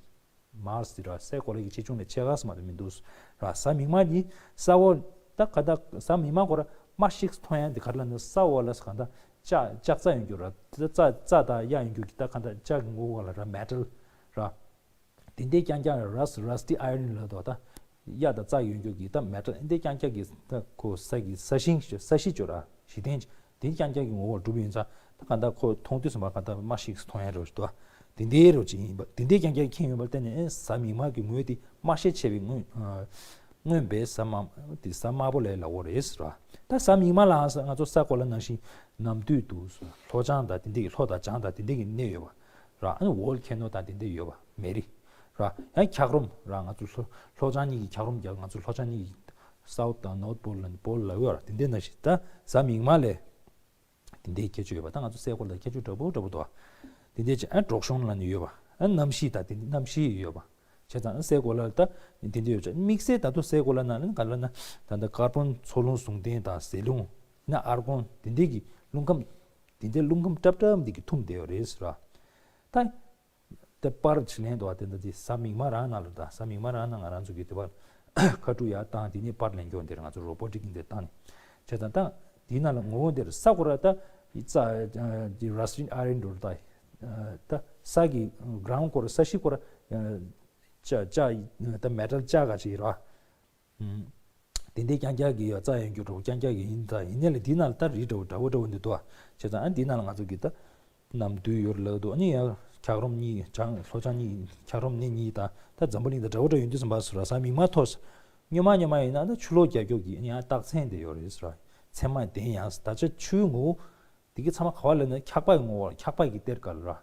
མཱར་སི་ར་སའི་གོ་ལ་གི་ཆེ་ཆུང་ལས་ཕྱེད་ཀ་ཙམ་མ་མི་འདུག་ར། གཟའ་མིག་དམར་གྱི་ས་འོག་ད་ག་ད་གཟའ་མིག་དམར་གོ་ར་དམར་ཤིག་མཐོང་ཡ་འདི་ག་རེ་ལབ་ན་ས་འོག་ལ་ག་ད་ལྕགས་ལྕགས་རྩ་ཡོང་རྒྱུ་ར། ད་རྩ་རྩ་དང་གཡའ་ཡོང་རྒྱུ་གི་ད་ག་ད་ལྕགས་ཀྱི་ངོ་བོ་ལ་ར་མེ་ཊལ་ར། དེ་འདྲའི་རྐྱང་རྐྱང་ར་ར་སི་ཊི་ཨའི་རན་ལབ་འདུག་ད་གཡའ་དང་རྩ་ཡོང་རྒྱུ་གི་ད་མེ་ཊལ་འདི་རྐྱང་རྐྱང་གི་ད་ཁོ་ས་གི་ས་ཞིང་ས་གཞི་བཅོ་ར་གཞི་རྟེན་དེ་རྐྱང་རྐྱང་གི་ངོ་བོར་གྲུབ་ཡིན་ཙང་ད་ག་ད་ཁོ་མཐོང་དུས་ཙམ་པ་ག་ད་དམར་ཤིག་མཐོང་ཡ་རོ་ཞིག་འདུག་དེ་འདྲའི་རོ་ཅིག་ཡིན་པ་དེ་འདྲའི་རྐྱང་རྐྱང་ཁྱེད་ཡོད་པར་བརྟེན་ནས་གཟའ་མིག་དམར་གྱི་ངོས་དེ་དམར་ཤས་ཆེ་བའི་ངོས་མངོན་པའི་གཟའ་དམར་དེ་གཟའ་དམར་པོ་ལས་ལ་འོ་རེད་ར། ད་གཟའ་མིག་དམར་ལའང་ང་ཚོ་ས་གོ་ལ་ནང་བཞིན་ནམ་དུས་འདུག་ལྷོ་བྱང་དང་དེ་འདྲའི་གི་ལྷོ་དང་བྱང་དང་དེ་འདྲའི་གི་གནས་ཡོད་པ་ར། ཨ་ནི་ཝོལ་ཁེ་ནོ་དང་དེ་འདྲའི་ཡོད་པ་མེ་རི་ར། ཡང་འཁྱགས་རོམ་ར་ང་ཚོ་ལྷོ་ལྷོ་བྱང་གཉིས་ཀྱི་འཁྱགས་རོམ་རྒྱག་ང་ཚོ་ལྷོ་བྱང་གཉིས་ཀྱི་སའུ་ཐི་དང་ནོར་ཐི་པོལ་ལ་པོལ་ལ་ཡོད་ར། དེ་འདྲའི་ནང་བཞིན་ད་གཟའ་མིག་དམར་ལས། དེ་འདྲའི་ཁྱད་ཆོས་ཡོད་པ་ད་ང་ཚོ་སའི་གོ་ལ་ཁྱད་ཆོས་འདྲ་པོ་འདྲ་པོ་འདུག་དེ་འདྲའི་ཆ་ཨ་འབྲོག་གཞུང་ལ་ནི་ཡོད་པ་ཨ་གནམ་གཤིས་དང་དེ་གནམ་གཤིས་ཡོད་པ་བྱས་ཙང་ཨ་སའི་གོ་ལ་ད་དེ་འདྲའི་ཡོད་ཆ་དམིགས་བསལ་ད་དུ་སའི་གོ་ལ་ནང་ལ་ག་ལ་ན་ད་ལྟ་ཀར་བོན་འཚོ་རླུང་ཟུང་ལྡན་དང་ཟེ་རླུང་ན་ཨར་གོན་དེ་འདྲའི་གི་རླུང་ཁམས་དེ་འདྲའི་རླུང་ཁམས་སྲབ་སྲབ་འདི་གི་ཐུམ་བསྡད་ཡོད་རེད་ཟེར་བ་ད། དེ་པར་ཕྱི་ལེན་འདུག་བ་དེ་འདྲ་དེ་གཟའ་མིག་དམར་རང་ནང་ལ་དང་གཟའ་མིག་དམར་རང་ནང་ང་རང་ཚོ་གི་དེ་པར་ཁ་ཕྲུ་ཡར་བཏང་དེ་ནས་པར་ལེན་སྐྱོང་དེར་ང་ཚོ་རོ་པོ་ཊིག་འདིར་བཏང་ནས་བྱས་ཙང་ད་དེའི་ནང་ལ་ངོ་བོ་འདིར་ས་ཁོ་ར་ད་རྩ་ར་སི་ཊི་ཨའི་རན་འགྲོ་ད་ད་ས་གི་གྷ་རའུན་ཌི་ཁོ་ར་ས་གཞི་ཁོ་ར་ལྕགས་ལྕགས་ད་མེ་ཊལ་ལྕགས་ག་ཅིག་ར། དེ་འདྲའི་རྐྱང་རྐྱང་གི་ཡ་རྩ་ཡོང་རྒྱུ་འདྲ་བོ་རྐྱང་རྐྱང་གི་ཡིན་ད་ཡིན་ནའི་ལ་འདི་ནང་ལ་ད་རི་འདྲ་བོ་འདྲ་བོ་འདྲ་བོ་འདི་འདུག་བ། བྱས་ཙང་ཨ་འདི་ནང་ལ་ང་ཚོ་གི་ད་ནམ་དུས་ཡོད་ལབ་འདུག་ཨ་ནི་ཡ་འཁྱགས་རོམ་གཉིས་བྱང་ལྷོ་བྱང་གཉིས་འཁྱགས་རོམ་གནས་གཉིས་དང་ད་འཛམ་བུ་གླིང་དང་འདྲ་བོ་འདྲ་ཡོང་དུས་ཙམ་པ་སུ་ར་གཟའ་མིག་དམར་ཐོག་སྨྱོན་མ་སྨྱོན་མ་ཡིན་ན་ད་ཆུ་ལོག་རྒྱག་རྒྱུ་གི་ཨ་ནི་ཡ་རྟགས་མཚན་དེ་ཡོད་རེད་སུ་ར་མཚན་མ་ལྡན་ཡང་ད་ཆ་ཆུའི་ངོ་བོ་དེ་གི་ཚང་མ་ག་བ་ལབ་ན་འཁྱགས་པ་ཡི་ངོ་བོ་འཁྱགས་པ་གི་གཏེར་ག་ལ་ར།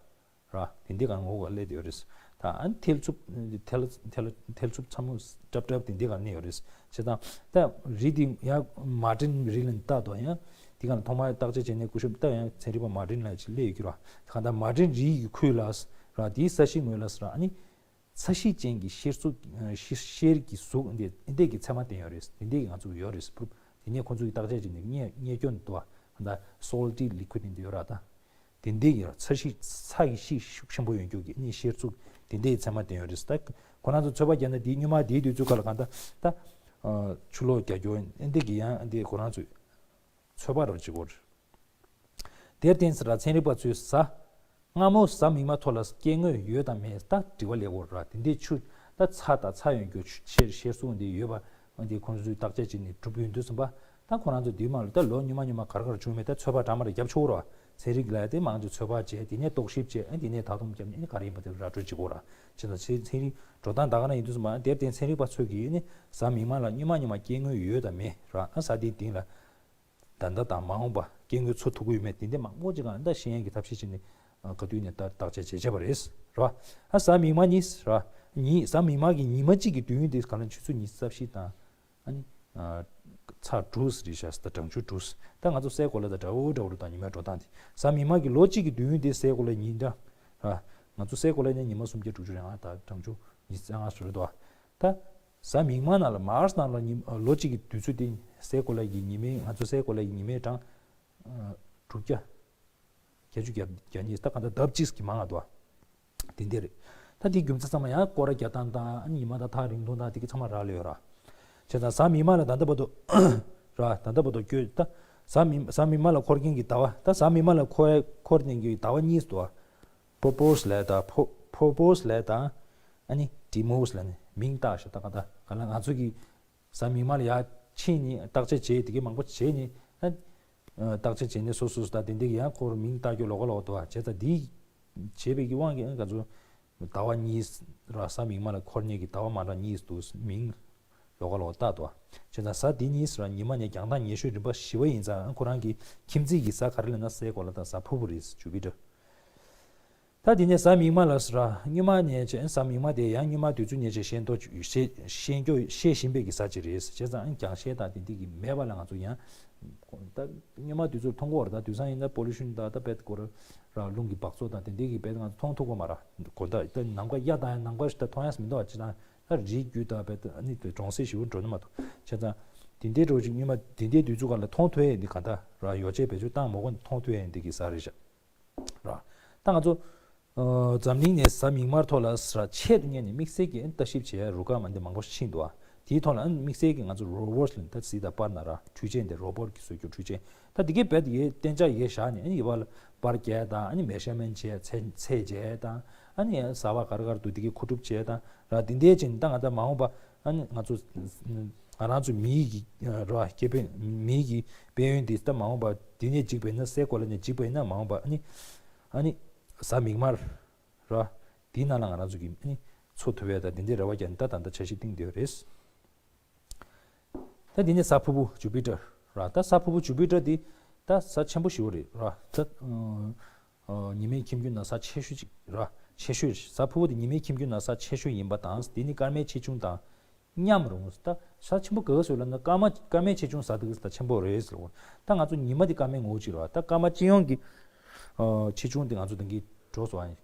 ར། དེ་འདི་གང་ངོ་ག་སླེབས་ཡོད་རེད། ད་ཨ་ནི་ཐལ་འཚུབ་ཐལ་ཐལ་ཐལ་འཚུབ་ཚ་མོ་སྲབ་སྲབ་དེ་འདི་གང་གནས་ཡོད་རེད། བྱས་ཙང་ད་རི་འདི་ཡང་མར་ཊིན་རི་ལ་བལྟ་དོ་ཡང་དེ་གང་ཐོག་མར་བརྟག་དཔྱད་བྱས་ནས་སྐུ་ཞབས་ད་ཡང་ཚན་རིག་པ་མར་ཊིན་ལ་ཅིག་སླེབས་ཡོད་ཀྱི་ར། ད་གང་ལྟར་མར་ཊིན་རི་ཡི་ཁུལ་ལ་ར་དེའི་ས་གཞི་ངོས་ལ་ར་ཨ་ནི་ཚ་ཞིང་ཅན་གྱི་གཤེར་གཟུགས་གཤེར་གྱི་གཟུགས་འདི་འདི་གི་མཚན་མ་བསྟན་ཡོད་རེད། དེ་འདི་གི་ང་ཚོ་ཡོད་རེད་པུ་རུབ། དེ་ནས་ཁོང་ཚོ་གི་བརྟག་དཔྱད་བྱས་ནས་རྙེད་རྙེད་སྐྱོན་འདུག་བ། ད་སོལ་ཊི་ལི་ཀུ་ཌི་འདི་ཡོད་ར་ད། དེ་འདྲའི་ཡང་ཚ་ཞིག་ཚ་ཡི་ཤི་ཤུགས་ཆེན་པོ་ཡོང་རྒྱུ་གི་ནི་གཤེར་གཟུགས་དེ་འདྲའི་མཚན་མ་བསྟན་ཡོད་རེད། ད་ཁོ་རང་ཚོ་ཚོད་དཔག་བརྒྱབ་ན་དེའི་སྨྱོན་མ་དེའི་དུས་ཚོད་ཁ་ལ་གང་ལྟར་ད་ཆུ་ལོག་རྒྱག་རྒྱུ་ཨེ་འདི་གི་ཡང་ཨེ་འདི་ཁོ་རང་ཚོས་ཚོད་དཔག་རོགས་བྱེད་དགོས་རེད། དེར་བརྟེན་ཟེར་ལ་ཚན་རིག་པ་ཚོས་གཟའ་སྔ་མོ་གཟའ་མིག་དམར་ཐོག་ལ་སྐྱེ་དངོས་ཡོད་དང་མེད་ད་དྲི་བ་སླེབས་ཡོད་རེད། དེ་འདྲའི་ཆུ་ད་ཚ་དང་ཚ་ཡོང་རྒྱུ་ཆུ་གཤེར་གཤེར་གཟུགས་འདི་ཡོད་པ་འདི་ཁོང་ཚོས་བརྟག་དཔྱད་བྱས་ནས་གྲུབ་ཡོང་དུས་ཙམ་པ། ད་ཁོ་རང་ཚོ་དེའི་མ་ལ་ད་ལོ་སྨྱོན་མ་སྨྱོན་མ་ག་རེ་ག་རེ་བྱུང་མེད་ད་ཚོད་དཔག་འདྲ་མ་འདྲ་རྒྱབ་ཆོག་ར། ཚན་རིག་ལ་དེ་མང་ཆེ་ཚོད་དཔག་བྱས་དེ་ནས་རྟོག་ཞིབ་བྱས་ཨ་དེ་ནས་ད་དུང་བརྒྱབ་ནས་ག་རེ་ཡིན་པ་དེ་ར་སྤྲོད་བྱེད་དགོས་ར། བྱས་ཙང་ཚན་ཚན་རིག་འགྲོ་སྟངས་ད་ག་ན་ཡིན་དུས་ཙམ་པ་དེར་བརྟེན་ཚན་རིག་པ་ཚོས་ཀྱིས་ནི་གཟའ་མིག་དམར་ལ་སྨྱོན་མ་སྨྱོན་མ་སྐྱེ་དངོས་ཡོད་དང་མེད་ར་ཨ་གཟའ་དེའི་སྟེང་ལ་ད་ལྟ་དང་མ་འོངས་པ་སྐྱེ་དངོས་འཚོ་ཐུབ་ཀྱི་ཡོད་མེད་དེ་འདྲ་མང་པོ་ཅིག་གང་ད་ཤེས་ཡོན་གྱི་ཐབས་ཤེས་བྱས་ནས་ག་དུས་ནས་ད་བརྟག་དཔྱད་བྱེད་བྱས་པ་རེད་ར། ཨ་གཟའ་མིག་དམར་གཉིས་ར་གཉིས་གཟའ་མིག་དམར་གྱི་ཉི་མ་གཅིག་གི་དུས་ཡུན་དེ་ག་ལ་ཆུ་ཚོད་ཉི་ཤུ་རྩ་བཞི་དང་། ཨ་ནི། ཚ་དྲུག་རེད་ཤག་ད་གྲང་ཆུ་དྲུག་ད་ང་ཚོ་སའི་གོ་ལ་དང་འདྲ་བོ་འདྲ་བོ་རེད་ད་ཉི་མའི་འགྲོ་སྟངས་དེ། གཟའ་མིག་དམར་གྱི་ལོ་གཅིག་གི་དུས་ཡུན་དེ་སའི་གོ་ལ་ཉིན་གྲངས། ང་ཚོ་སའི་གོ་ལ་ནི་ཉི་མ་སུམ་བརྒྱ་དྲུག་ཅུ་རེ་ལྔ་དང་གྲང་ཆུ་ཉི་ཤུ་རྩ་ལྔ་ཞིག་རེད་དོ། ད། གཟའ་མིག་དམར་ནང་ལ་མཱར་སི་ནང་ལ་ཉི་ལོ་གཅིག་གི་དུས་ཚོད་དེ་སའི་གོ་ལ་གི་ཉི་མའི་ང་ཚོ་སའི་གོ་ལ་གི་ཉི་མའི་གྲངས། དྲུག་བརྒྱ། བརྒྱད་ཅུ་གྱ་གྱ་གཉིས་ད་ག་འདྲ་ལྡབ་གཅིག་གི་མང་ང་འདུག་དེ་འདྲ་རེད། ད་དེའི་རྒྱུ་མཚན་ཚང་མ་ཡང་སྐོར་ར་རྒྱག་སྟངས་དང་ཉི་མ་དང་ཐག་རིང་ཐུང་དང་དེ་གི་ཚང་མ་རག་ལས་ཡོད་ར། བྱས་ཙང་གཟའ་མིག་དམར་ལ་ད་ལྟ་བར་དུ་ར་ད་ལྟ་བར་དུ་བསྐྱོད་ད་གཟའ་མིག་གཟའ་མིག་དམར་ལ་འཁོར་མཁན་གྱི་ཟླ་བ་ད་གཟའ་མིག་དམར་ལ་འཁོར་འཁོར་ནས་ཀྱི་ཟླ་བ་གཉིས་འདུག་ཕོ་པོ་སི་ལ་དང་ཕོ་ཕོ་པོ་སི་ལ་དང་ཨ་ནི་ཏི་མོ་སི་ལ་ནི་མིང་བཏགས་ཤག་ད་ག་ད་ག་ལ་ང་ཚོ་གི་གཟའ་མིག་དམར་ལ་ཡར་ཕྱིན་ནས་བརྟག་དཔྱད་བྱས་དེ་གི་མང་པོ་བྱས་ནས་ཨ། བརྟག་དཔྱད་བྱས་ནས་སོ་སོ་སོ་ད་དེ་འདི་གི་ཡང་ཁོར་མིང་བཏགས་རྒྱུ་ལོགས་ཀ་ལོགས་འདུག་བ་བྱས་ཙང་འདི་ བྱས་པའི་གི་དབང་གིས་ཨ་ནི་ང་ཚོ་ཟླ་བ་གཉིས་ར་གཟའ་མིག་དམར་ལ་འཁོར་མཁན་གྱི་ཟླ་བ་མ་འདྲ་གཉིས་འདུག་མིང་ལོགས་ཀ་ལོགས་ཀ་བཏགས་འདུག་བྱས་ཙང་གཟའ་འདི་གཉིས་ར་ཉི་མ་ནས་རྒྱང་ཐག་ཉེ་ཤོས་རིམ་པ་བཞི་པ་ཡིན་ཙང་ཁོ་རང་གི་ཁྱིམ་མཚེས་ཀྱི་གཟའ་ག་རེ་ལབ་ན་སའི་གོ་ལ་དང་གཟའ་ཕུར་བུ་རེད། ཇུ་པི་ཊར། ད་དེ་ནས་གཟའ་མིག་དམར་ལ་ར་སྔོན་མ་ནས་བྱས་གཟའ་མིག་དམར་དེ་ཡང་སྔོན་མ་དུས་ཚོད་ནས་བྱས་ཤེས་རྟོགས་ཤེས་ཤེས་རྒྱུ་ཤེས་བཞིན་པའི་གི་གཟའ་ཅིག་རེད། བྱས་ཙང་རྒྱང་ཤེལ་དང་དེ་འདྲ་གི་མེད་པ་ལ་ང་ཚོ་ཡང་ད་སྔོན་མ་དུས་ཚོད་མཐོང་གི་ཡོད་རེད། ད་དུས་སང་ཡིན་ན་པོ་ལུ་ཤན་དང་ད་དཔེ་སྐོར་ར་རླུང་གི་འབག་བཙོག་དང་དེ་འདྲ་གི་དཔེ་ང་ཚོ་མཐོང་ཐུབ་ཀྱི་མ་རེད། གོ་ད་ད་ནམ་མཁའ་གཡའ་དང་ཡང་ནམ་མཁའ་ཞིག་ད་མཐོང་ཡ་མི་འདུག་བ། བྱས་ཙང་ད་རིའི་རྒྱུད་དང་དཔེ་ད་ནི་གྲོང་གསེབ་ཞིག་འགྲོ་ན་མ་གཏོགས། བྱས་ཙང་དེ་འདྲའི་འགྲོ་ཅིག་སྔོན་མ་དེ་འདྲའི་དུས་ཚོད་སྒང་ལ་མཐོང་ཐུབ་ཡ་འདི་ག་ད་ར་ཡོ་བྱད་བེད་སྤྱོད་བཏང་མ་དགོས་ནས་མཐོང་ཐུབ་ཡ་འདི་གི་གཟའ་རེད་ཤག་ར། ད་ང་ཚོ་ཨ་འཛམ་གླིང་ནས་གཟའ་མིག་དམར་ཐོག་ལ་ར་ཆེད་དུ་གཉེར་ནས་དམིགས་བསལ་གྱི་ལྟ་ཞིབ་བྱེད་ཡ་རུ་ཁག་མ་འདི་མང་པོ་ཕྱིན་འདུག་ཨ། དེའི་ཐོག་ལ་ཨ་དམིགས་བསལ་གྱི་ང་ཚོ་རོ་བར་ལ་ད་གཟིགས་དང་པར་ན་ར་འཕྲུལ་ཆས་འདི་རོ་བར་གྱི་བཟོ་རྒྱུ་འཕྲུལ་ཆས་ད་འདི་གའི་རྦད་དེ་གཏན་འཇགས་ཡེ་བཞག་ནས་ཨ་ནི་ཡི་བ་ལ་པར་རྒྱག་ཡ་དང་ཨ་ནི་མེ་ཤར་མེན་བྱས་ཚད་ཚད་བྱས་དང་ཨ་ནི་གཟའ་བ་ག་རེ་ག་རེ་འདུག་འདི་གའི་མཁོ་སྒྲུབ་བྱས་དང་ར་འདི་འདྲའི་ཅིག་ད་ང་ད་མ་འོངས་པ་ཨ་ནི་ང་ཚོ་ང་རང་ཚོ་མིའི་གི་ར་སྐྱེ་དཔོན་མིའི་གི་དཔལ་ཡོན་འདི་ད་མ་འོངས་པ་འདི་ནས་འཇིག་པ་ཡིན་ན་སའི་གོ་ལ་ནས་འཇིག་པ་ཡིན་ན་མ་འོངས་པ་ཨ་ནི་ཨ་ནི་གཟའ་མིག་དམར་ར་འདིའི་ནང་ལ་ང་རང་ཚོ་གི་ཨ་ནི་འཚོ་ཐུབ་ཡ་ད་འདི་འདྲའི་རེ་བ་རྒྱག་ནས་ད་ད་ལྟ་འཆར་གཞི་བཏིང་བསྡད་ཡོད་རེད། ད་འདི་ནས་གཟའ་ཕུར་བུ་ཇུ་པི་ཊར་ར། ད་གཟའ་ཕུར་བུ་ཇུ་པི་ཊར་འདི་ད་གཟའ་ཆེན་པོ་ཞེ་པོ་རེད་ར། ད་ཨ་ཨ་ཉི་མའི་ཁྱིམ་རྒྱུད་ནང་གཟའ་ཆེ་ཤོས་ཅིག་ར། ཆེ་ཤོས་གཟའ་ཕུར་བུ་འདི་ཉི་མའི་ཁྱིམ་རྒྱུད་ནང་གཟའ་ཆེ་ཤོས་ཡིན་པ་དང་འདི་ནི་སྐར་མའི་ཆེ་ཆུང་དང་མཉམ་རུང་། ད་གཟའ་ཆེན་པོ་ག་ག་ཟེར་ལབ་ན་སྐར་མ་སྐར་མའི་ཆེ་ཆུང་གཟའ་འདི་ག་ད་ཆེན་པོ་རེད་ཟེར་ལ། ད་ང་ཚོ་ཉི་མ་འདི་སྐར་མའི་ངོ་བོ་གཅིག་རེད་བ། ད་སྐར་མ་སྤྱི་ཡོངས་ཀྱི་ཨ་ཆེ་ཆུང་འདི་ང་ཚོ་ད་གིན་འགྲོ་སོང་ཨ།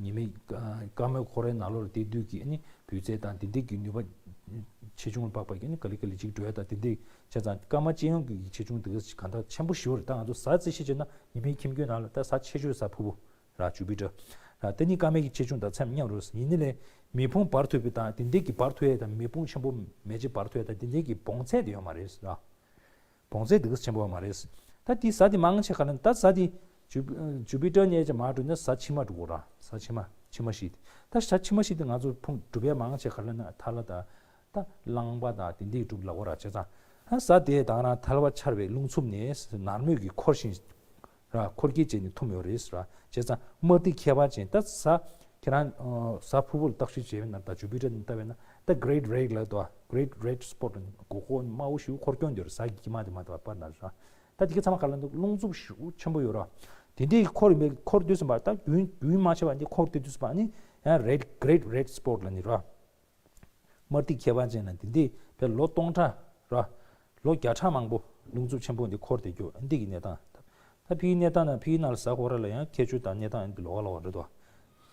ཉི་མའི་ཨ་སྐར་མའི་འཁོར་བའི་ནང་ལོགས་ལ་བལྟས་དུས་ཀྱི་ཨ་ནི་སྤུས་ཚད་དང་དེ་འདྲའི་གི་ནུས་པ་ཆེ་ཆུང་ལ་དཔག་པ་གི་ཨ་ནི་ག་ལེ་ག་ལེ་ཅིག་འགྲོ་ཡ་ད་དེ་འདྲའི་བྱས་ཙང་སྐར་མ་སྤྱི་ཡོངས་ཀྱི་ཆེ་ཆུང་འདི་ག་ད་ཆེན་པོ་ཞེ་པོ་རེད། ད་ང་ཚོ་གཟའ་རྩིས་གཞི་བྱས་ན་ཉི་མའི་ཁྱིམ་རྒྱུད་ནང་ལ་ད་གཟའ་ཆེ་ཤོས་གཟའ་ཕུར་བུ་ར་ཇུ་པི་ཊར་ར། དེ་གཉིས་སྐར་མའི་གི་ཆེ་ཆུང་དང་ཚད་མཉམ་རེད། ཡིན་ནའི་ལས་མེ་ཕུང་འབར་ཐུབ་པའི་དང་དེ་འདྲའི་གི་འབར་ཐུབ་ཡ་དང་མེ་ཕུང་ཆེན་པོ་མེ་ལྕེ་འབར་ཐུབ་ཡ་དང་དེ་འདྲའི་གི་བོངས་ཚད་དེ་ཡོད་མ་རེད་ར། བོངས་ཚད་དེ་ག་ཆེན་པོ་ཡོད་མ་རེད། ད་དེ་གཟའ་དེ་མང་ཆེ་ག་ལ་ད་གཟའ་དེ་ཇུ་ཇུ་པི་ཊར་ནས་ཅིག་མར་འགྲོ་ན་གཟའ་ཕྱི་མ་འགྲོ་གོ་ར། གཟའ་ཕྱི་མ་ཕྱི་མ་བཞི་དེ་ད་གཟའ་ཕྱི་མ་བཞི་དེ་ང་ཚོ་ཕུང་སྒྲུབ་ཡ་མང་ཆེ་ག་ལ་ན་ཐ་ལ་དང་ད་རླངས་པ་དང་དེ་འདྲའི་སྒྲུབ་ལ་གོ་ར། བྱས་ཙང་ཨ་གཟའ་དེ་དང་རང་ཐལ་བ་འཆར་བའི་རླུང་འཚུབ་ནས་ནར་མོས་ཀྱི་འཁོར་ཞིང་། ར་འཁོར་སྐྱེད་བྱས་ནས་ཐུམ་ཡོད་རེད་ར། བྱས་ཙང་དམར་ཐིག་ཁྱད་པར་ཅན་ད་གཟའ་ཁྱེད་རང་ཨ་གཟའ་ཕུར་བུ་ལ་བརྟག་ཞིབ་བྱས་པ་ན་ད་ཇུ་པི་ཊར་ནས་བལྟས་པ་ན་ད་great red ལབ་འདུག great red spot ལ་མགོ་སྐོར་དམར་པོ་ཞིག་འཁོར་སྐྱོད་འདི་རེད། གཟའ་གི་དཀྱིལ་མ་དེ་མ་གཏོགས་པར་ན་ར། ད་དེ་ག་ཚང་མ་ག་ལ་འདུག་རླུང་འཚུབ་ཤུགས་ཆེན་པོ་ཡོད་ར། དེ་འདྲའི་འཁོར་ཡིན་པའི་འཁོར་དུས་ཙམ་པ་ད་རྒྱུན་རྒྱུན་མ་ཆད་པ་འདི་འཁོར་དུས་ཙམ་པ་ནི་ཡང་red great red spot ལ་ནི་ར། དམར་ཐིག་ཁྱད་པར་ཅན་ལ་འདི་འདི་བས་ལོ་སྟོང་ཕྲག་ར། ལོ་བརྒྱ་ཕྲག་མང་པོ་རླུང་འཚུབ་ཆེན་པོ་འདི་འཁོར་བསྡད་རྒྱུ་འདི་གི་གནས་སྟངས། ད་ཕི་གི་གནས་སྟངས་ན་ཕི་གི་ནང་ལ་གཟའ་འཁོར་ལ་ཡང་ཁྱད་ཆོས་དང་གནས་སྟངས་འདི་ལོགས་ཀ་ལོགས་ཀ་རེད་དོ།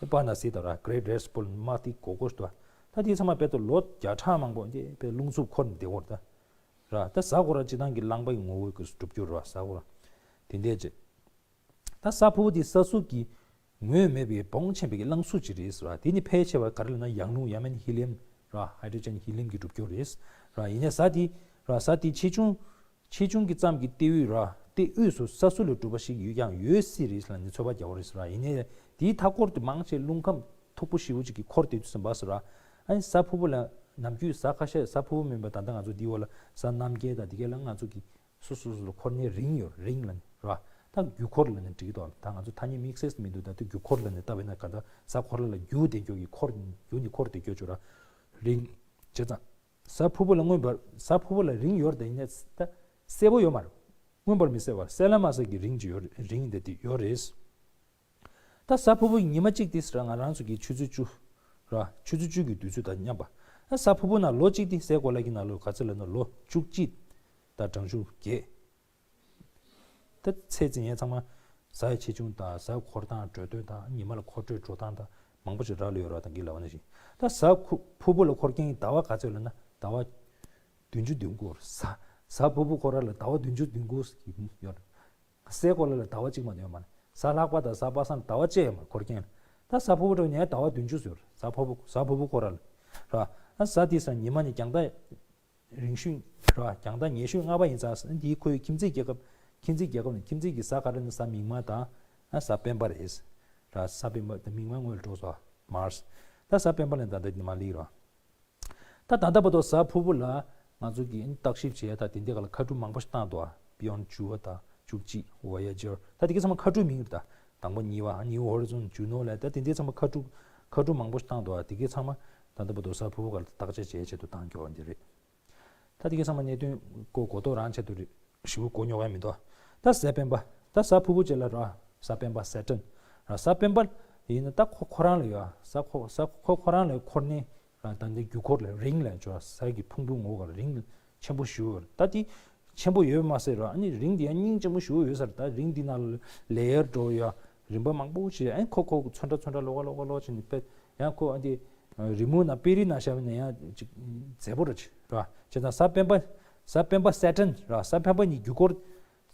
ཨེ་པ་ན་སི་ད་ར་great red spot དམར་ཐིག་སྒོར་སྒོར་ཞིག་འདུག་ད་དེ་ཚང་མ་བས་ལོ་བརྒྱ་ཕྲག་མང་པོ་འདི་བས་རླུང་འཚུབ་འཁོར་ནས་བསྡད་ཡོད་རེད་ད། ར་ད་གཟའ་འཁོར་ལ་སྤྱིར་བཏང་གི་རླངས་པ་ཡི་ངོ་བོ་གི་གྲུབ་རྒྱུ་རེད་བ། གཟའ་འཁོར་ལ་དེ་འདྲས་བྱས། ད་གཟའ་ཕུར་བུ་དེ་ས་གཟུགས་ཀྱི་ངོས་མེད་པའི་བོངས་ཆེན་པོའི་རླངས་གཟུགས་ཅིག་རེད་ཟེར་བ། དེ་ནི་ཕལ་ཆེ་བ་ག་རེ་ལབ་ན་ཡང་རླུང་ཡང་མིན་ཧི་ལི་ཡམ་ར། ཧའི་ཌྲོ་ཇན་ཧི་ལི་ཡམ་གྱི་གྲུབ་རྒྱུ་རེད་ར། ཡིན་ནའི་གཟའ་དེ་ར་གཟའ་དེ་ཆེ་ཆུང་ཆེ་ཆུང་གི་ཙམ་གྱི་ལྟེ་དབུས་ར་ལྟེ་དབུས་སུ་ས་གཟུགས་ལས་གྲུབ་པ་ཞིག་ཡོད་ཀྱང་ཡོད་སྲིད་རེད་ལབ་ནས་ཚོད་དཔག་རྒྱག་པ་རེད་ཟེར་བ། ཡིན་ནའི་དེའི་མཐའ་སྐོར་དུ་མང་ཆེ་རླུང་ཁམས་མཐུག་པོ་ཞེ་པོ་ཅིག་གིས་འཁོར་བསྡད་དུས་ཙམ་པ་ཟེར་བ། ཨ་ནི་གཟའ་ཕུར་བུ་ལ་ནམ་རྒྱུན་གཟའ་ཁ་ཤས་གཟའ་ཕུར་བུ་མིན་པ་ད་ལྟ་ང་ཚོ་འདི་འོག་ལ་གཟའ་རྣམ་རྒྱལ་དང་འདི་གས་ལ་ང་ཚོ་གི་སོ་སོ་སོ་ལ་འཁོར་གནས་རིང་ཡོད་རིང་ལ་ནི་ར། ད་རྒྱུ་འཁོར་ལ་ནི་འགྲིག་འདུག་ད་ང་ཚོ་ཐ་སྙད་དམིགས་བསལ་མི་འདུག་ད་ལྟ་རྒྱུ་འཁོར་ལ་ནི་ལྟ་བས་ན་ག་ད་གཟའ་འཁོར་ལ་རྒྱུ་དེ་འགྱོ་གི་འཁོར་རྒྱུ་ནི་འཁོར་དེ་འགྱོ་ཆོག་ར། རིང་། བྱས་ཙང་། གཟའ་ཕུར་བུ་ལ་མངོན་པར་གཟའ་ཕུར་བུ་ལ་རིང་ཡོད་རེད་ཡིན་ནའི་ད་གསལ་པོ་ཡོད་མ་རེད། མངོན་པར་མི་གསལ་བར་གསལ་ལ་མ་གསལ་གྱི་རིང་ཅིག་ཡོད་རིང་དེ་དེ་ཡོད་རེད། ད་གཟའ་ཕུར་བུ་ཉི་མ་གཅིག་དེ་ར་ང་རང་ཚོ་གི་ཆུ་ཚོད་བཅུ་ར་ཆུ་ཚོད་བཅུ་གི་དུས་ཚོད་དང་མཉམ་པ། ཨ་གཟའ་ཕུར་བུ་ན་ལོ་གཅིག་དེ་སའི་གོ་ལ་གི་ནང་ལོ་ག་ཚོད་ལབ་ན་ལོ་བཅུ་གཅིག་དང་གྲངས་ཆུང་བརྒྱད། ད་ཚེས་འཛིན་ཡས་ཚང་མ་གཟའ་ཡི་ཆེ་ཆུང་དང་གཟའ་འཁོར་སྟངས་འགྲོ་དོན་དང་ཉི་མ་ལ་འཁོར་འགྲོས་འགྲོ་སྟངས་དང་མང་པོ་ཞིག་རག་ལས་ཡོད་ར། དང་གི་ལབ་པ་ནང་བཞིན་ད་གཟའ་ཕུ་ཕུར་བུ་ལ་འཁོར་མཁན་གྱི་ཟླ་བ་ག་ཚོད་ལབ་ན་ཟླ་བ་བདུན་ཅུ་དོན་དགུ་ར། གཟའ་གཟའ་ཕུར་བུ་ཁོ་ར་ལ་ཟླ་བ་བདུན་ཅུ་དོན་དགུ་ཡོད་ར། སའི་གོ་ལ་ལ་ཟླ་བ་གཅིག་མ་གཏོགས་ཡོད་མ་རེད། གཟའ་ལྷག་པ་དང་གཟའ་པ་སངས་ཟླ་བ་གཅིག་ཡོད་མ་རེད་འཁོར་མཁན་ལ། ད་གཟའ་ཕུར་བུ་འགྲོ་ནས་ཟླ་བ་བདུན་ཅུ་ཟེར་གཟའ་ཕུར་བུ་གཟའ་ཕུར་བུ་ཁོ་ར་ལ་ར། ཨ་གཟའ་དེ་སང་ཉི་མ་ནས་རྒྱང་ཐག་རིང་ཤོས་ར་རྒྱང་ཐག་ཉེ་ཤོས་ལྔ་པ་ཡིན་ཙང་འདིའི་ཁོའི་ཁྱིམ་མཚེས་རྒྱལ་ཁབ་ཁྱིམ་མཚེས་རྒྱལ་ཁབ་ནས་ཁྱིམ་མཚེས་ཀྱི་གཟའ་ག་རེ་ནི་གཟའ་མིག་དམར་དང་ཨ་གཟའ་སྤེན་པ་རེད་ར། གཟའ་སྤེན་པ་དང་མིག་དམར་སྔོན་ལ་འགྲོ་སོང་མར་སི། ད་གཟའ་སྤེན་པ་ནས་ད་ལྟ་ཉི་མ་ལིག་ར། ད་ད་ལྟ་བར་དུ་གཟའ་ཕུར་བུ་ལ་ང་ཚོ་གིས་བརྟག་ཞིབ་བྱས་ད་དེ་འདྲ་ག་ལ་ཁ་ཕྲུག་མང་པོ་ཞིག་བཏང་འདུག་ཨ། པི་ཡོན་བཅུ་པ་དང་བཅུ་གཅིག་ཝོ་ཡ་ཇར་ད་དེ་ག་ཚང་མ་ཁ་ཕྲུག་མིང་རེད། ད་ དང་པོ་གཉིས་པ་New Horizon Juno ལ་ད་དེ་འདྲའི་ཚང་མ་ཁ་ཕྲུག་ཁ་ཕྲུག་མང་པོ་ཞིག་བཏང་འདུག་དེ་གའི་ཚང་མ་ད་ལྟ་བར་དུ་གཟའ་ཕུར་བུ་སྒང་ལ་བརྟག་དཔྱད་བྱེད་ཆེད་དུ་བཏང་རྒྱུ་འདི་རེད། ད་དེ་གའི་ཚང་མ་གནད་དོན་གོ་གོ་རྟོགས་རང་ཆེད་དུ་རེད། ཞེ་པོ་གོ་མྱོང་ཡ་མི་འདུག་ད་གཟའ་སྤེན་པ། ད་གཟའ་ཕུར་བུ་བཅས་ལ་ར་གཟའ་སྤེན་པ་Saturn ར། གཟའ་སྤེན་པ་ཡིན་ན་ད་ཁོ་ཁོ་རང་ལ་ཡོད་གཟའ་ཁོ་གཟའ་ཁོ་ཁོ་རང་ལ་འཁོར་ནས་ར། ད་འདི་རྒྱུ་འཁོར་ལ་རིང་ལ་འཇོག་གཟའ་གི་ཕུང་པོའི་ངོ་བོ་ག་རིང་ཆེན་པོ་ཞེ་པོ་ཡོད་རེད། ད་དེ་ཆེན་པོ་ཡོད་མ་ཟད་ར། ཨ་ནི་རིང་དེ་ཡང་སྙིང་རྗེ་མོ་ཞེ་པོ་ཡོད་ས་རེད། ད་རིང་དེ་ནང་ལ་ལེ་ཡར་འགྲོ་ཡ་རིམ་པ་མང་པོ་ཞིག་ཨ་ནི་ཁོ་ཁོ་ཚོན་ཁྲ་ཚོན་ཁྲ་ལོགས་ཀ་ལོགས་ཀ་ལོགས་བྱས་ནས་དཔེ་ཡང་ཁོ་ཨ་འདི་རི་མོ་ནང་དཔེ་རིས་ནང་བཞག་པ་ནས་ཡང་ཅིག་མཛེས་པོ་རེད་ར། བྱས་ཙང་གཟའ་སྤེན་པ་གཟའ་སྤེན་པ་Saturn ར། གཟའ་སྤེན་པ་ནི་རྒྱུ་འཁོར་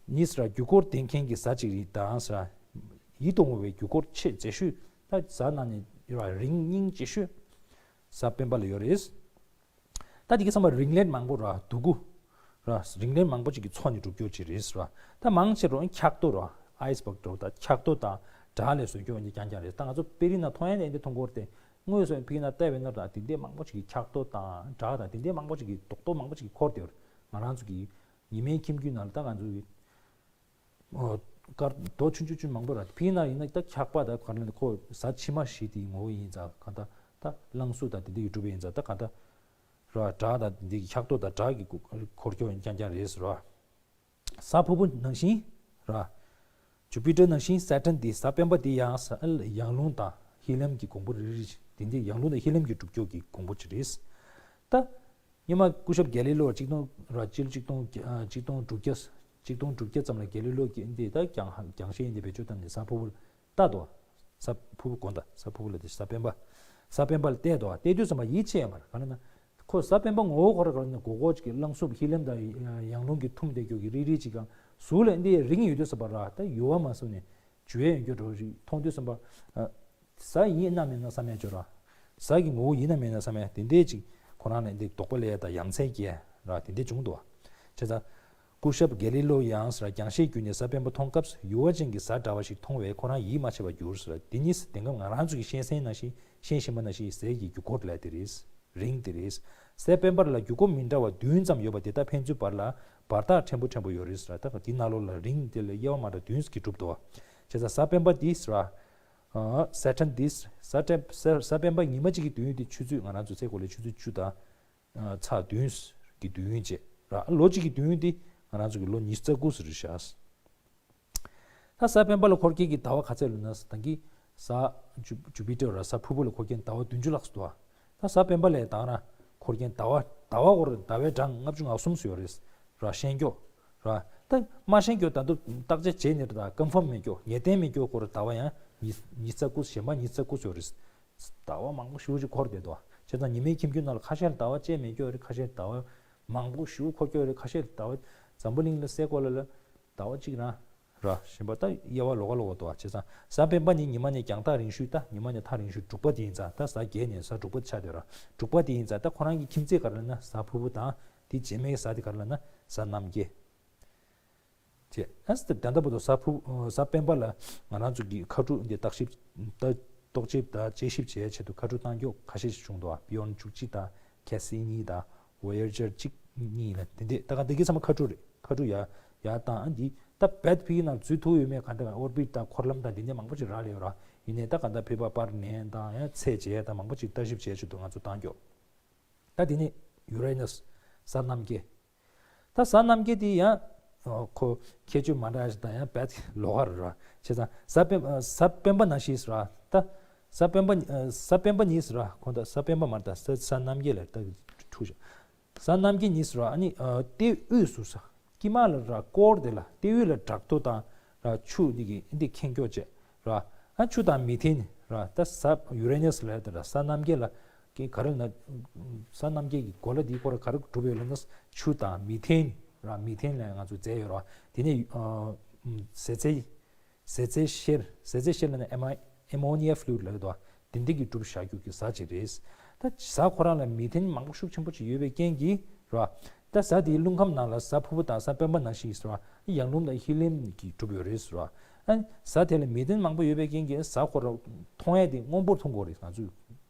གཉིས་ར། རྒྱུ་འཁོར་ལྡན་མཁན་གྱི་གཟའ་ཅིག་རེད་དང་ཟེར། ཡིད་དུ་འོང་བའི་རྒྱུ་འཁོར་ཆེས་མཛེས་ཤོས། ད་གཟའ་ནང་ནས་ར་རིང་སྙིང་རྗེ་ཤོས་གཟའ་སྤེན་པ་ལ་ཡོད་རེད། ད་དེ་གའི་ཚང་མ་རིང་ལན་མང་པོ་ར་སྡུག་གུ་ར། རིང་ལན་མང་པོ་ཅིག་གི་ཚོགས་ནས་གྲུབ་རྒྱུ་ཅིག་རེད་ར། ད་མང་ཆེ་རུ་འཁྱག་ལྟོ་ར། Iceberg འདྲ་བོ་ད་འཁྱག་ལྟོ་དང་བྲག་ལ་བཟོ་རྒྱུ་འདི་རྐྱང་རྐྱང་རེད། ད་ང་ཚོ་དཔེ་རིས་ནང་མཐོང་ཡ་ནས་འདི་མཐོང་གི་ཡོད་རེད་དེ། དངོས་སུ་ཕ་གི་ནང་བལྟས་པ་ཡིན་ན་ད་དེ་འདྲའི་མང་པོ་ཅིག་གི་འཁྱག་ལྟོ་དང་བྲག་དང་དེ་འདྲའི་མང་པོ་ཅིག་གི་རྡོག་རྡོག་མང་པོ་ཅིག་གི་འཁོར་དེ་ང་རང་ཚོ་གི་ཉི་མའི་ཁྱིམ་རྒྱུད་ནང་ལ་ད་ང་ཚོ་གི་ཨོ། དཀར་རྡོ་ཆུང་ཆུང་ཆུང་མང་པོ་ར། ཕ་གི་ནང་ཡིན་ན་ད་འཁྱག་པ་ད་ག་རེ་ལབ་ན་ཁོ་གཟའ་ཕྱི་མ་བཞི་དེའི་ངོ་བོ་ཡིན་ཙང་གང་ལྟར་ད་རླངས་གཟུགས་དང་དེ་འདྲ་ཡིས་གྲུབ་པ་ཡིན་ཙང་ད་གང་ལྟར་ར། བྲག་དང་དེ་འདྲའི་འཁྱག་ལྟོ་དང་བྲག་གི་འཁོར་རྒྱུ་ཡིན་རྐྱང་རྐྱང་རེད་ཟེར་བ། གཟའ་ཕུར་བུ་ནང་བཞིན་ར། Jupiter ནང་བཞིན་Saturn དེ་གཟའ་སྤེན་པ་དེ་ཡང་ས་ཡང་རླུང་དང་ཧི་ལིམ་གྱི་གོང་བུ་རེ་རེ་དེ་འདྲའི་ཡང་རླུང་དང་ཧི་ལིམ་གྱི་གྲུབ་རྒྱུ་གི་གོང་བུ་ཅིག་རེད། ད། སྔོན་མ་སྐུ་ཞབས་གྷེ་ལི་ལོ་གཅིག་སྟོང་ར་སྤྱི་ལོ་གཅིག་སྟོང་ཨ་གཅིག་སྟོང་དྲུག་བརྒྱ་གཅིག་སྟོང་དྲུག་བརྒྱ་ཙམ་ལ་གྷེ་ལི་ལོ་གིས་འདི་ད་རྒྱང་རྒྱང་ཤེལ་འདི་བེད་སྤྱོད་བཏང་ནས་གཟའ་ཕུར་བུ་ལ་ལྟ་དོ། གཟའ་ཕུར་བུ་དགོངས་དག་གཟའ་ཕུར་བུ་ལ་དེ་གཟའ་སྤེན་པ། གཟའ་སྤེན་པ་ལ་བལྟས་དོ། བལྟས་དུས་ཙམ་པ་ཡིད་ཆེས་ཡོད་མ་རེད། ག་རེ་ན། ཁོ་གཟའ་སྤེན་པ་ངོ་བོ་ཁོ་ར་ག་རེ་ན་གོ་གོ་ཅིག་གི་རླངས་གཟུགས་ཧི་ལིམ་དང་ཡང་རླུང་གི་ཐུམ་དེ་རྒྱུ་གི་རིལ་རིལ་ཅིག་གང་གཟུགས་ལ་འདི་རིང་ཡོད་དུས་ཙམ་པ་ར། ད་ཡུ་བ་མ་བཟུང་ནས་འཇུ་ཡས་ཡོད་རྒྱུ་འདྲ་བོ་ཞིག་མཐོང་དུས་ཙམ་པ། གཟའ་ཡིན་ན་མིན་ན་བསམ་ཡས་ཅིག་ར། གཟའ་གི་ངོ་བོ་ཡིན་ན་མིན་ན་བསམ་ཡས་དེ་འདྲས་ཅིག་ཁོ་རང་ལ་འདི་དོགས་པ་སླེབས་ཡས་དང་ཡ་མཚན་སྐྱེ་ཡས་ར་དེ་འདྲས་བྱུང་འདུག་བ། བྱས་ཙང་། སྐུ་ཞབས་གྷེ་ལི་ལོ་ཡང་ཟེར་རྒྱང་ཤེལ་བརྒྱུད་ནས་གཟའ་སྤེན་པ་མཐོང་སྐབས་ཡུ་བ་ཅན་གྱི་གཟའ་འདྲ་བ་ཞིག་མཐོང་བས་ཁོ་རང་ཡིད་མ་ཆེས་པར་གྱུར་ཟེར། དེ་ནི་དེང་སྐབས་ང་རང་ཚོ་གིས་ཤེས་ཡས་ནང་བཞིན་ཤེས་བཞིན་པ་ནང་བཞིན་གཟའ་གི་རྒྱུ་འཁོར་ལ་དེ་རེད། རིང་དེ་རེད། གཟའ་སྤེན་པ་ལ་རྒྱུ་འཁོར་མི་འདྲ་བ་བདུན་ཙམ་ཡོད་པ་དེ་དག་ཕན་ཚུན་བར་ལ་བར་ཐག་ཕྲན་བུ་ཕྲན་བུ་ཡོད་རེད་ཟེར། ད་དེ་ནང་ལོགས་ལ་རིང་དེ་ལ་དབྱེ་བ་མ་འདྲ་བདུན་ཞིག་གྲུབ་འདུག་བ། བྱས་ཙང་གཟའ་སྤེན་པ་འདི་ཟེར་བ། ཨ་Saturn འདི་ཟེར། གཟའ་སྤེན་གཟའ་སྤེན་པ་ཉི་མ་གཅིག་གི་དུས་ཡུན་དེ་ཆུ་ཚོད་ང་རང་ཚོ་ཚེ་གོ་ལའི་ཆུ་ཚོད་བཅུ་དང་། ཨ་ཚེག་བདུན་གྱི་དུས་ཡུན་བྱས་ར། ལོ་གཅིག་གི་དུས་ཡུན་དེ་ང་རང་ཚོ་གི་ལོ་ཉི་ཤུ་རྩ་དགུ་ཟེར་རེད་ཤག་ད་གཟའ་སྤེན་པ་ལ་འཁོར་མཁན་གྱི་ཟླ་བ་ག་ཚད་ལབ་ན་ད་གིན་གཟའ་ཇུ་ཇུ་པི་ཊར་ར་གཟའ་ཕུར་བུ་ལ་འཁོར་མཁན་ཟླ་བ་བདུན་ཅུ་ལྷག་ཙམ་འདུག་བ། ད་གཟའ་སྤེན་པ་ལ་ད་ར་འཁོར་མཁན་ཟླ་བ་ཟླ་བ་འཁོར་ཟླ་བའི་གྲངས་ལྔ་བཅུ་ང་གསུམ་ཙམ་ཡོད་རེད་ར། ཤེས་མཁན་ར། ད་མ་ཤེས་མཁན་ད་དུང་བརྟག་དཔྱད་བྱས་ནས་ར་ད་ཀོན་ཕོམ་མེད་མཁན་ངེས་གཏན་མེད་མཁན་འཁོར་ཟླ་བ་ཡང་ཉི་ཉི་ཤུ་རྩ་དགུ་གཞན་པ་ཉི་ཤུ་རྩ་དགུ་ཙམ་ཡོད་རེད། ཟླ་བ་མང་པོ་ཞེ་པོ་ཅིག་འཁོར་བསྡད་འདུག་བྱས་ཙང་ཉི་མའི་ཁྱིམ་རྒྱུད་ནང་ལ་ཁ་ཤས་ལ་ཟླ་བ་གཅིག་མེད་མཁན་ཡོད་རེད། ཁ་ཤས་ལ་ཟླ་བ་མང་པོ་ཞེ་པོ་འཁོར་མཁན་ཡོད་རེད། ཁ་ཤས་ལ་ཟླ་བ་འཛམ་བུ་གླིང་ལ་སའི་གོ་ལ་ལ་ཟླ་བ་གཅིག་རང་ར། གཞན་པ་ད་དབྱེ་བ་ལོགས་ཀ་ལོགས་ཀ་འདུག་བྱས་ཙང་གཟའ་སྤེན་པ་ནི་ཉི་མ་ནས་རྒྱང་ཐག་རིང་ཤོས། ད་ཉི་མ་ནས་ཐག་རིང་ཤོས་དྲུག་པ་དེ་ཡིན་ཙང་ད་གཟའ་བརྒྱད་ནས་གཟའ་དྲུག་པ་ཆགས་བསྡད་ར། དྲུག་པ་དེ་ཡིན་ཙང་ད་ཁོ་རང་གི་ཁྱིམ་མཚེས་ག་རེ་ལབ་ན་གཟའ་ཕུར་བུ་དང་དེ་རྗེས་མའི་གཟའ་དེ་ག་རེ་ལབ་ན་གཟའ་རྣམ་རྒྱལ། ཅེས། ཨ་ད་ལྟ་བར་དུ་གཟའ་ཕུར་གཟའ་སྤེན་པ་ལ་ང་རང་ཚོ་གི་མཁའ་གྲུ་འདི་བརྟག་ཞིབ་ད་རྟོག་དཔྱོད་དང་དཔྱད་ཞིབ་བྱེད་ཆེད་དུ་མཁའ་གྲུ་བཏང་རྒྱུ་ཁ་ཤས་ཤིག་བྱུང་འདུག Pion བཅུ་གཅིག་དང་Cassini དང་Voyager གཅིག་གཉིས་ལ་དེ་འདྲས་ད་ག་འདི་གི་ཚང་མ་མཁའ་གྲུ་རེད། མཁའ་གྲུ་ཡར་ཡར་བཏང་ཨ་འདི་ད་བད་ཕི་ནང་འཛུལ་ཐུབ་ཡོད་མེད་ག་འདྲ་ཨོར་བིཊ་དང་འཁོར་ལམ་དང་འདི་འདྲས་མང་པོ་ཅིག་རག་ལས་ཡོད་ར། ཡིན་ནའི་ད་ག་འདྲ་ཕེབས་པ་པར་ནན་དང་ཡང་ཚད་བྱས་དང་མང་པོ་ཅིག་བརྟག་ཞིབ་བྱེད་ཆེད་དུ་ང་ཚོ་བཏང་རྒྱུ། ད་དེ་ནས་Uranus གཟའ་རྣམ་རྒྱལ། ད་གཟའ་རྣམ་རྒྱལ་དེ་ཡང་ཁོ་ཁྱད་ཆོས་མ་འདྲ་ཞིག་དང་ཡང་བད་ལོགས་ཀ་རེད་ར། བྱས་ཙང་གཟའ་སྤེན་གཟའ་སྤེན་པ་ནང་བཞིན་ར། ད་གཟའ་སྤེན་པ་གཟའ་སྤེན་པ་ཉིས་ར། ཁོ་ད་གཟའ་སྤེན་པ་མ་རེད། ད་གཟའ་གཟའ་རྣམ་རྒྱལ་ལ་ད་འཁྲུག་ཤག་གཟའ་རྣམ་རྒྱལ་ཉིས་ར། ཨ་ནི་ལྟེ་དབུས་སུ་ས་དཀྱིལ་མ་ལ་ར་སྐོར་དེ་ལ་ལྟེ་དབུས་ལ་བྲག་རྡོ་དང་ར་ཆུ་འདི་གི་འདི་ཁེངས་སྐྱོ་བྱས་ར། ཨ་ཆུ་དང་མི་ཐེན་ར། ད་གཟའ་Uranus ལ་ད་ར་གཟའ་རྣམ་རྒྱལ་ལ་གི་ག་རེ་ན་གཟའ་རྣམ་རྒྱལ་གྱི་གོ་ལ་འདིའི་སྐོར་ག་རེ་གྲུབ་ཡོད་ལབ་ན་ཆུ་དང་མི་ཐེན་ར། མི་ཐེན་ལ་ང་ཚོ་རྫས་ཡོད་ར། དེ་ནས་ཟེར་ཚེ་ཟེར་ཚེ་ཤེལ་ཟེར་ཚེ་ཤེལ་ལབ་ན་ammonia fluid ལབ་འདུག་དེ་འདི་གི་གྲུབ་བཞག་རྒྱུ་གི་གཟའ་ཅིག་རེད། ད་གཟའ་ཁོ་རང་ལ་མི་ཐེན་མང་པོ་ཤུགས་ཆེན་པོ་ཅིག་ཡོད་པའི་རྐྱེན་གྱིས་ར། ད་གཟའ་དེའི་རླུང་ཁམས་ནང་ལ་གཟའ་ཕུར་བུ་དང་གཟའ་སྤེན་པ་ནང་བཞིན་ཟེར་བ་ཡང་རླུང་དང་ཧི་ལིམ་གྱིས་གྲུབ་ཡོད་རེད་ཟེར་བ། ཨ་གཟའ་དེ་ལ་མི་ཐེན་མང་པོ་ཡོད་པའི་རྐྱེན་གྱིས་གཟའ་ཁོ་རང་མཐོང་ཡས་དེ་སྔོན་པོར་མཐོང་གི་རེད། ང་ཚོས་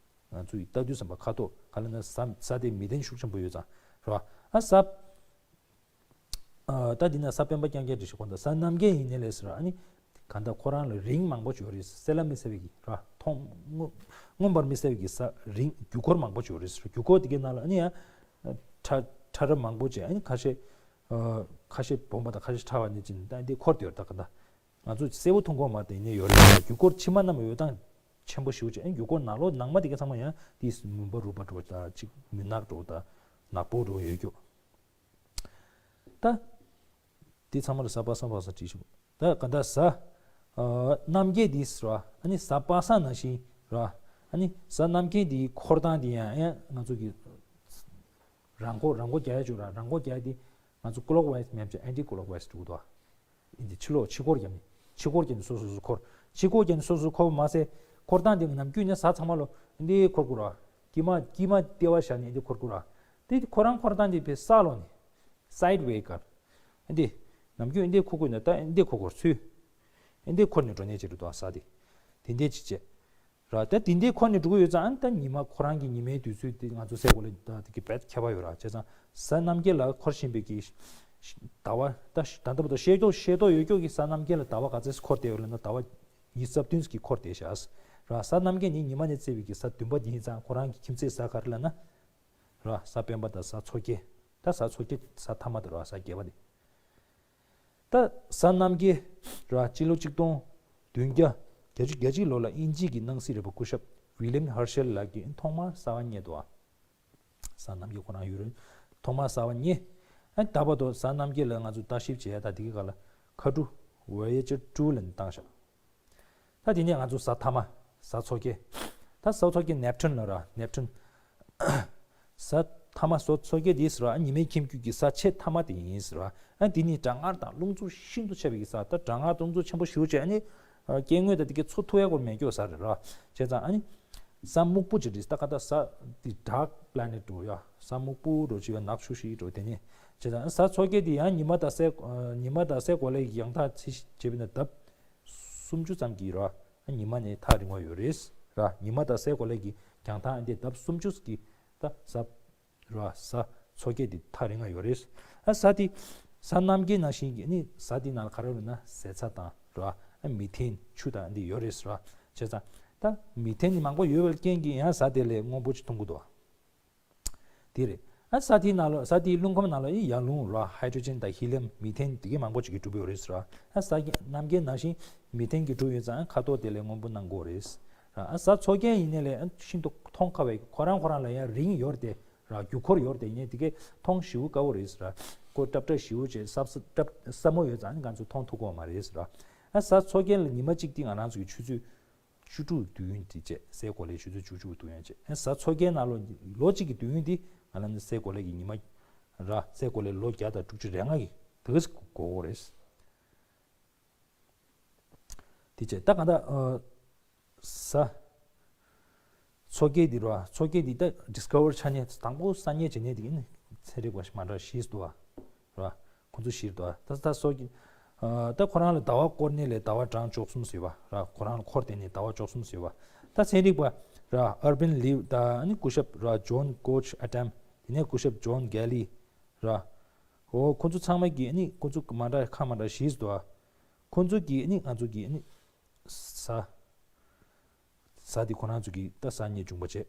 ང་ཚོས་ལྟ་དུས་ཙམ་པ་ཁ་དོག་ག་ལ་ན་གཟའ་གཟའ་དེ་མི་ཐེན་ཤུགས་ཆེན་པོ་ཡོད་ཙང་ར། ཨ་གཟའ་ཨ་ད་འདི་ན་གཟའ་སྤེན་པ་རྐྱང་རྐྱང་འདྲ་ཞིག་གོ་ད་གཟའ་རྣམ་རྒྱལ་ཡིན་ནའི་ལས་ཟེར་བ། ཨ་ནི་ག་ ག་འདྲ་ཁོ་རང་ལ་རིང་མང་པོ་ཡོད་རེད། གསལ་ལ་མི་གསལ་བའི་གི་ར་མཐོང་མངོན་མངོན་པར་མི་གསལ་བའི་གི་ས་རིང་རྒྱུ་འཁོར་མང་པོ་ཡོད་རེད། རྒྱུ་འཁོར་དེ་གའི་ནང་ལ་ཨ་ནི་ཡང་ཕྲ་ཕྲ་རབ་མང་པོ་བྱས། ཨ་ནི་ཁ་ཤས་ཨ་ཁ་ཤས་སྦོམ་པ་དང་ཁ་ཤས་ཕྲ་བ་ནི་ཅི་ནི་ད་འདི་འཁོར་དེ་ཡོད་ད་ག་འདྲ། ང་ཚོ་གསལ་པོ་མཐོང་གི་མ་རེད། ཡིན་ནའི་ཡོད་རེད། རྒྱུ་འཁོར་ཕྱི་མ་རྣམས་འོད་མདངས་ཆེན་པོ་ཞེ་པོ་བྱས། ཨ་ནི་རྒྱུ་འཁོར་ནང་ལོགས་ནང་མ་དེ་གའི་ཚང་མ་ཡང་དེ་མུན་པ་རུབ་པ་འདྲ་བོ་དང་གཅིག་མུན་ནག་འདྲ་བོ་དང་ནག་པོ་འདྲ་བོ་ཡོད་རྒྱུ། ད་འདི་ཚང་མ་ལ་གཟའ་པ་སངས་པ་སངས་བྲིས་ཤིག་ད་ག་འདྲ་གཟའ་ཨ་རྣམ་རྒྱལ་འདི་ཟེར་བ། ཨ་ནི་གཟའ་པ་སངས་ནང་བཞིན་ར། ཨ་ནི་གཟའ་རྣམ་རྒྱལ་འདིའི་འཁོར་སྟངས་འདི་ཡང་ཡང་ང་ཚོ་གི་རང་འཁོར་རང་འཁོར་རྒྱག་ཡ་བྱུང་ར། རང་འཁོར་རྒྱག་ཡ་འདི་ང་ཚོ་ཀོ་ལོག་ཝའི་སི་མེད་ཀྱི་ཨེན་ཊི་ཀོ་ལོག་ཝའི་སི་འགྲོ་གི་འདུག་ཨ་འདི་ཕྱི་ལོགས་ཕྱི་འཁོར་རྒྱབ་ནས་ཕྱི་འཁོར་རྒྱབ་ནས་སོ་སོ་སོ་འཁོར། ཕྱི་འཁོར་རྒྱབ་ནས་སོ་སོ་སོ་འཁོར་མ་ཟད་འཁོར་སྟངས་འདི་ནམ་རྒྱུན་ནས་གཟའ་ཚང་མ་ལོ་འདི་འཁོར་དགོས་ར། དཀྱིལ་མ་དཀྱིལ་མ་ལྟེ་བ་བཞག་ནས་འདི་འཁོར་དགོས་ར། དེ་ཁོ་རང་འཁོར་སྟངས་འདི་བས་ས་ལོགས་ནས་སའིཌ་ཝེ་ཀར། འདི་ནམ་རྒྱུན་འདི་འཁོར་དགོས་ན་ད་འདི་འཁོར་དགོས་ཚུལ། འདི་འཁོར་ནས་འགྲོ་ནས་ཅི་རུ་དོ་གཟའ་དེ། དེ་འདྲས་ཅིག་བྱས། ར། ད་དེ་འདྲའི་འཁོར་ནས་འགྲོ་གི་ཡོད་ཙང་། ཨ་ནི་ད་ཉི་མ་ཁོ་རང་གི་ཉི་མའི་དུས་ཚོད་དེ་ང་ཚོ་སའི་གོ་ལ་ད་དེ་གི་བེད་ཁྱད་པར་ཡོད་ར། བྱས་ཙང་གཟའ་རྣམ་རྒྱལ་ལ་འཁོར་བཞིན་པའི་གི་ཟླ་བ་ད་ད་ལྟ་བར་དུ་ཤེས་རྟོགས་ཤེས་རྟོགས་ཡོད་ཀྱོག་གི་གཟའ་རྣམ་རྒྱལ་ལ་ཟླ་བ་ག་ཚོད་འཁོར་བསྡད་ཡོད་ལབ་ན། ཟླ་བ་ཉི་ཤུ་རྩ་བདུན་གི་འཁོར་བསྡད་བཞག་ར། གཟའ་རྣམ་རྒྱལ་ནི་ཉི་མ་ནས་བརྩིས་པའི་གི་གཟའ་བདུན་པ་དེ་ཡིན་ཙང་ཁོ་རང་གི་ཁྱིམ་མཚེས་གཟའ་ག་རེ་ལབ་ན། ར། གཟའ་སྤེན་པ་དང་གཟའ་མཚོ་རྒྱལ། ད་གཟའ་མཚོ་རྒྱལ་གཟའ་ཐ་མ་དེ་ར། གཟའ་བརྒྱད་པ་དེ། ད་གཟའ་རྣམ་རྒྱལ་ར་སྤྱི་ལོ་གཅིག་སྟོང་བདུན་བརྒྱ་བརྒྱད་ཅུ་གྱ་གཅིག་ལོ་ལ་དབྱིན་ཇི་གི་སྣང་སྲིད་རིག་པ་སྐུ་ཞབས་ཝི་ལིམ་ཧར་ཤེལ་ལགས་ཀྱིས་ཐོག་མར་གསར་པ་རྙེད་དོ། གཟའ་རྣམ་རྒྱལ་ཁོ་རང་ཡུ་རོབ་ཐོག་མར་གསར་པ་རྙེད། ཨ་ད་བར་དུ་གཟའ་རྣམ་རྒྱལ་ལ་ང་ཚོས་ལྟ་ཞིབ་བྱེད་ཡ་ད་དེ་གི་སྒང་ལ་མཁའ་འགྲོ་ཝོ་ཡེ་ཇར་ཊུ་ལབ་ནས་བཏང་བཞག་ད་དེ་ནས་ང་ཚོ་གཟའ་ཐ་མ། གཟའ་མཚོ་རྒྱལ། ད་གཟའ་མཚོ་རྒྱལ་ནེབ་ཊུན་ལབ་ར། ནེབ་ཊུན། གཟའ་ཐ་མ་གཟའ་མཚོ་རྒྱལ་དེ་ཟེར་བ། ཨ་ཉི་མའི་ཁྱིམ་རྒྱུད་ཀྱི་གཟའ་ཆེས་ཐ་མ་དེ་ཡིན་ཟེར་བ། ཨ་དེ་ནི་གྲང་ངར་དང་རླུང་འཚུབ་ཤིན་ཏུ་ཆེ་བའི་གི་གཟའ། ད་གྲང་ངར་དང་རླུང་འཚུབ་ཆེན་པོ་ཞེ་པོ་བྱས། ཨ་ནི་ཨ་སྐྱེ་དངོས་དང་དེ་གའི་འཚོ་ཐུབ་ཡ་སྐོར་མེད་ཀྱོག་གཟའ་རེད་ར། བྱས་ཙང་ཨ་ནི་གཟའ་སྨུག་པོ་ཅིག་རེད། ད་ག་ད་གཟའ་དེ་ཌརྐ་པི་ལེ་ནེཊ་འགྲོ་ཡ། གཟའ་སྨུག་པོ་འགྲོ་ཅིག་ཡ། ནག་ཆུ་ཞིག་འགྲོ། དེ་ནས་བྱས་ཙང་གཟའ་མཚོ་རྒྱལ་དེ་ཡང་ཉི་མ་དང་སའི་ཉི་མ་དང་སའི་གོ་ལའི་ཡང་ཐག་ཚད་གཞི་བྱས་པ་ཡིན་ན་ལྡབ་སུམ་ཅུ་ཙམ་གྱི་ར། ཉི་མ་ནས་ཐག་རིང་བ་ཡོད་རེད་ར། ཉི་མ་དང་སའི་གོ་ལའི་གི་རྒྱང་ཐག་འདི་ལྡབ་སུམ་ཅུ་གི་ད་གཟའ་ར། གཟའ་མཚོ་རྒྱལ་འདི་ཐག་རིང་བ་ཡོད་རེད། ཨ་གཟའ་འདི་གཟའ་རྣམ་རྒྱལ་ནང་བཞིན་གྱི་ནི་གཟའ་འདི་ནང་ལ་ག་རེ་ཡོད་ན་ཟས་ཚྭ་དང་ར། ཨ་མི་ཐེན་ཆུ་དང་འདི་ཡོད་རེད་ར། བྱས་ཙང་ད་མི་ཐེན་ནི་མང་པོ་ཡོད་པའི་རྐྱེན་གྱིས་ཡང་གཟའ་དེ་ལས་སྔོན་པོ་ཅིག་མཐོང་གི་འདུག་དེ་རེད། ཨ་གཟའ་དེའི་ནང་ལོགས་གཟའ་དེའི་རླུང་ཁམས་ནང་ལོགས་ཡང་རླུང་ར། ཧའི་ཌྲོ་ཇན་དང་ཧི་ལི་ཡམ། མི་ཐེན་དེ་གའི་མང་པོ་ཅིག་གིས་གྲུབ་ཡོད་རེད་ཟེར་བ། ཨ་གཟའ་རྣམ་རྒྱལ་ནང་བཞིན་མི་ཐེན་གྱིས་གྲུབ་ཡོད་ཙང་ཁ་དོག་དེ་ལས་སྔོན་པོ་སྣང་གི་རེད་ཟེར་བ། ཨ་གཟའ་མཚོ་རྒྱལ་ཡིན་ནའི་ལས་ཨ་ཤིན་ཏུ་མཐོང་དཀའ་བའི་ཁོ་རང་ཁོ་རང་ལ་ཡང་རིང་ཡོད་རེད་དེ་ར། རྒྱུ་འཁོར་ཡོད་རེད་དེ། ཡིན་ནའི་དེ་གའི་མཐོང་ཞེ་པོ་དཀའ་བོ་རེད་ཟེར་བ། ཁོ་སྲབ་སྲབ་ཞེ་པོ་བྱས་སྲབ་སྲབ་སྲབ་མོ་ཡོད་ཙང་ང་ཚོ་མཐོང་ཐུབ་ཀྱི་མ་རེད་ཟེར་བ། ཨ་གཟའ་མཚོ་རྒྱལ་ལ་ཉི་མ་གཅིག་དེ་ང་རང་ཚོ་གི་ཆུ་ཚོད་བཅུ་དྲུག་དུས་ཡུན་དེ་བྱས། སའི་གོ་ལའི་ཆུ་ཚོད་བཅུ་དྲུག་དུས་ཡུན་བྱས། ཨ་གཟའ་མཚོ་རྒྱལ་ནང་ལོ་ལོ་གཅིག་གི་དུས་ཡུན་དེ་ང་རང་ཚོ་སའི་གོ་ལའི་གི་ཉི་མ་ར། སའི་གོ་ལའི་ལོ་བརྒྱ་དང་དྲུག་ཅུ་རེ་ལྔ་གི་དེ་ག་ཞིག་འགོར་གྱི་རེད། དེ་བྱས་ད་ག་ད་ཨ་གཟའ་མཚོ་རྒྱལ་འདི་ར། མཚོ་རྒྱལ་འདི་ད་ཌིས་ཁ་ཝར་ཆགས་མཁན་དང་པོ་གསར་རྙེད་བྱེད་མཁན་དེ་གི་ནི་ཚན་རིག་པ་ཞིག་མ་འདྲ་བཞི་འདུག་བ། ར། ཁོ་ཚོ་བཞི་འདུག་བ། ད་ད་སོགས་ཀྱི་ཨ་ད་ཁོ་རང་ལ་ཟླ་བ་བསྐོར་ནས་ལས་ཟླ་བ་གྲངས་བཅུ་གསུམ་ཟེར་བ་ར། ཁོ་རང་ལ་འཁོར་དེ་ནས་ཟླ་བ་བཅུ་གསུམ་ཟེར་བ། ད་ཚན་རིག་པ་ར་ཨར་བིན་ལིབ་དང་ཨ་ནི་སྐུ་ཞབས་ར་ཇོན་ཀོ་ཆི་ཨ་ཏམ། དེ་ནས་སྐུ་ཞབས་ཇོན་གྷེ་ལི་ར། འོ་ཁོ་ཚོ་ཚང་མ་གི་ཨ་ནི་ཁོ་ཚོ་མ་འདྲ་ཁ་མ་འདྲ་བཞི་འདུག་བ། ཁོ་ཚོ་གི་ཨ་ནི་ང་ཚོ་གི་ཨ་ནི་གཟའ། གཟའ་འདི་ཁོ་རང་ཚོ་གི་ད་གཟའ་རྙེད་བྱུང་བ་བྱས།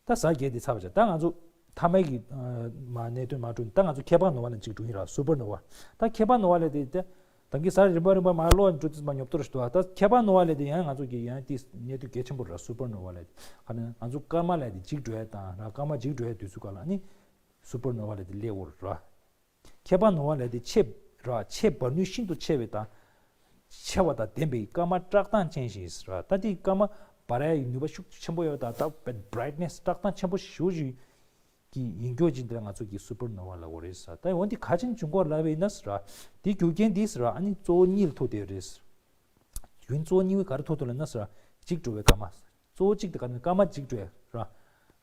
ད་གཟའ་བརྒྱད་འདི་ཚར་བ་བྱས། ད་ང་ཚོ་མཐའ་མའི་གི་ཨ་མ་གནད་དོན་མ་འགྲོ། ད་ང་ཚོ་ཁྱད་པར་ནོ་བ་ལ་གཅིག་འགྲོ་ཡིན་ར། སུ་པར་ནོ་བ། ད་ཁྱད་པར་ནོ་བ་ལས་དེ་ད་ད་གི་གཟའ་རིམ་པ་རིམ་པ་མ་ལོག་འགྲོ་དུས་མ་ཉོབ་ཏོ་རེ་ཞིག་འདུག་ད་ཁྱད་པར་ནོ་བ་ལས་དེ་ཡང་ང་ཚོ་གི་ཡང་དེ་གནད་དོན་གལ་ཆེན་པོ་ར། སུ་པར་ནོ་བ་ལས་དེ་ག་ནས་ང་ཚོ་སྐར་མ་ལས་དེ་འཇིག་འགྲོ་ཡ་དང་ར། སྐར་མ་འཇིག་འགྲོ་ཡ་དུས་ཚོད་ག་ལ་ཨ་ནི་སུ་པར་ནོ་བ་ལས་དེ་སླེབས་འོར་ར། ཁྱད་པར་ནོ་བ་ལས་དེ་ཆེས་ར་ཆེས་འབར་ནུས་ཤིན་ཏུ་ཆེ་བའི་དང་། ཆེ་བ་དང་ལྡན་པའི་སྐར་མ་བཀྲག་མདངས་ཅན་ཞིག་ར། ད་དེའི་སྐར་མ་འབར་ཡའི་ནུས་པ་ཤུགས་ཆེན་པོ་ཡོད་ད། ད་བྷ་རའིཊ་ནེ་སི་བཀྲག་མདངས་ཆེན་པོ་ཞེ་པོ་ཞིག་གི་ཡིན་སྐྱོ་ཅིག་དེ་ལ་ང་ཚོ་གི་སུ་པར་ནོ་བ་ལབ་དགོས་རེད་ཟེར། ད་འོན་ཏེ་ག་ཅིན་བྱུང་གོ་ལབ་པ་ཡིན་ན་ཟེར་ར། དེའི་རྒྱུ་རྐྱེན་འདི་ཟེར་ར་ཨ་ནི་གཙོ་བོ་གཉིས་ལ་ཐུག་བསྡད་རེད་ཟེར། རྒྱུ་རྐྱེན་གཙོ་བོ་གཉིས་པོའི་ག་རེ་ཐུག་འདུག་ལབ་ན་ཟེར་ར། འཇིག་འགྲོ་བའི་སྐར་མ། གཙོ་བོ་གཅིག་དེ་ག་ནས་སྐར་མ་འཇིག་འགྲོ་ཡ་ར།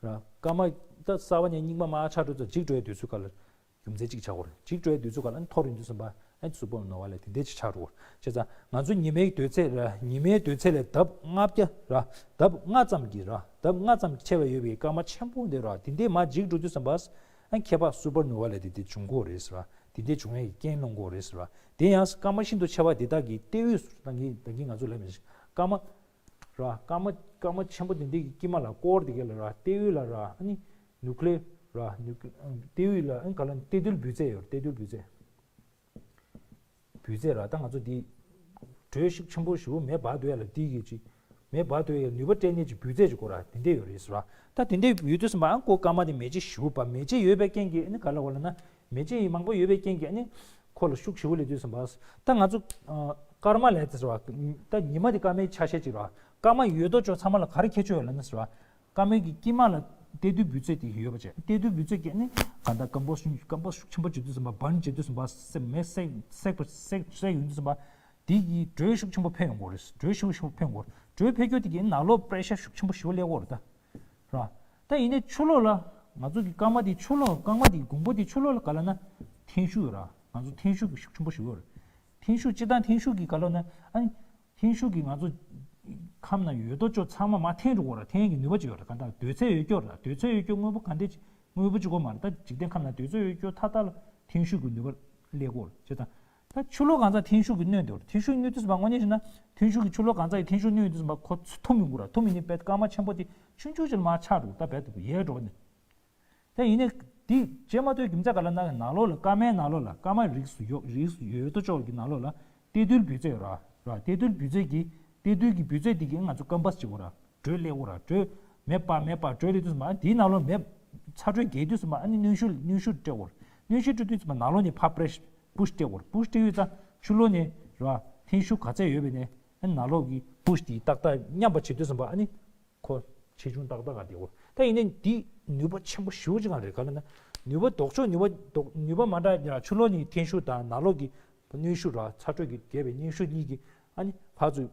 ར། སྐར་མ་ད་གསར་པ་ནས་རྙིང་པ་མར་ཆགས་འགྲོ་ཚོ་འཇིག་འགྲོ་ཡ་དུས་ཚོད་ག་ལ་རྒྱུ་མཚན་གཅིག་ཆགས་ཀྱི་ཡོད་རེད། འཇིག་འགྲོ་ཡ་དུས་ཚོད་ག་ལ་ཨ་ནི་མཐོ་རིང་དུས་ཙམ་པ་ཨ་ནི་སུ་པར་ནོ་བ་ལས་དེ་འདྲས་ཅིག་ཆགས་འགྲོ་གི་ཡོད་རེད། བྱས་ཙང་ང་ཚོ་ཉི་མའི་དུས་ཚོད་ར། ཉི་མའི་དུས་ཚོད་ལས་ལྡབ་ལྔ་བརྒྱ་ར། ལྡབ་ལྔ་ཙམ་གྱི་ར། ལྡབ་ལྔ་ཙམ་ཆེ་བ་ཡོད་པའི་སྐར་མ་ཆེན་པོ་འདི་ར། དེ་འདྲས་མར་འཇིག་འགྲོ་དུས་ཙམ་པ་ཨ་ནི་ཁྱད་པར་སུ་པར་ནོ་བ་ལས་དེ་དེ་བྱུང་གི་ཡོད་རེད་ཟེར་བ། དེ་འདྲ་བྱུང་ཡས་ཀྱི་རྐྱེན་སློང་གི་རེད་ཟེར་བ། དེ་ཡང་སྐར་མ་ཤིན་ཏུ་ཆེ་བ་དེ་དག་གི་ལྟེ་བས་སུ་ད་གིན་ད་གིན་ང་ཚོ་ལབ་མི་སྐར་མ་ར་སྐར་མ་སྐར་མ་ཆེན་པོ་དེ་འདྲ་གི་དཀྱིལ་མ་ལ་སྐོར་དེ་ག་ལ་ར་ལྟེ་བས་ལ་ར་ཨ་ནི་ནིའུ་ཀི་ལེ་ར་ནིའུ་ཀི་ལྟེ་བས་ལ་ཨ་ནི་ག་ལ་གཏེར་འདོན་འབུད་རྫས་ཡོད་རེད། གཏེར་འདོན་འབུད་རྫས། འབུད་རྫས་ར་ད་ང་ཚོ་འདི་འགྲོས་ཤུགས་ཆེན་པོ་ཞེ་པོ་མེ་འབར་སྡོད་ཡ་ལ་འདི་གི་ཅིག་མེ་འབར་སྡོད་ཡ་ནུས་པ་སྤྲད་ནས་ཅིག་འབུད་རྫས་ཅིག་དགོས་ར་དེ་འདྲ་ཡོད་རེད་ཟེར་བ། ད་དེ་འདྲ་ཡོད་དུས་ཙམ་པ་ཨང་ཁོ་སྐར་མ་དེ་མེ་ལྕེ་ཞེ་པོ་འབར་མེ་ལྕེ་ཡོད་པའི་རྐྱེན་གྱིས་ཨ་ནི་ག་ལ་བ་ལ་ན་མེ་ལྕེ་ཡི་མང་པོ་ཡོད་པའི་རྐྱེན་གྱིས་ཨ་ནི་ཁོ་ལ་ཤུགས་ཞེ་པོ་སླེབས་དུས་ཙམ་པ། ད་ང་ཚོ་ཨ་སྐར་མ་ལས་དེ་ཟེར་བ་ད་ཉི་མ་དེ་སྐར་མའི་ཆ་ཤས་ཅིག་ར་སྐར་མ་ཡོད་དོ་ཅོག་ཚང་མ་ལ་ག་རེ་ཁྱད་ཆོས་ཡོད་ལབ་ན་ཟེར་བ། སྐར་མའི་གི་དཀྱིལ་མ་ལ་གཏེར་འདོན་འབུད་རྫས་དེ་ཡོད་པ་བྱས། གཏེར་འདོན་འབུད་རྫས་ཀྱིས་ནི་གང་ལྟར་ཀམ་པོ་ཤུགས་ཀམ་པོ་ཤུགས་ཆེན་པོ་བྱེད་དུས་ཙམ་པ་བར་ནི་བྱེད་དུས་ཙམ་པ་སེ་མེ་སེ་སེ་སེ་སེ་ཡོང་དུས་ཙམ་པ་དེ་གི་འགྲོས་ཤུགས་ཆེན་པོ་འཕེལ་ཡོང་གི་རེད། འགྲོས་ཤུགས་ཆེན་པོ་འཕེལ་ཡོང་གི་རེད། འགྲོས་འཕེལ་རྒྱུ་དེ་གིས་ནང་ལོགས་པེ་རེ་ཤར་ཤུགས་ཆེན་པོ་ཞེ་པོ་སླེབས་ཀྱི་ཡོད་རེད་ད། ར། ད་ཡིན་ནའི་ཕྱི་ལོགས་ལ་ང་ཚོ་གི་སྐར་མ་དེ་ཕྱི་ལོགས་སྐར་མ་དེ་གོང་བུ་དེ་ཕྱི་ལོགས་ལ་ག་ལ་ན་འཐེན་ཤུགས་ཡོད་ར། ང་ཚོ་འཐེན་ཤུགས་ཀྱི་ཤུགས་ཆེན་པོ་ཞེ་པོ་ཡོད་རེད། འཐེན་ཤུགས་སྤྱིར་བཏང་འཐེན་ཤུགས་ཀྱི་ག་ལ་ན་ཨ་ནི། འཐེན་ཤུགས་ཀྱིས་ང་ཚོ་ཁམས་ན་ཡོད་དོ་ཅོག་ཚང་མ་མར་འཐེན་འགྲོ་གི་རེད། འཐེན་གྱི་ནུས་པ་ཅིག་ཡོད་རེད། ག་འདྲ་གདོས་ཚད་ཡོད་རྒྱུ་རེད། གདོས་ཚད་ཡོད་རྒྱུ་དངོས་པོ་ག་འདྲ་ཅིག་དངོས་པོ་གཅིག་པོ་མ་རེད། ད་འཇིག་རྟེན་ཁམས་ན་གདོས་ཚད་ཡོད་རྒྱུ་མཐའ་དག་ལ་འཐེན་ཤུགས་ཀྱི་ནུས་པ་སླེབས་ཀྱི་ཡོད་རེད། བྱས་ཙང་ད་ཕྱི་ལོགས་གང་ཚང་འཐེན་ཤུགས་ཀྱིས་གནོན་བསྡད་ཡོད་རེད། འཐེན་ཤུགས་གནོན་དུས་ཙམ་པ་དངོས་གནས་བྱས་ན་འཐེན་ཤུགས་ཀྱི་ཕྱི་ལོགས་གང་ཚང་གི་འཐེན་ཤུགས་གནོན་དུས་ཙམ་པ་ཁོ་ཚོ་འཐུམ་ཡོང་གི་རེད། འཐུམ་ཡིན་ནི་དཔེ་སྐར་མ་ཆེན་པོ་དེ་ཆུང་ཆུང་ཅིག་ལ་མར་ཆག་འགྲོ། ད་རྦད་དེ་ཡལ་འགྲོ་ནས། ད་ཡིན་ནའི་འདི་བྱེད་མ་ཐུབ་རྒྱུ་མཚན་ག་ལ་ན་ནང་ལོགས་ལ་སྐར་མའི་ནང་ལོགས་ལ་སྐར་མ་རིགས་སུ་ཡོད་རིགས་སུ་ཡོད་དོ་ཅོག་གི་ནང་ལོགས་ལ་གཏེར་འདོན་འབུད་རྫས་ཡོད་ར་ར། གཏེར་འདོན་འབུད་རྫས་ཀྱི་གཏེར་འདོན་གྱི་འབུད་རྫས་འདི་གིས་ང་ཚོ་ཀམ་པ་སི་བྱེད་དགོས་ར། འགྲོས་སླེབས་དགོས་ར། འགྲོས་མེ་འབར་མེ་འབར་འགྲོས་སླེབས་དུས་ཙམ་པ་ཨ་ནི་དེའི་ནང་ལོགས་མེ་ཚ་དྲོད་རྒྱས་དུས་ཙམ་པ་ཨ་ནི་གནོན་ཤུགས་གནོན་ཤུགས་སྤྲད་དགོས་ར། གནོན་ཤུགས་སྤྲད་དུས་ཙམ་པ་ནང་ལོགས་ནས་ཕར་པེ་རེ་ཤར་པུ་ཤི་སྤྲད་དགོས་ར། པུ་ཤི་སྤྲད་དུས་ཙམ་ཕྱི་ལོགས་ནས་ར་འཐེན་ཤུགས་ག་ཚད་ཡོད་པ་ནས་ཨ་ནི་ནང་ལོགས་ཀྱི་པུ་ཤི་དེ་ཏག་ཏག་མཉམ་པ་བྱེད་དུས་ཙམ་པ་ཨ་ནི། ཁོ་ཆེ་ཆུང་ཏག་ཏག་ག་དེ་གོ། ད་ཡིན་ནའི་འདི་ནུས་པ་ཆེན་པོ་ཞེ་པོ་ཅིག་གང་རེད་ག་ལ་ན། ནུས་པ་ལྡོག་ཕྱོགས་ནུས་པ་ལྡོག་ནུས་པ་མ་འདྲ་ཡ་ཕྱི་ལོགས་ནས་འཐེན་ཤུགས་དང་ནང་ལོགས་ཀྱི་གནོན་ཤུགས་ར་ཚ་དྲོད་ཀྱི་རྒྱས་པའི་གནོན་ཤུགས་གཉིས་ཀྱི་ཨ་ནི་ཕར་ཚུར་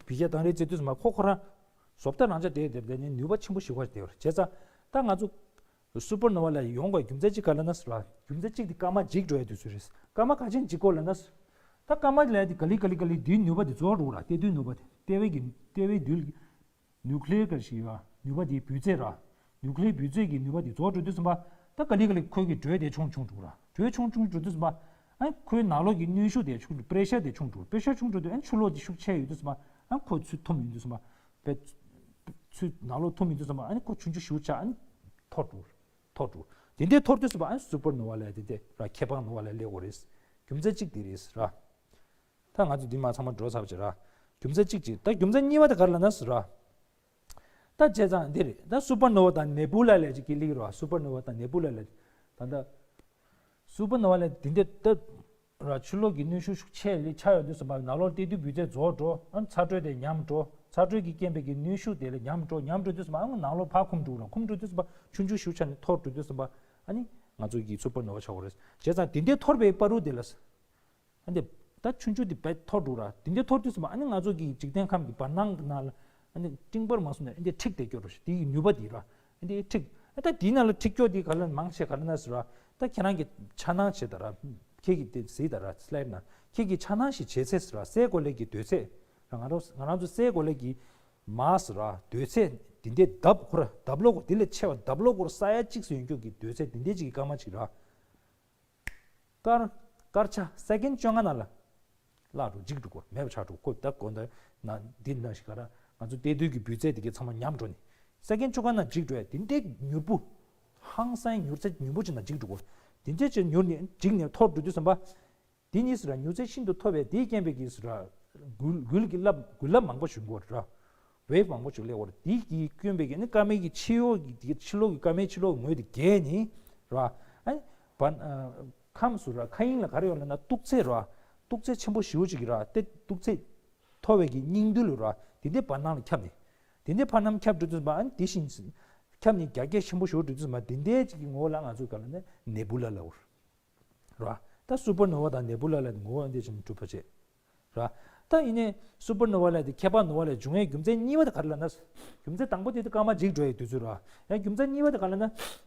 བི་ཁྱད་དང་རེ་བྱེད་དུས་ཙམ་པ་ཁོ་ཁོ་རང་བཟོ་ལྟ་རང་ཆ་དེ་དེ་དེ་ནས་ནུས་པ་ཆེན་པོ་ཞེ་པོ་དེ་བར་བྱས་ཙང་ད་ང་ཚོ། སུ་པར་ནོ་ཝ་ལ་ཡོང་དགོས་རྒྱུ་མཚན་གཅིག་ག་ལ་ན་ཟེར་བ། རྒྱུ་མཚན་གཅིག་དེ་སྐར་མ་འཇིག་འགྲོ་ཡ་དུས་ཚོད་རེད། སྐར་མ་ག་ཅན་འཇིག་གོ་ལ་ན་ཟེར། ད་སྐར་མ་ལ་དེ་ག་ལེ་ག་ལེ་ག་ལེ་དེའི་ནུས་པ་དེ་རྫོགས་འགྲོ་ར། ལྟེ་དུས་ནུས་པ་དེ་ལྟེ་བའི་གི་ལྟེ་བའི་རྡུལ་གི་ནིའུ་ཀི་ལེ་ཡར་ཞིག་ཡོད། ནུས་པ་དེའི་འབུད་རྫས་ར། ནིའུ་ཀི་ལེ་འབུད་རྫས་ཀྱི་ནུས་པ་དེ་རྫོགས་འགྲོ་དུས་ཙམ་པ། ད་ག་ལེ་ག་ལེ་ཁོའི་གི་འགྲོས་དེ་ཆུང་ཆུང་འགྲོ་ར། འགྲོས་ཆུང་ཆུང་འགྲོ་དུས་ཙམ་པ། ཨ་ཁོའི་ནང་ལོགས་ཀྱི་གནོན་ཤུགས་དེ་ཆུང་འགྲོ། པེ་རེ་ཤར་དེ་ཆུང་འགྲོ། པེ་རེ་ཤར་ཆུང་འགྲོ་དུས་ཨ་ཕྱི་ལོགས་དེ་ཤུགས་ཆེ་ཡོད་དུས་ཙམ་པ། ཨ་ཁོ་ཚུར་འཐུམ་ཡོང་དུས་ཙམ་པ། པེ་ཚུར་ནང་ལོགས་འཐུམ་ཡོང་དུས་ཙམ་པ་ཨ་ཁོ་ཆུང་ཆུང་ཞེ་པོ་ཆགས་ཨ་འཐོར་འགྲོ། འཐོར་འགྲོ། དེ་འདྲའི་འཐོར་དུས་ཙམ་པ་ཨ་སུ་པར་ནོ་ཝ་ལབ་ཡ་དེ་འདྲ་ར་ཁྱད་འཕགས་ནོ་ཝ་ལབ་ཡ་སླེབས་ཡོད་རེད། རྒྱུ་མཚན་གཅིག་དེ་རེད་ར། ད་ང་ཚོ་འདི་མ་ཚང་མ་འགྲོ་ཚར་བ་བྱེད་ར། རྒྱུ་མཚན་གཅིག་བྱེད། ད་རྒྱུ་མཚན་གཉིས་པ་དེ་ག་རེ་ལབ་ན་ཟེར་ར། ད་བྱས་ཙང་འདི་རེད། ད་སུ་པར་ནོ་ཝ་དང་ནེ་བུ་ལ་ལབ་ཅིག་གི་ལིག་ར། སུ་པར་ནོ་ཝ་དང་ནེ་བུ་ལ་ལབ། ད་ལྟ་སུ་པར་ནོ་ཝ་ལབ་དེ་འདྲ་ད། ར་ཕྱི་ལོགས་ཀྱི་གནོན་ཤུགས་ཤུགས་ཆེ་ལས་ཆགས་ཡོང་དུས་ཙམ་པ་ནང་ལོགས་ལྟེ་དུས་འབུད་རྫས་རྫོགས་འགྲོ། ཨ་ཚ་དྲོད་དེ་ཉམས་འགྲོ། ཚ་དྲོད་ཀྱི་རྐྱེན་པས་ཀྱི་གནོན་ཤུགས་དེ་ལས་ཉམས་འགྲོ། ཉམས་འགྲོ་དུས་ཙམ་པ་ཨ་ནང་ལོགས་ཕར་འཁུམ་འགྲོ་ར། འཁུམ་འགྲོ་དུས་ཙམ་པ་ཆུང་ཆུང་ཞེ་པོ་ཆགས་ནས་འཐོར་འགྲོ་དུས་ཙམ་པ་ཨ་ནི་ང་ཚོ་གི་སུ་པར་ནོ་ཝ་ཆགས་ཡོད་རེད། བྱས་ཙང་དེ་འདྲའི་འཐོར་བའི་བར་དུ་དེ་ལ། ཨ་འདི་ད་ཆུང་ཆུང་དེ་བས་འཐོར་འགྲོ་ར། དེ་འདྲའི་འཐོར་དུས་ཙམ་པ་ཨ་ནི་ང་ཚོ་གི་འཇིག་རྟེན་ཁམས་ཀྱི་བར་སྣང་གི་ནང་ལ་ཨ་ནི་སྤྲིན་པར་མ་སོང་ནས་ཨ་འདི་འཁྲིགས་བསྡད་ཀྱོ་ར། དེ་ཡི་ནུས་པ་དེ་ར། ཨ་འདི་འཁྲིགས། ཨ་ད་དེའི་ནང་ལ་འཁྲིགས་ཀྱོ་དེ་ག་ལ་མང་ཆེ་ག་ལ་ན་ཟེར་བ། ད་ཁྱེད་རང་གི་འཆར་སྣང་བྱེད་ད་ར། ཁྱེད་ཀྱི་དེ་གཟིགས་ད་ར་སི་ལའེ་ཌི་ནང་། ཁྱེད་ཀྱི་འཆར་སྣང་ཞིག་བྱེད་ཚེ་ཟེར་བ། སའི་གོ་ལའི་གི་གདོས་ཚད་ར། ང་རང་ང་རང་ཚོ་སའི་གོ་ལའི་གི་མ་ཟེར་བ་གདོས་ཚད་དེ་འདྲའི་ལྡབ་ཁོ་ར་ལྡབ་ལོག་གོ་དེ་ལས་ཆེ་བ་ལྡབ་ལོག་གོ་ར་ས་ཡ་གཅིག་སུ་ཡོང་ཀྱོ་གི་གདོས་ཚད་དེ་འདྲའི་ཅིག་གི་སྐར་མ་ཅིག་ར། སྐར་སྐར་ཆ་སེ་ཀེན་བཅོ་ལྔ་ནང་ལ་བརླག་འགྲོ། འཇིག་འགྲོ་གོ། མེད་པ་ཆགས་འགྲོ་གོ། ད་གོ་ད་ན་འདི་ནང་ཞིག་ག་ར་ང་ཚོ་ལྟེ་དུས་ཀྱི་འབུད་རྫས་དེ་གའི་ཚང་མ་ཉམས་འགྲོ་ནས་སེ་ཀེན་བཅོ་ལྔ་ནང་འཇིག་འགྲོ་ཡ་དེ་འདྲའི་མྱུར་པོ། ཧང་སང་མྱུར་ཚད་མྱུར་པོ་ཅིག་ནང་འཇིག་འགྲོ་གོ། དེ་འདྲའི་ཅིག་མྱུར་ནས་འཇིག་ནས་འཐོར་འགྲོ་དུས་ཙམ་པ། དེ་ནི་ཟེར་ར་མྱུར་ཚད་ཤིན་ཏུ་མཐོ་བས་དེའི་རྐྱེན་པས་ཀྱི་ཟེར་ར། འགུལ་འགུལ་གྱི་རླབས་འགུལ་རླབས་མང་པོ་བྱུང་གོ་ར། ཝེབ་མང་པོ་ཞིག་སླེབས་ཡོད་རེད། དེ་གི་སྐྱོན་པས་ཀྱི་ནི་སྐར་མའི་གི་ཕྱི་ཡོག་གི་དེ་ཕྱི་ལོགས་ཀྱི་སྐར་མའི་ཕྱི་ལོགས་ངོས་དེ་བརྒལ་ནི་ར། ཨ་ནི་བར་ཨ་ཁམས་སུ་ར་མཁའ་དབྱིངས་ལ་ག་རེ་ཡོད་ལབ་ན་གཏུག་ཚད་ར། གཏུག་ཚད་ཆེན་པོ་ཞེ་པོ་ཅིག་གི་ར་དེ་གཏུག་ཚད་མཐོ་བའི་གི་སྙིང་རྡུལ་ར་དེ་འདྲའི་བར་སྣང་ལ་ཁྱབ་ནས། དེ་འདྲའི་བར་སྣང་ཁྱབ་འགྲོ་དུས་མ་ཨ་ནི་དེ་བཞིན་ཁྱབ་ནས་རྒྱ་སྐྱེད་ཆེན་པོ་ཞེ་པོ་འགྲོ་དུས་མ་དེ་འདྲའི་ཅིག་གི་ངོ་བོ་ལ་ང་ཚོས་ག་ལབ་ན་ནེ་བུ་ལ་ལབ་ཡོད་རེད། ར། ད་སུ་པར་ནོ་ཝ་དང་ནེ་བུ་ལ་ལ་ངོ་བོ་འདི་བཞིན་གྲུབ་པ་བྱེད། ར། ད་ཡིན་ནའི་སུ་པར་ནོ་ཝ་ལ་དེ་ཁྱད་པར་ནོ་ཝ་ལ་འབྱུང་བའི་རྒྱུ་མཚན་གཉིས་པ་དེ་ག་རེ་ལབ་ན། རྒྱུ་མཚན་དང་པོ་དེ་དེ་སྐར་མ་འཇིག་འགྲོ་ཡའི་དུས་ཚོད་ར། ཡང་རྒྱུ་མཚན་གཉིས་པ་དེ་ག་ལབ་ན།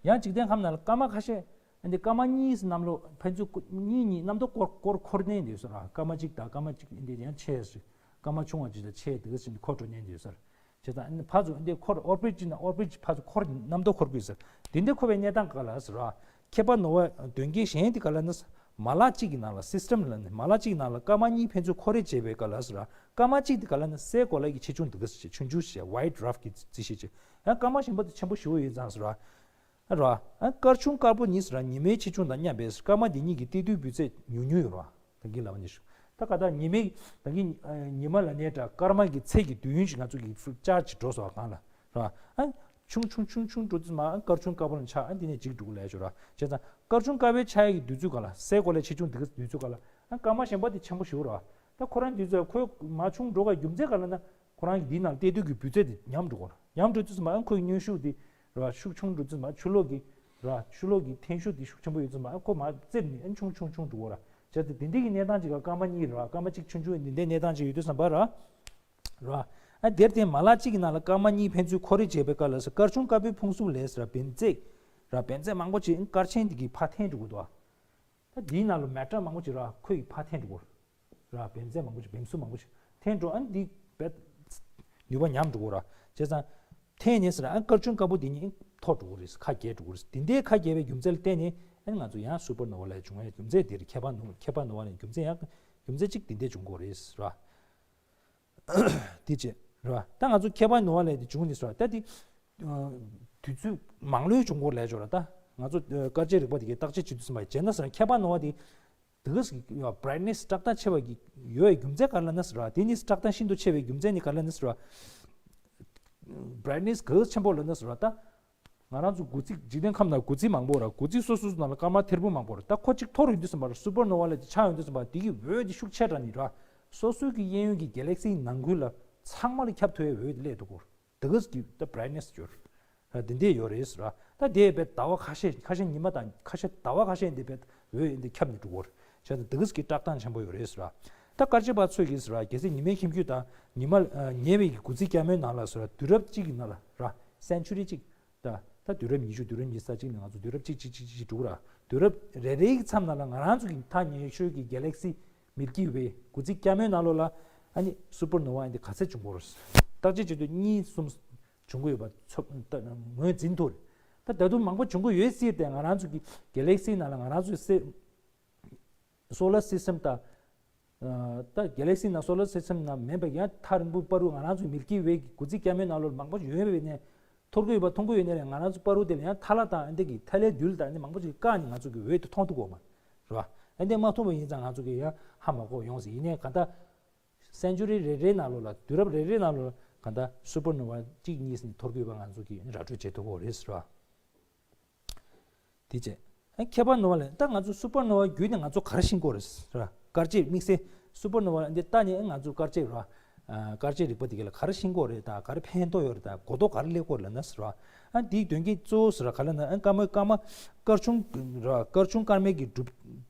ཡང་འཇིག་རྟེན་ཁམས་ནང་ལ་སྐར་མ་ཁ་ཤས་འདི་སྐར་མ་གཉིས་གནམ་ལོ་ཕན་ཚུན་གཉིས་གཉིས་གནམ་ཐོག་སྐོར་སྐོར་འཁོར་ནས་འདུག་ཟེར་ར། སྐར་མ་གཅིག་དང་སྐར་མ་གཅིག་འདི་ཡང་ཆེ་ཟེར། སྐར་མ་ཆུང་བ་གཅིག་དང་ཆེ་དེ་ག་ཟེར་འཁོར་འགྲོ་ནས་འདུག་ཟེར། བྱས་ཙང་ཨ་ནི་ཕར་ཚུར་འདི་འཁོར་ཨོར་བིཊ་ཅིག་ན་ཨོར་བིཊ་ཕར་ཚུར་འཁོར་གནམ་ཐོག་འཁོར་དགོས་ཟེར། དེ་འདྲ་འཁོར་བའི་གནས་སྟངས་ག་ལ་ཟེར་བ། ཁེ་པ་ནོ་བ་དོན་རྐྱེན་གཞན་དེ་ག་ལ་ན། མ་ལག་གཅིག་གི་ནང་ལ། སི་སི་ཊེམ་ལ་ནི་མ་ལག་གཅིག་གི་ནང་ལ་སྐར་མ་གཉིས་ཕན་ཚུན་འཁོར་རེས་བྱེད་པའི་སྐབས་ལ་ཟེར་ར། སྐར་མ་གཅིག་དེ་ག་ལ་ན་སའི་གོ་ལ་གི་ཆེ་ཆུང་འདི་ག་ཆུང་ཆུང་ཞེས། ཝའིཊ་རབ་ཀྱི་རྩིས་གཞི་བྱས། ཡང་སྐར་མ་གཞན་པ་དེ་ཆེན་པོ་ཞེ་པོ་ཡོད་ཙང་ཟེར་ར། ར། ཨ། སྐར་ཆུང་དཀར་པོ་གཉིས་ར། ཉི་མའི་ཆེ་ཆུང་དང་མཉམ་པས། སྐར་མ་འདི་གཉིས་ཀྱི་སྟེགས་དུས་སྤུས་ཚད་ཉུང་ཉུང་ཡོད་ར། ད་གིན་ལབ་པ་ནི་ཞུ། ད་ག་ད་ཉི་མའི། ད་གིན་ཨ། ཉི་མ་ལ་ནས་འདྲ་སྐར་མ་གི་ཚད་ཀྱི་དུས་ཡུན་ཞིག་ང་ཚོ་གི་ཆར་ཅིག་འགྲོ་སོང་བ་གང་ལ། ར། ཨ། ཆུང་ཆུང་ཆུང་ཆུང་འགྲོ་དུས་མ། ཨ། སྐར་ཆུང་དཀར་པོ་ལ་ཆགས། ཨ། འདི་ནས་འཇིག་འགྲོ་གི་ལས་ཞོར་ར། བྱས་ཙང་སྐར་ཆུང་དཀར་པོའི་ཆགས་ཡས་ཀྱི་དུས་ཚོད་ག་ལ། སའི་གོ་ལའི་ཆེ་ཆུང་འདི་ག་དུས་ཚོད་ག་ལ། ཨ། སྐར་མ་གཞན་པ་དེ་ཆེན་པོ་ཞེ་པོ་ར། ད་ཁོ་རང་དུས་ཚོད་ཁོའི་མ་ཆུང་འགྲོ་ག་རྒྱུ་མཚན་ག་ལ་ན། ཁོ་རང་གི་འདིའི་ནང་སྟེགས་དུས་ཀྱི་སྤུས་ཚད་དེ་ཉམས་འགྲོ་གོ། ཉམས་འགྲོ་དུས་མ་ཁོའི་གཉོད་ཤུགས་དེ་ར་ཤུགས་ཆུང་འགྲོ་དུས་མ་ཆུ་ལོག་གི་ར་ཆུ་ལོག་གི་འཐེན་ཤུགས་དེ་ཤུགས་ཆེན་པོ་ཡོད་དུས་མ་ཁོ་མ་རྩེབ་ནས་ཨ་ཆུང་ཆུང་ཆུང་འགྲོ་གོ་ར། བྱས་ཏེ་དེ་འདྲའི་གི་གནས་སྟངས་ཅིག་ག་སྐར་མ་གཉིས་ར་སྐར་མ་གཅིག་ཆུང་ཆུང་འདི་འདྲའི་གནས་སྟངས་ཅིག་ཡོད་དུས་བསམ་པ་ར། ར། ཨ། དེར་བརྟེན་མ་ལག་གཅིག་གི་ནང་ལ་སྐར་མ་གཉིས་ཕན་ཚུན་འཁོར་རེས་བྱེད་པའི་སྐབས་ལ་སྐར་ཆུང་དཀར་པོའི་ཕུང་གསུམ་ལས་ར་བེམ་རྫས་ར་བེམ་རྫས་མང་པོ་ཅིག་སྐར་ཆེན་འདི་གི་ཕར་འཐེན་འགྲོ་གི་འདུག་ཨ། ད་འདིའི་ནང་ལ་མེ་ཊར་མང་པོ་ཅིག་ར་ཁོའི་ཕར་འཐེན་འགྲོ་གོ། ར། བེམ་རྫས་མང་པོ་ཅིག་བེམ་གཟུགས་མང་པོ་ཅིག་འཐེན་འགྲོ། ཨ་ནི་འདི་བེད་ནུས་པ་ཉམས་འགྲོ་གོ་ར། བྱས་ཙང་འཐེན་ནས་ཟེར། ཨ། སྐར་ཆུང་དཀར་པོ་འདི་ཉིད་འཐོར་འགྲོ་གོ་རེད། ཁ་གྱེས་འགྲོ་གོ་རེད། འདི་འདྲའི་ཁ་གྱེས་པའི་རྒྱུ་མཚན་ལ་བརྟེན་ནས་ཨ་ནི་ང་ཚོ་ཡང་སུ་པར་ནོ་བ་ལ་འབྱུང་བའི་རྒྱུ་མཚན་འདི་རེད། ཁེ་པ་ནོ་ཁེ་པ་ནོ་བ་ལ་རྒྱུ་མཚན་ཡང་རྒྱུ་མཚན་གཅིག་འདི་འདྲའི་འབྱུང་གོ་རེད་ར། དེ་བྱས་ར། ད་ང་ཚོ་ཁེ་པ་ནོ་བ་ལ་འདི་བྱུང་ནས་ཟེར་བ། ད་འདི་ཨ། དུས་ཚོད་མང་ལོས་བྱུང་གོ་ལས་ཆོག་ར། ད་ང་ཚོ་ཨ། སྐར་ཆའི་རིག་པ་དེ་གའི་བརྟག་དཔྱད་བྱེད་དུས་ཙམ་པ་བྱས་ན་ཟེར། ཁེ་པ་ནོ་བ་དེ་དེ་ག་ཟིག་བྷ་རའིཊ་ནེ་སི་བཀྲག་མདངས་ཆེ་བ་གི་ཡོད་པའི་རྒྱུ་མཚན་ག་རེ་ལབ་ན་ཟེར་བ། དེ་ནི་བཀྲག་མདངས་ཤིན་ཏུ་ཆེ་བའི་རྒྱུ་མཚན་ནི་ག་རེ་ལབ་ན་ཟེར་བ། བྷ་རའིཊ་ནེ་སི་ག་ཆེན་པོ་ལབ་ན་ཟེར་བ། ད་ང་རང་ཚོ་འགོ་ཚིགས་འཇིག་རྟེན་ཁམས་ནང་འགོ་ཚིགས་མང་པོ་ར། འགོ་ཚིགས་སོ་སོ་སོ་ནང་ལ་སྐར་མ་ཐེར་འབུམ་མང་པོ་ར། ད་ཁོ་གཅིག་འཐོར་ཡོང་དུས་ཙམ་པ་ར། སུ་པར་ནོ་བ་ལབ་དེ་ཆགས་ཡོང་དུས་ཙམ་པ་དེ་གི་འོད་དེ་ཤུགས་ཆེ་དྲགས་ནི་ར། སོ་སོའི་གི་གཡས་གཡོན་གྱི་གེ་ལེག་སིའི་ནང་ཁུལ་ལ་ཚང་མ་ལ་ཁྱབ་ཐུབ་པའི་འོད་དེ་སླེབས་འདུག་གོ། དེ་ག་གི་ད་བྷ་རའིཊ་ནེ་སི་ཡོད་རེད། ཨ། དེ་འདྲས་ཡོད་རེད་ཟེར་བ། ད་དེ་བས་ཟླ་བ་ཁ་ཤས་ཁ་ཤས་ཉི་མ་དང་ཁ་ཤས་ཟླ་བ་ཁ་ཤས་འདི་བས་འོད་འདི་ཁྱབ་ནས་འགྲོ་གི་རེད། བྱས་ཙང་དེ་ག་གི་བཀྲག་མདངས་ཆེན་པོ་ཡོད་རེད་ཟེར་བ། ད་སྐར་ཆ་པ་ཚོས་གིས་ཟེར་བ། གལ་སྲིད་ཉི་མའི་ཁྱིམ་རྒྱུད་དང་ཉི་མ་ཨ། ཉེ་བའི་གི་དགུ་ཚིགས་སྐར་མའི་ནང་ལ་ཟེར་བ། དུས་རབས་གཅིག་གི་ནང་ལ་ར། སེན་ཆུ་རི་གཅིག་ད་ད་དུས་རབས་ཉི་ཤུ། དུས་རབས་ཉི་ཤུ་རྩ་གཅིག་ནས་ང་ཚོ་དུས་རབས་གཅིག་གཅིག་གཅིག་གཅིག་འགྲོ་གི་ར། དུས་རབས་རེ་རེའི་མཚམས་ནང་ལ་ང་རང་ཚོ་གི་ཐག་ཉེ་ཤོས་ཀྱི་གེ་ལེག་སི་མིལ་ཀི་ཝེ་དགུ་ཚིགས་སྐར་མའི་ནང་ལོགས་ལ་ཨ་ནི་སུ་པར་ནོ་བ་འདི་ག་ཚད་བྱུང་གི་ཡོད་རེད། བརྟག་དཔྱད་བྱེད་དུས་གཉིས་གསུམ་བྱུང་གི་ཡོད་པ་ཚོ་ད་ངོས་འཛིན་ཐུབ་རེད། ད་ད་དུང་མང་པོ་བྱུང་གི་ཡོད་སྲིད་དེ། ང་རང་ཚོ་གི་གེ་ལེག་སི་ནང་ལ་ང་རང་ཚོའི་སེ་སོ་ལར་སི་སི་ཊེམ་དང་། ཨ། ད་གེ་ལེག་སི་ནང་སོ་ལར་སི་སི་ཊེམ་ནང་མིན་པའི་ཡང་ཐག་རིང་པོ་བར་དུ་ང་རང་ཚོའི་མིལ་ཀི་ཝེ་གི་དགུ་ཚིགས་སྐར་མའི་ནང་ལོགས་མང་པོ་ཞིག་ཡོད་པའི་ནས་འཐོར་གི་ཡོད་པ་མཐོང་གི་ཡོད་ནའི་ལས། ང་རང་ཚོ་བར་དུ་དེ་ལ་ཡང་ཐལ་བ་དང་ཨ་འདི་གི་ཐལ་བའི་རྡུལ་དང་ཨ་འདི་མང་པོ་ཞིག་བཀག་ནས་ང་ཚོ་གི་འོད་དེ་མཐོང་ཐུབ་གོ་མ་རེད་བ། ཨ་འདི་མ་མཐོང་བ་ཡིན་ཙང་ང་ཚོ་གི་ཡང་ཧ་མ་གོ་ཡོང་ཟེར། ཡིན་ནའི་གང་ལྟར་སེན་ཆུ་རི་རེ་རེའི་ནང་ལོགས་ལ། དུས་རབས་རེ་རེའི་ནང་ལོགས་ལ་གང་ལྟར་སུ་པར་ནོ་བ་གཅིག་གཉིས་ནས་འཐོར་གི་ཡོད་པ་ང་ཚོ་གི་ར་སྤྲོད་བྱེད་ཐུབ་གོ་རེད་ཟེར་བ། དེ་བྱས། ཨ། ཁེ་པ་ནོ་བ་ལ་ད་ང་ཚོ་སུ་པར་ནོ་བ་བརྒྱུད་ནས་ང་ཚོ་ག་རེ་ཤེས་ཀྱི་ཡོད་རེད་ཟེར་བ། སྐར་ཆའི་དམིགས་བསལ་སུ་པར་ནོ་བ་འདི་ལྟ་ནས་ང་ཚོ་སྐར་ཆའི་ར། ཨ། སྐར་ཆའི་རིག་པ་དེ་ག་ལ་ག་རེ་ཤེས་ཀྱི་ཡོད་རེད། ད་ག་རེ་ཕན་ཐོགས་ཡོད་རེད། ད་གོ་རྟོགས་ག་རེ་སླེབས་ཀྱི་ཡོད་རེད་ལབ་ན་ཟེར་བ། ཨ། དེའི་དོན་རྐྱེན་གཙོ་བོ་ཟེར་བ་ག་ལ་ན། ཨ། སྐར་མ་སྐར་མ་སྐར་ཆུང་ར། སྐར་ཆུང་སྐར་མའི་གི་གྲུབ་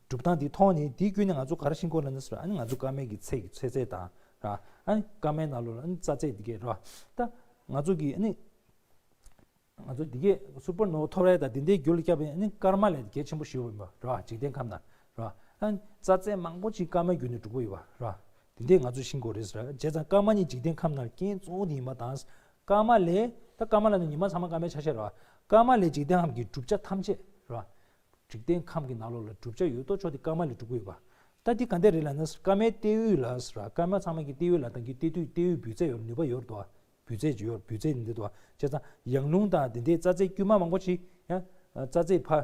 གྲུབ་སྟངས་དེ་མཐོང་ནས་དེ་བརྒྱུད་ནས་ང་ཚོ་ག་རེ་ཤེས་ཀྱི་ཡོད་ལབ་ན་ཟེར་བ། ཨ་ནི་ང་ཚོ་སྐར་མའི་གི་ཚད་ཀྱི་ཚོད་ཚད་དང་ར། ཨ་ནི་སྐར་མའི་ནང་ལོགས་ལ་ཨ་ནི་རྩ་ཚད་དེ་གས་ར། ད་ང་ཚོ་གི་ཨ་ནི། ང་ཚོ་འདི་གས་སུ་པར་ནོ་བ་འཐོར་ཡ་དང་དེ་འདྲའི་རྒྱུ་ལ་སྐྱབས་པའི་ཨ་ནི་སྐར་མ་ལས་གལ་ཆེན་པོ་ཞིག་ཡོད་པ་ར། འཇིག་རྟེན་ཁམས་ནང་ར། ཨ་ནི་རྩ་ཚད་མང་པོ་ཅིག་སྐར་མ་བརྒྱུད་ནས་འགྲོ་གི་ཡོད་པ་ར། དེ་འདྲས་ང་ཚོས་ཤེས་དགོས་རེད་ཟེར། བྱས་ཙང་སྐར་མ་ནི་འཇིག་རྟེན་ཁམས་ནང་རྐྱེན་གཙོ་བོ་དེ་ཡིན་པ་དང་། སྐར་མ་ལས། ད་སྐར་མ་ལ་ནི་ཉི་མ་ཚང་མ་སྐར་མའི་ཆ་ཤས་ར། སྐར་མ་ལས་འཇིག་རྟེན་ཁམས་ཀྱི་གྲུབ་ཆ་ཐམས་ཅད་ར། འཇིག་རྟེན་ཁམས་ཀྱི་ནང་ལོགས་ལ་གྲུབ་ཆ་ཡོད་དོ་ཅོག་དེ་སྐར་མ་ལས་གྲུབ་ཀྱི་ཡོད་པ། ད་འདི་ག་འདྲས་རེད་ལབ་ན། སྐར་མའི་སྟེང་དབུས་ལ་ཟེར་བ། སྐར་མ་ཚང་མ་གི་སྟེང་དབུས་ལ་དང་གི་སྟེང་དུས་སྟེང་དབུས་སྤུས་ཚད་ཡོད། ནུས་པ་ཡོད་དོ། སྤུས་ཚད་ཅིག་ཡོད། སྤུས་ཚད་འདི་དོ། བྱས་ཙང་ཡང་རླུང་དང་དེ་འདྲའི་རྩ་ཚད་དཀྱུས་མ་མང་པོ་ཅིག་ཡང་རྩ་ཚད་ཕར་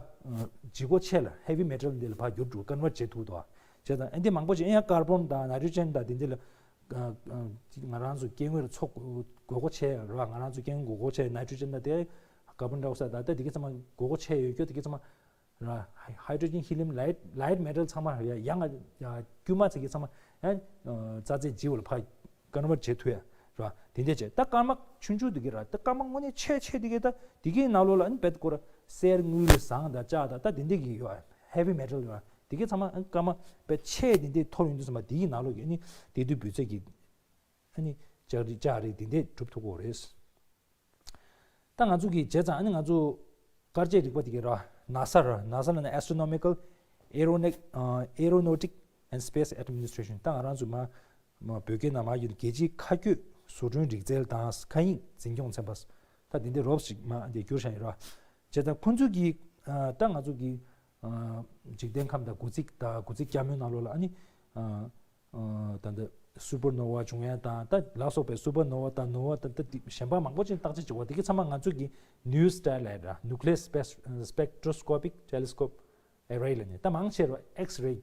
ལྗིད་ཁོག་ཆེ་ལ་ཧེ་བི་མེ་ཊལ་འདི་ལ་ཕར་བསྒྱུར་འགྲོ། ཀོན་ཝརཊ་བྱེད་ཐུབ་དོ། བྱས་ཙང་ཨ་འདི་མང་པོ་ཅིག་ཡང་ཀར་བོན་དང་ནའི་ཊྲོ་ཇན་དང་དེ་འདྲ་ལ། ང་རང་ཚོ་སྐྱེ་དངོས་ལ་ཚོ་དགོས་མཁོ་ཆེ་ར། ང་རང་ཚོ་སྐྱེ་དངོས་དགོས་མཁོ་ཆེ། ནའི་ཊྲོ་ཇན་དང་དེ་ཀར་བོན་ཌའི་ཨོག་སའིཌ་དང་ད་དེ་ག་ཚང་མ་དགོས་མཁོ་ཆེ་ཡོད་རྒྱུ་དེ་ག་ཚང་མ་ར། ཧའི་ཌྲོ་ཇན་ཧི་ལི་ཡམ་ལའིཊ་ལའིཊ་མེ་ཊལ་ཚང་མ་ཡ་ཡང་ཡ་དཀྱུས་མ་ཚིག་གི་ཚང་མ་ཡང་རྩ་ཚད་ལྗིད་པོ་ལ་ཕར་ཀོན་ཝརཊ་བྱེད་ཐུབ་ཡ་ར། དེ་འདྲ་བྱས། ད་སྐར་མ་ཆུང་ཆུང་དེ་ག་ར། ད་སྐར་མ་དངོས་གནས་ཆེ་ཆེ་དེ་ག་ད་དེ་གའི་ནང་ལོགས་ལ་ཨ་ནི་བེད་ཀོ་ར་གསེར་དངུལ་ཟངས་དང་ལྕགས་དང་ད་དེ་འདྲ་གི་ཡོད། ཧེ་བི་མེ་ཊལ་ར། དེ་གའི་ཚང་མ་ཨ་ནི་སྐར་མ་བེད་ཆེ་དེ་འདྲ་འཐོར་ཡོང་དུས་ཙམ་པ་དེ་གའི་ནང་ལོགས་ཀྱི་ཨ་ནི་དེ་དུས་སྤུས་ཚད་ཀྱི་ཨ་ནི་ལྕགས་རི་ལྕགས་རི་དེ་འདྲས་གྲུབ་ཐུབ་ཀྱི་ཡོད་རེད། ད་ང་ཚོ་གི་བྱས་ཙང་ཨ་ནི་ང་ཚོ་སྐར་ཆའི་རིག་པ་དེ་གའི་ར། ནཱ་སཱ་ར། ནཱ་སཱ་ལབ་ན་Astronomical Aeronautic Aeronautic and Space Administration། ད་ང་རང་ཚོ་མ་མ་བོད་སྐད་ནང་མ་ཡིན་རྒྱལ་སྤྱིའི་མཁའ་སྐྱོད་བཟོ་སྐྲུན་རིག་རྩལ་དང་མཁའ་དབྱིངས་འཛིན་སྐྱོང་ཚན་པ། ད་དེ་འདྲའི་རོབ་ཅིག་མ་འདི་བསྒྱུར་བཞག་ཡོད་ར། བྱས་ཙང་ཁོང་ཚོ་གི་ ཨ་ད་ང་ཚོ་གི་ཨ་འཇིག་རྟེན་ཁམས་དང་དགུ་ཚིགས་དང་དགུ་ཚིགས་བརྒྱ་མའི་ནང་ལོགས་ལ་ཨ་ནི་ཨ་ཨ་ད་ལྟ་སུ་པར་ནོ་ཝ་བྱུང་ཡ་དང་ད་ལ་སོགས་པའི་སུ་པར་ནོ་ཝ་དང་ནོ་ཝ་དང་ད་དེ་གཞན་པ་མང་པོ་ཅིག་བརྟག་དཔྱད་བྱེད་དགོས། དེ་གི་ཚང་མ་ང་ཚོ་གི་ནིའུ་སི་ཊའིལ་ལ་ར་ནུ་ཀི་ལི་ཡ་སི་སྤེག་ཊྲོ་སི་ཀོ་པིག་ཊེ་ལི་སི་ཀོབ་ཨེ་རེ་ལ་ནི་ད་མང་ཆེ་ར་ཨེག་སི་རེ་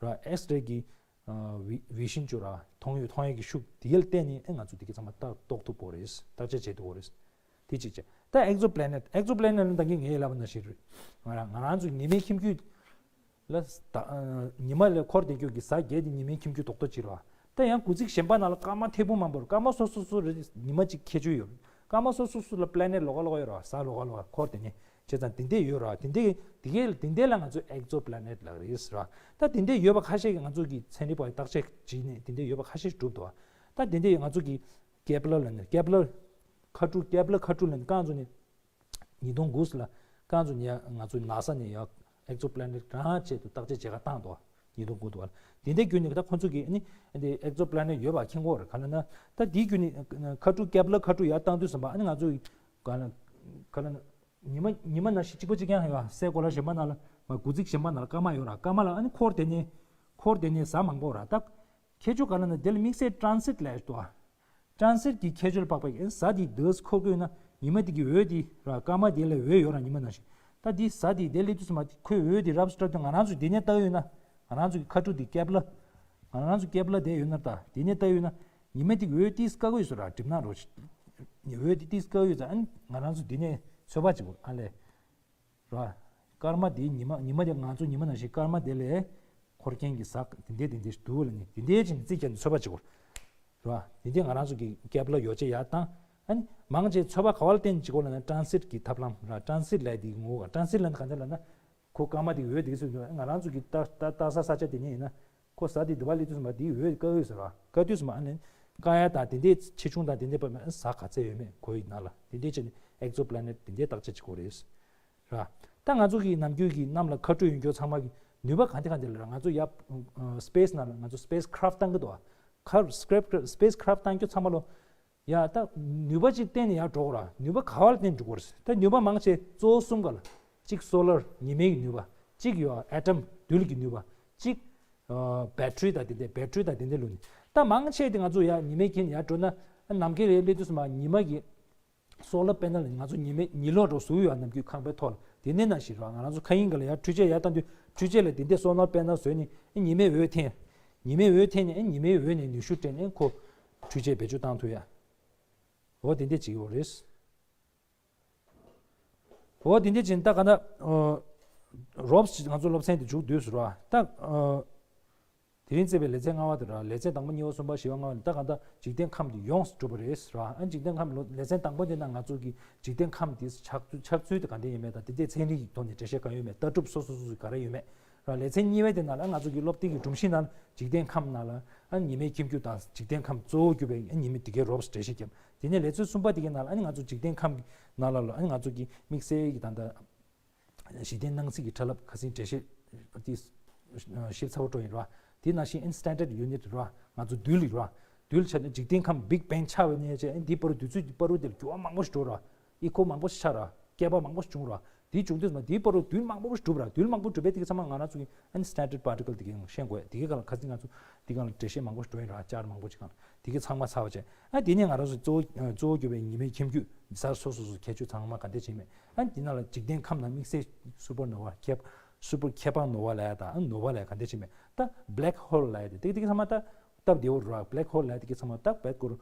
ར་ཨེག་སི་རེ་གི་ཨ་བི་བི་ཤིན་ཅོ་ར་མཐོང་ཡོད་མཐོང་ཡས་ཀྱི་ཤུགས་དེ་ཡལ་བལྟས་ནས་ཨེ་ང་ཚོ་དེ་གི་ཚང་མ་ལྟ་རྟོགས་ཐུབ་པོ་རེད། བརྟག་དཔྱད་བྱེད་ཐུབ་པོ་རེད། དེ་གཅིག་བྱས། ད་ཨེག་ཛོ་པི་ལེ་ནེ་ཊི། ཨེག་ཛོ་པི་ལེ་ནེ་ཊི་ལ་ད་གིན་ངས་ལབ་པ་ནང་བཞིན་རེད། ང་རང་ང་རང་ཚོ་ཉི་མའི་ཁྱིམ་རྒྱུད་ལ་ད་ཨ་ཉི་མ་ལ་འཁོར་བསྡད་རྒྱུ་གི་གཟའ་བརྒྱད་དེ་ཉི་མའི་ཁྱིམ་རྒྱུད་རྡོག་རྡོག་གཅིག་རེད་བ། ད་ཡང་དགུ་ཚིགས་གཞན་པ་ནང་ལ་སྐར་མ་ཐེར་འབུམ་མང་པོ་རེད། སྐར་མ་སོ་སོ་སོ་རེད། ཉི་མ་གཅིག་ཁྱད་ཆོས་ཡོད། སྐར་མ་སོ་སོ་སོ་ལ་པི་ལེ་ནེ་ཊི་ལོགས་ཀ་ལོགས་ཀ་ཡོད་རེད་བ། གཟའ་ལོགས་ཀ་ལོགས་ཀ་འཁོར་དེ་ནས་བྱས་ཙང་དེ་འདྲས་ཡོད་རེད་བ། དེ་འདྲས་དེ་གའི་དེ་འདྲས་ལ་ང་ཚོས་ཨེག་ཛོ་པི་ལེ་ནེ་ཊི་ལབ་རེད་རེད་བ། ད་དེ་འདྲས་ཡོད་པ་ཁ་ཤས་ཀྱིས་ང་ཚོ་གི་ཚན་རིག་པ་བརྟག་དཔྱད་བྱས་ནས་དེ་འདྲས་ཡོད་པ་ཁ་ཤས་གྲུབ་འདུག་བ། ད་དེ་འདྲས་ང་ཚོ་གི་ཀེབ་ལར་ལ་ནི་ཀེབ་ལར་མཁའ་འགྲོ་ཀེབ་ལར་མཁའ་འགྲོ་ལ་ནི་རྐང་བཙུགས་ནས་ཉིས་སྟོང་དགུ་ལ་རྐང་བཙུགས་ནས་ཡ་ང་ཚོ་ན་ས་ནས་ཡ་ཨེག་ཛོ་པི་ལེ་ནེ་ཊི་རང་ཆེད་དུ་བརྟག་དཔྱད་བྱེད་ག་བཏང་འདུག་ཉིས་སྟོང་དགུ་དུ་བ་ལ། དེ་འདྲའི་བརྒྱུད་ནས་ད་ཁོ་ཚོ་གིས་ཨ་ནི་འདི་ཨེག་ཛོ་པི་ལེ་ནེ་ཊི་ཡོད་པ་མཁྱེན་གྱི་ཡོད་རེད། ག་ལ་ན་ད་དེའི་བརྒྱུད་ནས་མཁའ་འགྲོ་ཀེབ་ལར་མཁའ་འགྲོ་ཡར་བཏང་དུས་ཙམ་པ་ཨ་ནི་ང་ཚོ་ག་ལ་ག་ལ་ན་ཉི་མ་ཉི་མ་ནང་བཞིན་གཅིག་པ་གཅིག་རྐྱང་ཡོད་པ། སའི་གོ་ལ་གཞན་པ་ནང་ལ་མ་དགུ་ཚིགས་གཞན་པ་ནང་ལ་སྐར་མ་ཡོད་ར། སྐར་མ་ལ་ཨ་ནི་འཁོར་དེ་ནས་འཁོར་དེ་ནས་གཟའ་མང་པོ་ར། ད་ཁྱད་ཆོས་ག་ལ་ན་དེ་ལ་དམིགས་བསལ་ཊ་རན་སིཊ་ལབ་ཡ་ཞིག་འདུག་ཨ། ཊ་རན་སིཊ་གི་ཁྱད་ཆོས་ལ་དཔག་པའི་གཟའ་དེ་འདི་འཁོར་གྱི་ཡོད་ན་ཉི་མ་དེ་གི་འོད་དེ་ར་སྐར་མ་དེ་ལ་འོད་ཡོད་ར། ཉི་མ་ནང་བཞིན་ད་དེ་གཟའ་དེ་དེ་སླེབས་དུས་ཙམ་པ་ཁོའི་འོད་དེ་རབ་སྤྲད་དུས་ང་རང་ཚོ་དེ་ནས་ལྟ་ཡོད་ན་ང་རང་ཚོ་གི་མཁའ་འགྲོ་དེ་ཀེབ་ལར་ང་རང་ཚོ་ཀེབ་ལར་དེ་ཡོད་ན་ད་དེ་ནས་ལྟ་ཡོད་ན་ཉི་མ་དེ་གི་འོད་ཏིས་དཀར་པོ་ཡོད་ས་ར། གྲིབ་ནག་རོ་འོད་དེ་ཏིས་དཀར་པོ་ཡོད་ས། ཨ་ནི་ང་རང་ཚོ་དེ་ནས་ཚོད་དཔག་བྱེད་དགོས་ཨ་ལས། ར། སྐར་མ་དེའི་ཉི་མ་ཉི་མ་དེ་ང་ཚོ་ཉི་མ་ནང་བཞིན་སྐར་མ་དེ་ལས་འཁོར་མཁན་གྱི་གཟའ་དེ་འདྲས་དེ་འདྲས་འདུག་ལ་ནི་དེ་འདྲས་ཅིག་རྩིས་རྒྱག་ནས་ཚོད་དཔག་བྱེད་དགོས། ར། དེ་འདྲས་ང་རང་ཚོ་གི་ཀེབ་ལར་ཡོ་བྱད་ཡར་བཏང་། ཨ་ནི་མང་ཆེ་ཚོད་དཔག་ག་བ་ལ་བརྟེན་བྱེད་དགོས་ལ་ན་ཊ་རན་སིཊ་གི་ཐབས་ལམ་ར། ཊ་རན་སིཊ་ལས་དེ་ངོ་བོ་ཊ་རན་སིཊ་ལ་ནི་ག་འདྲ་ལ་ན་ཁོ་སྐར་མ་དེ་འོད་དེ་ཚོ་ང་རང་ཚོ་གི་ལྟ་ལྟ་ལྟ་ས་ས་ཆ་དེ་ནས་ཡིན་ན། ཁོ་གཟའ་དེ་དུ་བ་ལི་དུས་སུ་མ་དེའི་འོད་དཀར་འོད་ཟེར་བ་དཀར་དུས་སུ་མ་ཨ་ནི་དཀར་ཡ་དང་དེ་འདྲའི་ཆེ་ཆུང་དང་དེ་འདྲའི་བར་མ་གཟའ་ག་ཚད་ཡོད་མེད་གོ་ཡི་ནང་ལ་དེ་འདྲའི་ཆེ་ནི་ཨེག་ཛོ་པི་ལེ་ནེ་ཊི་དེ་འདྲའི་བརྟག་དཔྱད་བྱེད་དགོས་རེད། ར། ད་ང་ཚོ་གི་ནམ་རྒྱུན་གྱི་གནམ་ལ་མཁའ་འགྲོ་ཡོང་རྒྱུ་ཚང་མ་གི་ནུས་པ་ག་འདྲ་ག་འདྲ་ལ་ར། ང་ཚོ་ཡ་སི་པེ་སི་ནང་ལ་ང་ཚོ་སི་པེ་སི་ཁི་རབ་ཊི་བཏང་གི་འདུག་བ། ཁ་སི་པེ་སི་ཁི་རབ་ཊི་བཏང་རྒྱུ་ཚང་མ་ལོ། ཡ་ད་ནུས་པ་གཅིག་བརྟེན་ནས་ཡར་འགྲོ་དགོས་ར། ནུས་པ་ག་བ་ལ་བརྟེན་འགྲོ་དགོས་རེད། ད་ནུས་པ་མང་ཆེ་གཙོ་བོ་གསུམ་ག་ལ། གཅིག་སོ་ལར་ཉི་མའི་གི་ནུས་པ། གཅིག་ཡོད་ཨེ་ཊམ་རྡུལ་གྱི་ནུས་པ། གཅིག་ཨ་བེ་ཊི་རི་དང་དེ་འདྲས་བེ་ཊི་རི་དང་དེ་འདྲས་ལོ་ནི། ད་མང་ཆེ་དེ་ང་ཚོ་ཡ་ཉི་མའི་ཁྱིམ་ཡར་འགྲོ་ན་ནམ་མཁའི་རེ་སླེབས་དུས་སུ་མ་ཉི་མ་གི་སོ་ལར་པེ་ནལ་ང་ཚོ་ཉི་མའི་ཉི་གློག་འགྲོ་བཟོ་ཡོད་ནམ་རྒྱུན་ཁང་པའི་ཐོག་ལ་དེ་ནས་ནང་བཞིན་ར། ང་རང་ཚོ་མཁའ་དབྱིངས་ག་ལ་ཡར་འཕྲུལ་ཆས་ཡར་བཏང་དུས་འཕྲུལ་ཆས་ལ་དེ་འདྲས་སོ་ལར་པེ་ནལ་བཟོས་ནི་ཉི་མའི་འོད་འཐེན། ཉི་མའི་འོད་འཐེན་ནས་ཉི་མའི་འོད་ནས་ནུས་ཤུགས་སྤྲད་ནས་ཁོ་འཕྲུལ་ཆས་བེད་སྤྱོད་བཏང་ཐུབ་ཡ། འོ་དེ་འདྲས་བྱེད་ཀྱི་ཡོད་རེད། འོ་དེ་འདྲས་ཅིག་ད་ག་ད་རོབ་སི་ང་ཚོ་སློབ་ཚན་དེ་མཇུག་བསྡུས་སུ་ར། ད་དེ་རིང་བརྩེགས་པའི་ལེ་ཚན་ལྔ་པ་དེ་ར། ལེ་ཚན་དང་པོ་གཉིས་པ་གསུམ་པ་བཞི་པ་ལྔ་པ་ནི་ད་ག་ད་འཇིག་རྟེན་ཁམས་དེ་ཡོངས་སུ་གྲུབ་པ་རེད་ར། ཨ་འཇིག་རྟེན་ཁམས་ལོ་ལེ་ཚན་དང་པོ་དེ་ན་ང་ཚོ་གི་འཇིག་རྟེན་ཁམས་དེ་ཆགས་ཚུལ་ཆགས་ཚུལ་དེ་ག་འདྲས་ཡིན་མེད་དང་དེ་འདྲས་ཚན་རིག་གི་ཐོག་ནས་འགྲེལ་བཤད་གང་ཡོད་མེད། ལྟ་གྲུབ་སོ་སོ་སོ་སོ་ག་རེ་ཡོད་མེད་ར། ལེ་ཚན་གཉིས་པའི་དེ་ནང་ལ་ང་ཚོ་གི་སློབ་དེབ་ཀྱི་སྒྲོམ་གཞི་ནང་ལ་འཇིག་རྟེན་ཁམས་ནང་ལ་ཨ་ཉི་མའི་ཁྱིམ་རྒྱུད་དང་འཇིག་རྟེན་ཁམས་གཙོ་བོ་གྱུར་པའི་ཨ་ཉི་མའི་དེ་གའི་རོབ་སི་འགྲེལ་བཤད་བརྒྱབ། དེ་ནས་ལེ་ཚན་གསུམ་པ་དེ་གའི་ནང་ལ་ཨ་ནི་ང་ཚོ་འཇིག་རྟེན་ཁམས་ནང་ལ་ལ་ཨ་ནི་ང་ཚོ་གི་དམིགས་བསལ་གྱི་ད་ལྟ་གཞི་རྟེན་སྣང་སྲིད་ཀྱི་ཕྲ་རླབས་ཁ་སང་འགྲེལ་བཤད་དེ་ཞིབ་ཚགས་པོ་སྤྲོད་ཡིན་ར། དེ་ནང་བཞིན་ཨ་ནི་སི་ཊེན་ཌར་ཌི་ཡུ་ནིཊ་ར། ང་ཚོ་རྡུལ་ར། རྡུལ་ཆ་ནས་འཇིག་རྟེན་ཁམས་བིག་བེང་ཆགས་པའི་གནས་ཆེ་ཨ་ནི་དེའི་བར་དུས་ཚོད་ཀྱི་བར་དུ་དེར་འགྱུར་བ་མང་པོ་ཞིག་འགྲོ་ར། ཨི་ཁོ་མང་པོ་ཞིག་ཆགས་ར། བསྐལ་པ་མང་པོ་ཞིག་བྱུང་ར། དེའི་བྱུང་དུས་མ་དེའི་བར་དུ་རྡུལ་མང་པོ་ཞིག་གྲུབ་ར། རྡུལ་མང་པོ་གྲུབ་པའི་དེ་ག་ཚང་མ་ང་རང་ཚོ་གི་ཨ་ནི་སི་ཊེན་ཌར་ཌི་པར་ཊི་ཀལ་དེ་ག་ཡང་ཤེས་དགོས། དེ་ག་ག་ལ་ཁ་སང་ང་ཚོ་དེ་ག་ལ་འགྲེལ་བཤད་མང་པོ་ཞིག་འགྲོ་ཡིན་ར། ཅར་མང་པོ་ཅིག་ག་ལ་དེ་ག་ཚང་མ་ཚར་བ་བྱས། ཨ་དེ་ནས་ང་རང་ཚོ་གཙོ་བོ་གཙོ་བོ་གྱུར་པའི་ཉི་མའི་ཁྱིམ་རྒྱུད་གཟའ་སོ་སོ་སོ་ཁྱད་ཆོས་ཚང་མ་ག་འདྲ་ཅིག་མེད། ཨ་དེ་ནང་ལ་འཇིག་རྟེན་ཁམས་ནང་དམིགས་བསལ་སུ་པར་ནོ་ཝ་ཁྱབ། སུ་པར་ཁྱབ་པ་ནོ་ཝ་ལ་ཡ་དང་ཨ་ནོ་ཝ་ལ་ཡ་ག་འདྲ་ཅིག་མེད། ད་བྷི་ལེག་ཧོལ་ལ་ཡ་དེ་དེ་ག་དེ་ག་ཚང་མ་ད་སྟབས་བདེ་བོ་ར། བྷི་ལེག་ཧོལ་ལ་ཡ་དེ་ག་ཚང་མ་ད་བད་ཀོར་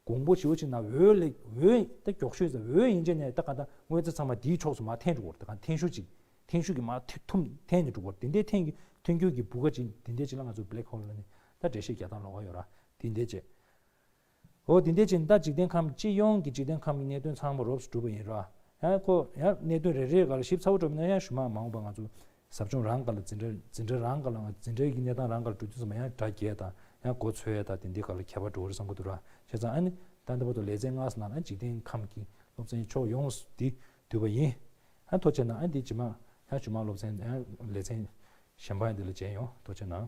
གོང་བུ་ཞེ་པོ་ཅིག་ན་འོད་ལས་འོད་ད་མགྱོགས་ཤོས་ཟེར་འོད་ཡིན་ཅེ་ནས་ད་ག་ད་དངོས་རྫས་ཚང་མ་དེའི་ཕྱོགས་སུ་མར་འཐེན་འགྲོ་གི་རེད། ད་ག་འཐེན་ཤུགས་ཅིག་འཐེན་ཤུགས་ཀྱིས་མར་ཐུ་ཐུམ་འཐེན་ནས་འགྲོ་གི་རེད། དེ་འདྲའི་འཐེན་གྱི་ཐོན་རྒྱུ་གི་བུ་ག་ཅིག་དེ་འདྲའི་ཅིག་ལ་ང་ཚོ་བྷི་ལེག་ཧོལ་ལ་ནི་ད་འགྲེལ་བཤད་རྒྱག་སྟངས་ལོགས་ཀ་ཡོད་ར། དེ་འདྲའི་ཅིག་འོ་དེ་འདྲའི་ཅིག་ད་འཇིག་རྟེན་ཁམས་སྤྱི་ཡོངས་ཀྱི་འཇིག་རྟེན་ཁམས་ཀྱི་གནད་དོན་ཚང་མ་རོབ་ཙམ་གྲུབ་པ་ཡིན་ར། ཡང་ཁོ་ཡང་གནད་དོན་རེ་རེ་ག་ལ་ཞིབ་ཚགས་པོ་འགྲོ་མིན་ན་ཡང་ཞུ་མ་མ་འོངས་པ་ང་ཚོ་ཟབ་སྦྱོང་རང་ག་ལ་འཛིན་གྲྭ་འཛིན་གྲྭ་རང་ག་ལ་འཛིན་གྲྭའི་གི་གནས་སྟངས་རང་ག་ལ་འགྲོ་དུས་ཙམ་པ་ཡང་སྒྲ་རྒྱས་དང་ཡང་མགོ་ཚོས་ཡ་དང་དེ་འདྲའི་ག་ལ་ཁྱད་པར་འགྲོ་གི་རེད་བསམ་གི་འདུག་ར། བྱས་ཙང་ཨ་ནི་ད་ལྟ་བར་དུ་ལེ་ཚན་ལྔ་ཙམ་ནང་ལ་འཇིག་རྟེན་ཁམས་ཀྱི་སློབ་ཚན་ཕྱོགས་ཡོངས་སུ་འདི་བསྡུས་པ་ཡིན། ཨ་ཐུགས་རྗེ་གནང་། ཨ་འདི་རྗེས་མ་ཡང་རྗེས་མ་སློབ་ཚན་ཡང་ལེ་ཚན་གཞན་པ་འདི་ལ་མཇལ་ཡོང་། ཐུགས་རྗེ་གནང་།